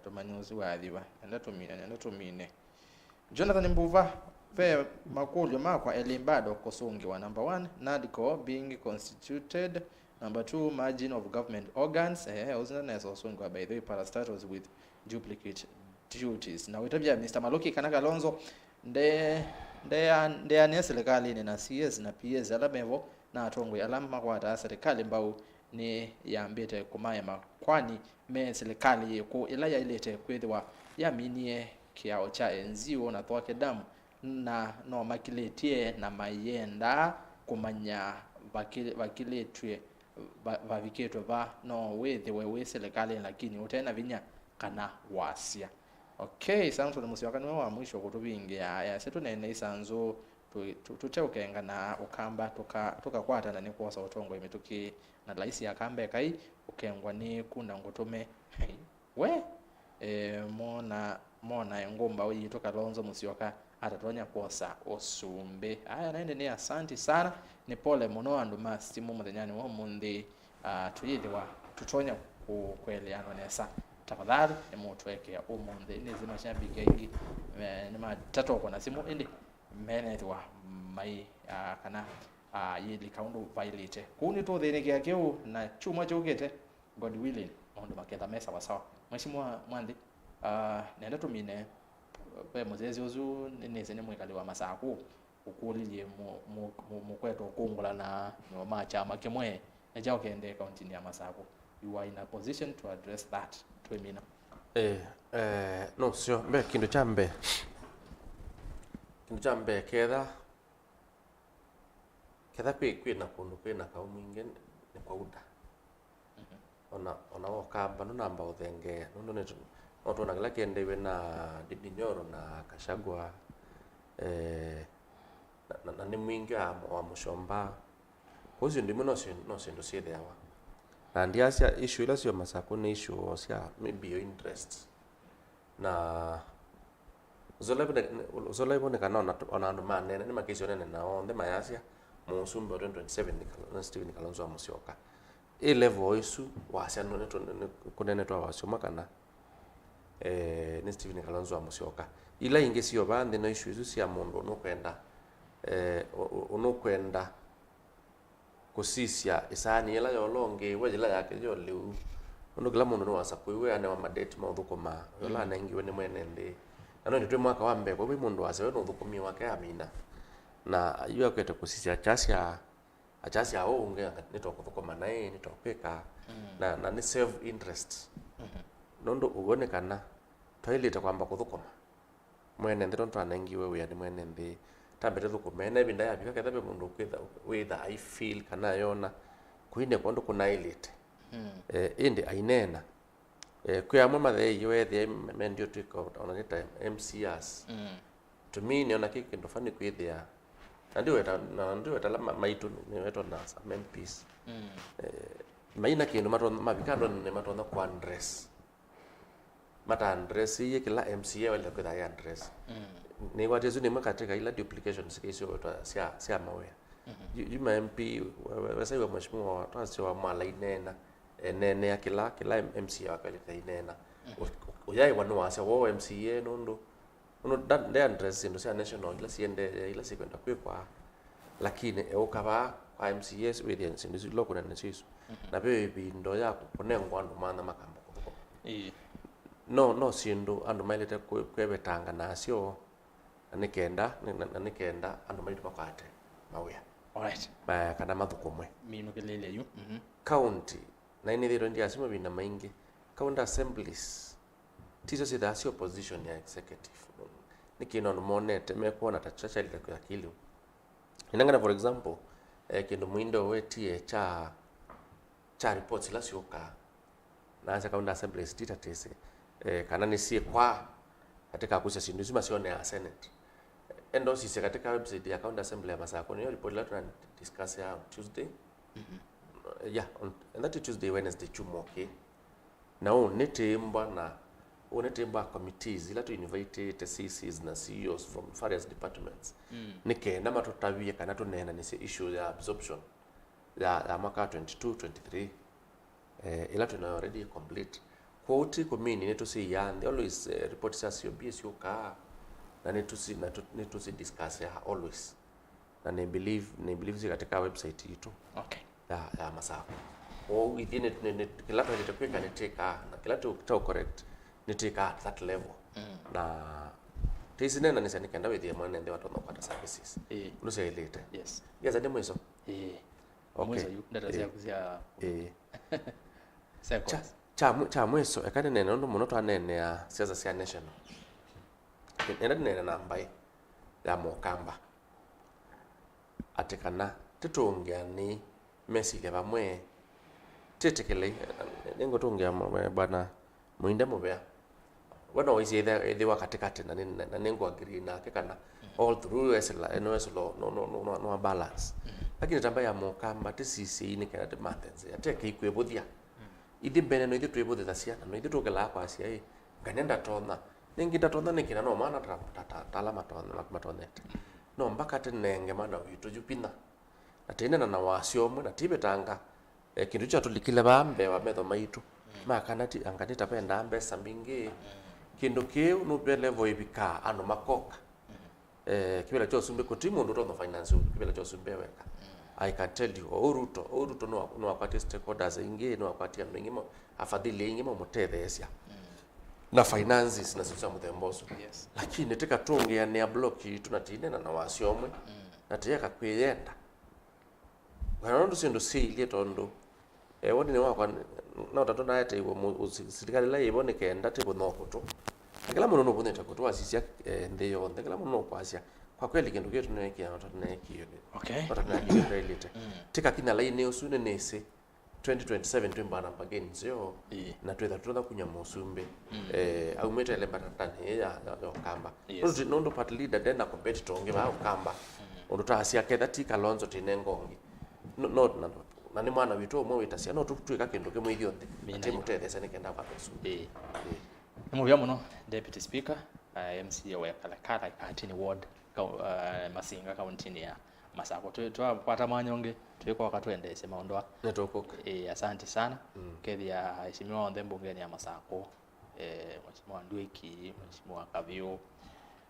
Tũmanye ũsu wathiva. Nenda tumine, nenda tumine. Jonathan Mbuva, ve makũlyo makwa elĩ bado kũsũngĩwa. Number one, NADCO being constituted. Number two, merging of government organs. Eh, ũsu nesa ũsũngĩwa, by the way, parastatals with duplicate duties. Na wĩtavya Mister Maluki kana Kalonzo nde, nde, ndeanĩa serikalini na C S na P S ala mevo na atongoi ala makwataa serikali mbau nĩyambĩte kũmaema, kwani me silikalĩ yĩkũ ĩla yaĩlĩte kwĩthĩwa yaminie kĩao kya N G O na Thwake Dam, na no makilĩtye na mayĩendaa kũmanya vakĩ-, vakilĩtw'e, va-, vavikĩtwe va? No wĩthĩwe wĩ silikalĩnĩ lakini ũte na vinya kana wasya. Okay, Samson Musyoka nĩwe wa mwisho kũtũvingĩa, ayasya tũneene isanzũ, tũ-, tũ-, tũteũkengana Ũkamba, tũka-, tũkakwatana nĩ kwosa ũtongoi mĩtũkĩ, na laisi ya Kamba ekai ũkengwa nĩ kunda ngũtũme. We, e, mona, mona ngũmbaũ yitũ Kalonzo Musyoka atatonya kwosa ũsumbĩ. Aya, na ĩndĩ nĩ asanti sana, nĩ pole mũno andũ ma simũ mũthenyanĩ wa ũmũnthĩ. Ah, tũyĩthĩwa tũtonya kũ-, kũeleanwa nesa. Tafadhali, nĩmũtũekea ũmũnthĩ. Nĩsĩ mashabiki aingĩ, eh, nĩmatatokwa na simũ, ĩndĩ menethĩwa mai, ah, kana, ah, yĩlika ũndũ vaĩlĩte. Kũu nĩtũthĩnĩkĩa kĩu, na kyumwa kyũkĩte, God willing, maũndũ maketha me sawasawa. Mheshimiwa Mwanthi, ah, nenda tũmine, ve mũsyaĩĩsya ũsu, nĩ-, nĩsĩ nĩ mwĩkali wa Masakũ, ũkũlilye mũ-, mũ-, mũ-, mũkwetwa ũkũngũla na nĩwe ma kyama kĩmwe, nĩ kyaũ kĩendee kauntinĩ ya Masakũ? You are in a position to address that. Twĩmina. Eh, eh, no sio, mbee, kĩndũ kya mbee, kĩndũ kya mbee, ketha, ketha kwĩ, kwĩ na kũndũ kwĩ na kaũ mwingĩ, nĩ, nĩ kwauta. Mhm. Ona, ona wokamba, ndũnamba ũthengeea, nũndũ nĩ, no twona kĩla kĩendeiwe na Ndindi Nyoro na Gachagua, eh, na, na, na nĩ mwingĩ wa, wa mũsomba. Kwoou syĩndũ imwe no syĩ-, no syĩndũ syĩthĩawa. Na ndiasya issue ila syĩ Masakũ nĩ issue o sya maybe your interest. Na ũsola ivoneka ona, ona andũ manene, nĩmakĩsya ũnene na onthe mayasya mũsumbĩ wa twenty twenty-seven nĩ Kalo-, nĩ Stephen Kalonzo wa Musyoka. Ĩ level ĩsu wasya nũ-, nĩ tũ-, nĩ kũnenetwa wasya ũmwe kana, eh, nĩ Stephen Kalonzo wa Musyoka. Ila ingĩ syĩ o vaa nthĩ no issue isu sya mũndũ ũnũkwenda, eh, ũ-, ũ-, ũnũkwenda kũsisya ĩsaani yĩla yolongĩĩwe yĩla yake yo lĩu. Nũndũ kĩla mũndũ nĩwasa kwĩw'a anewa madate ma ũthũkũma, ũla anengiwe nĩ mwene nthĩ. Na no ĩndĩ twĩ mwaka wa mbee, kwa hivyo mũndũ wasa we nũthũkũmie wake amina. Na yu akwete kũsisya akyasya, akyasya ũũ ũngĩ anga nĩtokũthũkũma naĩ, nĩtokwĩka. Na, na nĩ self interest. Nũndũ ũw'o nĩ kana twaĩlĩte kwamba kũthũkũma. Mwene nthĩ tondũ twanengiwe wĩa nĩ mwene nthĩ, tambĩte thũkũme na ĩvinda yavika ketha ve mũndũ ũkwĩtha, wĩtha ai feel kana ayona kũinekwa ũndũ kũnaĩlĩte. Eh, ĩndĩ aineena. Eh, kwĩ amwe matheeie weethĩa me ndio twĩka ona nĩ ta M C As. To me nĩona kĩ kĩndũ funny kwĩthĩa na ndiweta, na ndiweta ala ma-, maitũ nĩwetwa na some M Ps. Eh, maina kĩndũ matonya, mavika andũ nĩ matonya kũ address. Mata address ĩĩ kĩla M C A waĩle kwĩtha ai address. Nĩwatĩsũ nĩmwe katika ila duplications isu sya, sya mawĩa. Yu, yu ma M P, we-, we-, wesaiwa mheshimiwa twasyoa mwala ineena, eneenea kĩla, kĩla M C A wake waĩlĩte aineena. Ũ-, ũ-, ũyaĩwa nĩwasya woo M C A nũndũ Ũndũ nda-, nde address syĩndũ sya national ila siendee, ila sikwenda kwĩkwa, lakini eũka vaa kwa M C As wĩthĩa syĩndũ isu ila ũkũnena nasyo isu. Na ve ĩvinda ya kũnengwa andũ manya makamba kũthũkũma. Ĩĩ. No, no syĩndũ andũ maĩlĩte kwĩ-, kwĩvetanga nasyo, na nĩ kenda, na, na, na nĩ kenda andũ maitũ makwate mawĩa. Alright. Ma-, kana mathũkũmwe. Minũkĩlĩlye yu. Mhm. County, na nĩthĩĩtwe ndiasya mavinda maingĩ, county assemblies, tisyo syĩthaa syĩ opposition ya executive. Nĩ kĩndũ andũ monete, mekwona ta kyaĩlĩte kwĩka kĩlĩu. Inengane, for example, eh, kĩndũ Mũinda ũwetie kya, kya reports ila syũkaa. Na asya county assemblies ti tatĩsĩ, eh, kana nĩsyĩkwaa katika kũsya syĩndũ isu masyonea Senate. Enda ũsisye katika website ya county assembly ya Masakũ, nĩyo report ila tuna discuss ya Tuesday. Yeah, on, and that Tuesday, Wednesday, kyumwa kĩĩ. Na ũũ nĩtĩmbwa na, ũũ nĩtĩmbwa committees ila tũ invitĩte C Cs na C E Os from various departments. Nĩ kenda matũtavye kana tũneenanĩsye issue ya absorption ya, ya mwaka wa twenty-two twenty-three, eh, ila twĩ nayo already complete. Kwoou ti kũmini nĩtũsiĩaa nthĩ, always, eh, report sya C O B syũkaa, na nĩtũsi-, na tũ-, nĩtũsi discuss always. Na nĩ believe, nĩ believe syĩ katika website yitũ. Okay. Ya, ya Masakũ. Kwoou ithyĩ nĩ, nĩ, nĩ, kĩla twaĩlĩte kwĩka nĩtwĩkaa, na kĩla tũ, tũ correct nĩtwĩkaa at that level. Na tĩsinenanĩsya nĩ kenda wĩthĩe mwene nthĩ watonya kũkwata services. Ĩĩ. Ũndũ syaĩlĩte. Yes. Ngesa nĩ mwiso. Ĩĩ. Okay. Mwiso yu, ndeto syaku sya, ĩĩ, seconds. Kya, kya mwi-, kya mwiso, eka nĩneene ũndũ mũno twaneenea siasa sya national. Nenda nĩneene na mbaĩ ya Mũkamba. Atĩ kana tĩtũngĩanĩi mesilya vamwe, tĩtĩkĩlei, nĩngũtũngĩa mwe-, bwana Mũinda mũvea. We no waisye ĩthe-, ĩthĩwa katĩkatĩ na nĩ-, na, na nĩngũ agree nake kana all through wesĩla, nĩwesĩla no, no, no, no, no balance. Lakini ta mbaĩ ya Mũkamba tĩsisye ii nĩ kenda tĩmathe nzĩa, teke ikwĩvũthya. Ithyĩ mbene no ithyĩ twĩvũthĩthasya, na no ithyĩ tũkelaa kwasya, ĩ, ngane ndatonya. Nĩngĩ ndatonya nĩkĩ na no mwana ta, ta, ta, ta ala matonya-, matonyete. No mbaka tĩnenge mwana witũ yu vinya. Na tĩinena na wasya ũmwe, na tivetanga, eh, kĩndũ kyu kyatũlikile vaa mbee wa metho maitũ. ma kana ti, anga nĩ ta vendaa mbesa mbingĩ. Kĩndũ kĩu nũvea level ĩvikaa andũ makoka. Eh, kĩvĩla kya ũsumbĩ kũti mũndũ ũtonya finance kĩvĩla kya ũsumbĩ weka. I can tell you, o Ruto, o Ruto nĩwa-, nĩwakwatie stakeholders aingĩ, nĩwakwatie andũ aingĩ ma-, afadhili aingĩ mamũtetheesya na finances na syĩndũ sya mũthemba ũsu. Yes. Lakini tĩkatũngĩanĩa block yitũ na tĩinena na wasya ũmwe, na tĩyeka kwĩyenda. Kana nũndũ syĩndũ syĩilye tondũ, eh, wonini wakwa, no tatũ naeteeiwe mũ-, ũ-, si-, silikalĩ ĩla yĩvo nĩ kenda tĩvũthwa kũtũ. Na kĩla mũndũ nũvũthĩte kũtũ wasisya, eh, nthĩ yonthe, kĩla mũndũ nũkwasya, kwa kweli kĩndũ kĩu tũneekie, no tũneekie, okay, no tũneekie kwailĩte. Mm. Tĩkakinya lainĩ ũsu nĩnĩsĩ, twenty twenty-seven twĩ mbana bargain nzeo, ĩĩ, na twĩtha tũtonya kunya mũsumbĩ, mm, eh, aumĩte ele mbatatani ya, ya, ya Ũkamba. Yes. Nũndũ ti-, nũndũ party leader ndenda competitor ũngĩ vaa Ũkamba. Mm. Ũndũ taasya ketha ti Kalonzo tinenga ũngĩ. No, no, na, na nĩ mwana witũ ũmwe wĩtasya, no tũtwĩka kĩndũ kĩmwe ithyonthe, na tĩmũtetheesya nĩ kenda kwata ũsumbĩ. Ĩĩ. Ĩĩ. Nĩ mũvea mũno, Deputy Speaker, uh, M C A wa Kalakala thirteen Ward, kau-, uh, Masinga, kauntinĩ ya Masakũ. Twe-, twakwata mwanya ũngĩ, twĩkoka twendeesye maũndũ aa. Nĩtũkũka. Ĩĩ, asante sana. Mm. Kethĩa aheshimiwa onthe mbungenĩ ya Masakũ, eh, Mheshimiwa Ndwiki, Mheshimiwa Kaviu,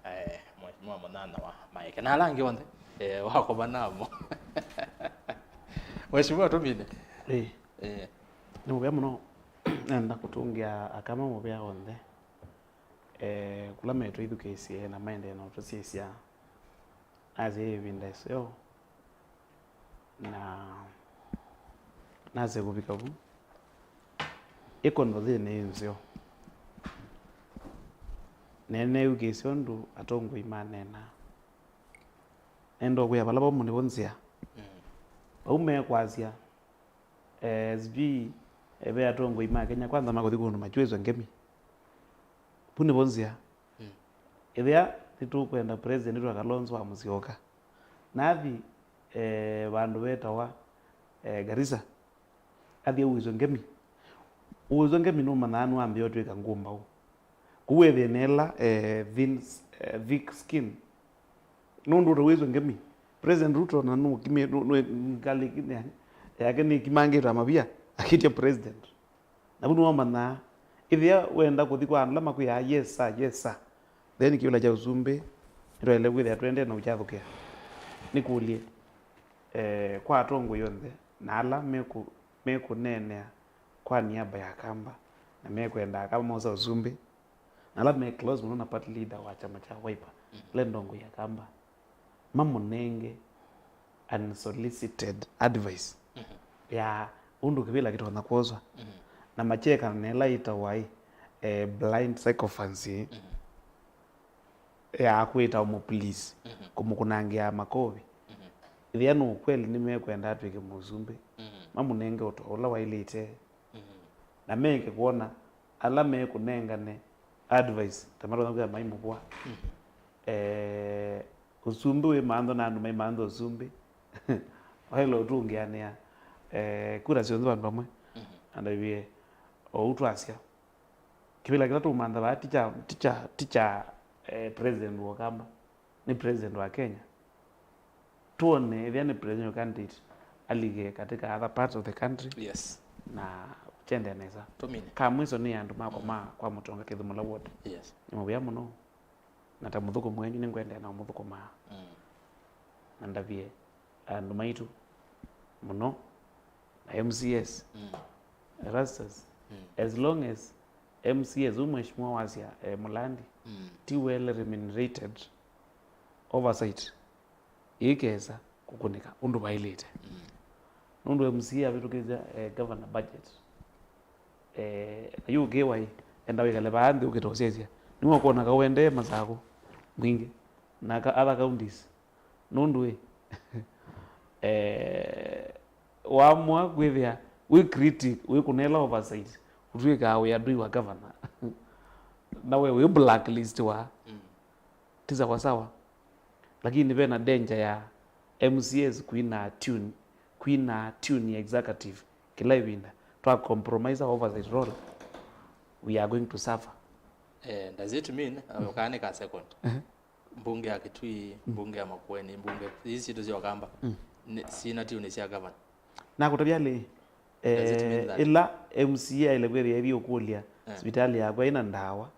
eh, Mheshimiwa Mũnyanyawa Maeke, na ala angĩ onthe, eh, wakoma namo. Mheshimiwa Tũmine. Ĩĩ. Eh. Nĩ mũvea mũno nenda kũtũngĩa Akamba mũvea onthe. Eh, kũla metwĩthukĩĩsye na maendee na ũtũsyaĩĩsya. Nasye ĩvinda ĩseo, na nasye kũvika vu, ĩ conversation ĩ nzeo. Ne neeyũkĩĩsya ũndũ atongoi maneena. Nenda ũkwĩa vala vamwe nĩvo nzĩa. Mm. Vau mekwasya, eh, sijui, eh, ve atongoi ma Kenya Kwanza makũthi kũndũ matw'ĩswe ngemi. Vu nĩvo nzĩa. Mm. Ĩthĩa nĩtũkwenda president witũ wa Kalonzo wa Musyoka nathi, eh, vandũ vetawa, eh, Garissa, athi auĩswe ngemi. Ũĩswe ngemi nũmanyaa nĩwambĩĩa ũtw'ĩka ngũmbaũ. Kũu ethĩe nĩ ĩla, eh, thin, eh, thick skin. Nũndũ ũtawĩswe ngemi. President Ruto na nũkimĩ-, nũ-, nũ-, ngalĩ yake nĩkimangĩtwe na mavia akĩtya president. Na vu nĩwamanyaa, ĩthĩa wenda kũthi kwa andũ ala makwĩaa, "Yes, sir, yes, sir," then kĩũla kya ũsumbĩ nĩtwaĩle kwĩthĩa tũendee na ũkyathũkĩa. Nĩkũlye, eh, kwa atongoi onthe na ala mekũ-, mekũneenea kwa niaba ya Akamba na mekwenda Akamba mosa ũsumbĩ, na ala me close mũno na party leader wa kyama kya Wiper, mm, le ndongoi Akamba, mamũnenge unsolicited advice, mhm, ya ũndũ kĩvĩla kĩtonya kwoswa, mhm, na makyekana na ĩla yĩtawa, eh, blind sycophancy, mhm, ya kwĩta ũmũ police, mhm, kũmũkũnangĩa makovi. Mhm. Ĩthĩa nĩ ũkweli nĩmekwenda atw'ĩke mũsumbĩ, mhm, mamũnenge ũtao ũla waĩlĩte, mhm, na meke kwona ala mekũnengane advice ta matonya kwĩthĩa maimũvũa. Mhm. Eh, ũsumbĩ wĩ mantho na andũ mai mantho ũsumbĩ. Waĩle ũtũngĩanĩa, eh, kura syonthe vandũ vamwe. Mhm. Andavie, o ũu twasya, kĩvĩla kĩla tũũmantha vaa ti kya, ti kya, ti kya, eh, president wa Ũkamba, nĩ president wa Kenya. Tuone ĩthĩa nĩ presidential candidate alike katika other parts of the country. Yes. Na kyende nesa. Tũmine. Ka mwiso nĩ andũ makwa, mm, ma kwa Mũtonga Kĩthũmũla Ward. Yes. Nĩ mũvea mũno. Na ta mũthũkũmi wenyu nĩngwendeea na ũmũthũkũmaa. Mm. Na ndavye andũ maitũ mũno na M C As. Mm. Erastus, mm, as long as M C As, ũu mheshimiwa wasya, eh, Mũlandi, mm, ti well remunerated, oversight ĩkesa kũkũnĩka ũndũ vaĩlĩte. Mm. Nũndũ M C A avĩtũkĩsya, eh, governor budget. Eh, na yu ũkĩwa ĩ, enda wĩkale vaa nthĩ ũkĩtosyaĩsya. Nĩwe ũkwona kau endee Masakũ mwingĩ na ka-, other counties. Nũndũ ĩ, eh, waamua kwĩthĩa wĩ critic, wĩ kũnela oversight, ũtw'ĩkaa wĩ adui wa governor. Na we wĩ blacklist wa. Mm. Ti sawa sawa. Lakini ve na danger ya M C As kwina tune, kwina tune ya executive kĩla ĩvinda. Twa compromise our oversight role, we are going to suffer. Eh, does it mean, uh, ũkaanĩka second? Ehe. Mbunge ya Kitui, mm, mbunge ya Makueni, mbunge, ici citũ sya Ũkamba, mm, nĩ, sina tune sya governor. Nakũtavya lĩ, Does it mean that? Ĩla M C A aile kwĩthĩa ĩthi ũkũlya, eh, sivitalĩ yakwa ĩna ndawa,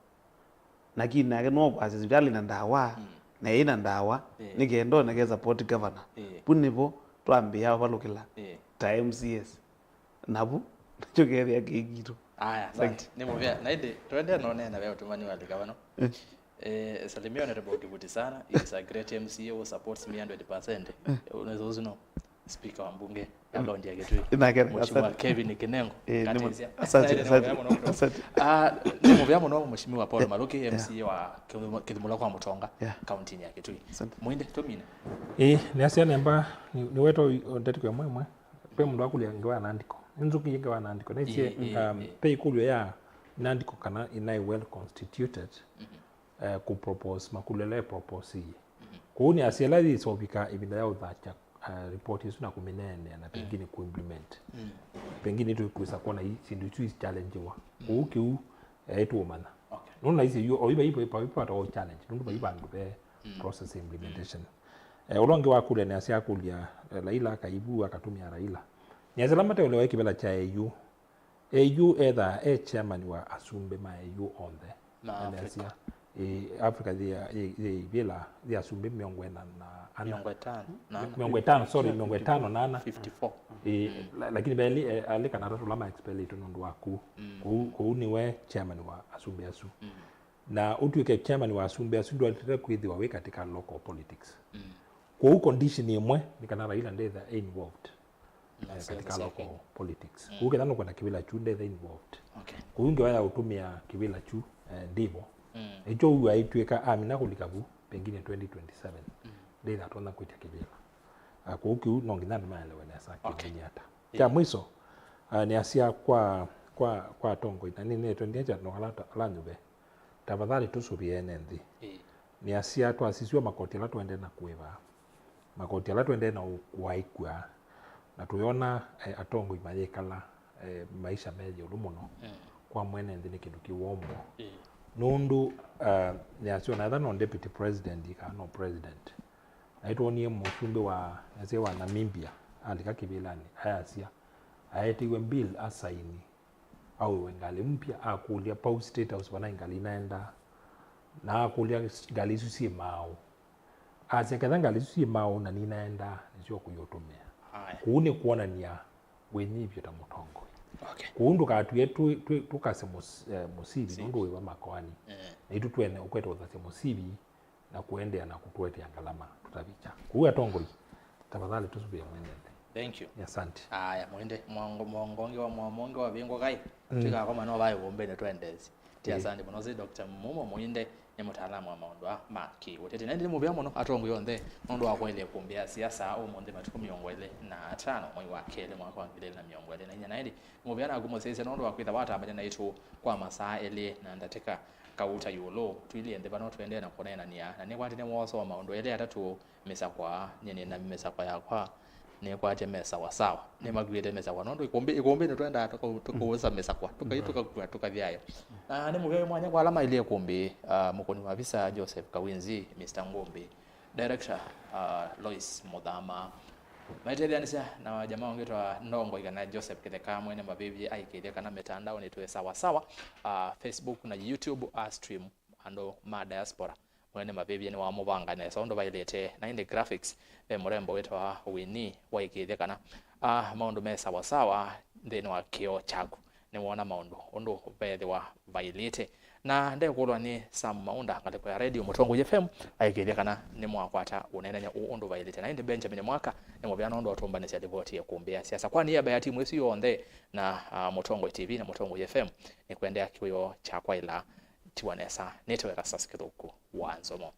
lakini nake no kwasya sivitalĩ ĩna ndawa, mm, na ĩna ndawa, eh, nĩ kenda oneke support governor. Eh. Vu nĩvo twambĩĩa ũvalũkĩla, eh, ta M C As. Navu nĩkyo kethĩa kĩĩ kitũ. Aya, asante. Nĩ mũvea. Na ĩndĩ, tũendee na ũneena ve ũtũmani wa lika vano. Eh. Eh, salimia Honorable Kivuti sana. He is a great M C A who supports me hundred percent. Eh. Unaweza uzi no speaker wa mbunge ya kaunti ya Kitui. Nake, Mheshimiwa asante. Kevin Kinengo. Eh, nĩ mũ-, Katesia. Asante, asante. Nĩ mũvea mũno. Asante. Ah, nĩ mũvea mũno Mheshimiwa Paul, yeah, Maluki, yeah, M C A wa Kĩthimo-, Kĩthimũla kwa Mũtonga, yeah, kaunti ya Kitui. Asante. Mwende, tũmine. Eh, nĩ asya nemba, nĩ, nĩ weto ndeto kwa mwemwe. Ve mũndũ akũlya ngewa ya Nandiko. Nĩnzũkĩie ngewa ya Nandiko. Naisye, ĩĩ, ĩĩ, um, ĩĩ, ve ĩkũlyo ya Nandiko kana ĩnaĩ well constituted, mhm, eh, kũ propose makũlyo ala ĩ propose ĩĩ. Mhm. Kwoou nĩasya ĩla yĩsovika ĩvinda ya ũthakya, eh, report ĩsu na kũmĩneenea na, mm, pengine kũ implement. Mm. Pengine tũkwĩsa kwona i-, syĩndũ isu i challengewa. Mm. Kwoou kĩu, eh, tũũmanya. Okay. Nũndũ naisye yu, oyu vai, vai, vai, vai, vai challenge. Nũndũ vai, mm, vandũ ve, mm, process ya implementation. Mm. Eh, ũla ũngĩ wakũlya nĩasya akũlya, eh, Raila akaivu akatũmĩa Raila. Nĩasya ala mateũlewa kĩvĩla kya A U. A U ethaa e chairman wa asumbĩ ma A U onthe. Ma Africa. Nĩasya, eh, Africa yĩ, yĩ, yĩ ivĩla, yĩ asumbĩ mĩongo ĩna na ana. Mĩongo ĩtano na ana. Mĩongo ĩtano, sorry, mĩongo ĩtano na ana. Fifty-four. Eh, mm, la-, lakini ve alĩ, eh, alĩ kana atatũ ala ma expelĩtwe nũndũ wa kũu. Mm. Kũu, kũu nĩwe chairman wa asumbĩ asu. Mm. Na ũtw'ĩke chairman wa asumbĩ asu ndwaĩlĩte kwĩthĩwa wĩ katika local politics. Mm. Kwoou condition ĩmwe nĩ kana Raila ndetha e involved, na, eh, siasa katika syake, local politics. Mm. Kwoou kethwa nũkwenda kĩvĩla kyu ndetha involved. Okay. Kwoou ngewa ya ũtũmĩa kĩvĩla kyu, eh, ndĩvo. Mm. Nĩkyo ũu aitw'ĩka amina kũlika vu, pengine twenty twenty-seven. Mm. Ndetha atonya kwĩtya kĩvĩla. Ah, kwoou kĩu no nginya andũ maelewe nesa, okay, kĩu nĩ ata. Yeah. Kya mwiso, ah, nĩasya kwa, kwa, kwa atongoi, na nĩnĩtwe ndĩekya no ala ta-, ala nyuve. Tafadhali tũsũvĩe ene nthĩ. Ĩĩ. Nĩasya twasisw'a makoti ala tũendee na kũĩva. Makoti ala tũendee na kũaĩkw'a. Na tũyona, eh, atongoi mayĩkala, eh, maisha me ĩũlũ mũno. Mm. Kwa mwene nthĩ nĩ kĩndũ kĩw'o mũno. Ĩĩ. Nũndũ, eh, nĩasya ona ethwa no deputy president kana no president. Naitwonie mũsumbĩ wa, nĩasya wa Namibia, alika kĩvĩlanĩ, ayasya, aeteiwe bill asaini. Aũĩwe ngalĩ mpya, akũlya vau State House vanaĩ ngalĩ inaendaa, na akũlya ngalĩ isu syĩ maaũ. Asya, ketha ngalĩ isu syĩ maaũ na ninaendaa, nĩsyo ũkũiũtũmĩa. Aya. Kũu nĩ kwonany'a wĩnyivyo ta mũtongoi. Okay. Kũu ndũkatw'e tũ-, tũ-, tũkase mũs-, eh, mũsivi, si, nũndũ wĩva makoani. Eh. Naitũ twene ũkwete ũthasya mũsivi, na kũendeea na kũtũetea ngalama tũtavikya. Kũu atongoi, tafadhali tũsũvĩe mwene nthĩ. Thank you. Nĩ asante. Aya, mwende, mwongo, mwongo ũngĩ wa, mwongo ũngĩ wa vingũkai. Mm. Twĩkakoma no vaĩ vũmbĩnĩ twendeesye. Ti, ĩĩ, asante mũno, si Doctor Mumo Mũinde, nĩ mũtaalamu wa maũndũ aa ma kĩũteti. Na ĩndĩ nĩ mũvea mũno atongoi onthe nũndũ wa kwaĩlya ĩkũmbĩ ya siasa ũmũnthĩ matukũ mĩongo ĩlĩ na atano mwei wa kelĩ mwaka wa ngili ilĩ na mĩongo ĩlĩ na inya. Na ĩndĩ nĩ mũvea naku mũsyaĩĩsya nũndũ wa kwĩtha watambany'a naitũ kwa masaa elĩ na ndatĩka kauta ĩũlũ. Tũilyĩ nthĩ vano tũendee na kũneenany'a, na nĩkwatĩ nĩ woso wa maũndũ elĩ atatũ mĩsakwa, nyie nĩ na mĩsakwa yakwa, nĩkwatya me sawa sawa. Nĩmakuĩte mĩsakwa nũndũ ĩkũmbĩ, ĩkũmbĩnĩ twendaa tũka-, tũkausa mĩsakwa, tũkai, mm, tũkakua, tũkathi ayo. Na nĩ mũvea wĩ mwanya kwa ala mailye ĩkũmbĩ, ah, mũkũni wa visa Joseph Kawinzi, Mister Ngũmbĩ, Director, ah, Lois Mũthama. Maitetheanĩsya na jamaa ũngĩ twa ndongoi kana Joseph Kĩtheka mwene mavĩvye aikĩthya kana mĩtandaonĩ twĩ sawa sawa, ah, Facebook na YouTube, ah, stream andũ ma diaspora. Mwene mavĩvye nĩwamũvanga nesa ũndũ vaĩlĩte, na ĩndĩ graphics ve mũrembo wĩtawa Winnie waĩkĩĩthya kana, ah, maũndũ me sawa sawa nthĩnĩ wa kĩoo kyaku. Nĩwoona maũndũ ũndũ veethĩwa vaĩlĩte. Na ndekũlwa nĩ Sam Maunda ngalĩko ya Radio Mũtongoi F M, aĩkĩĩthya kana nĩmwakwata ũneenany'a ũũ ũndũ vaĩlĩte. Na ĩndĩ Benjamin Mwaka nĩ mũvea nũndũ wa ũtũmbanĩsya livoti ya ĩkũmbĩ ya siasa. Kwa niaba ya timu ĩsu yonthe na, ah, Mũtongoi T V na Mũtongoi F M, nĩkwendea kĩwĩoo kya kwaĩla tiwa nesa. Nĩtawa Erastus Kĩthũku wa Nzomo.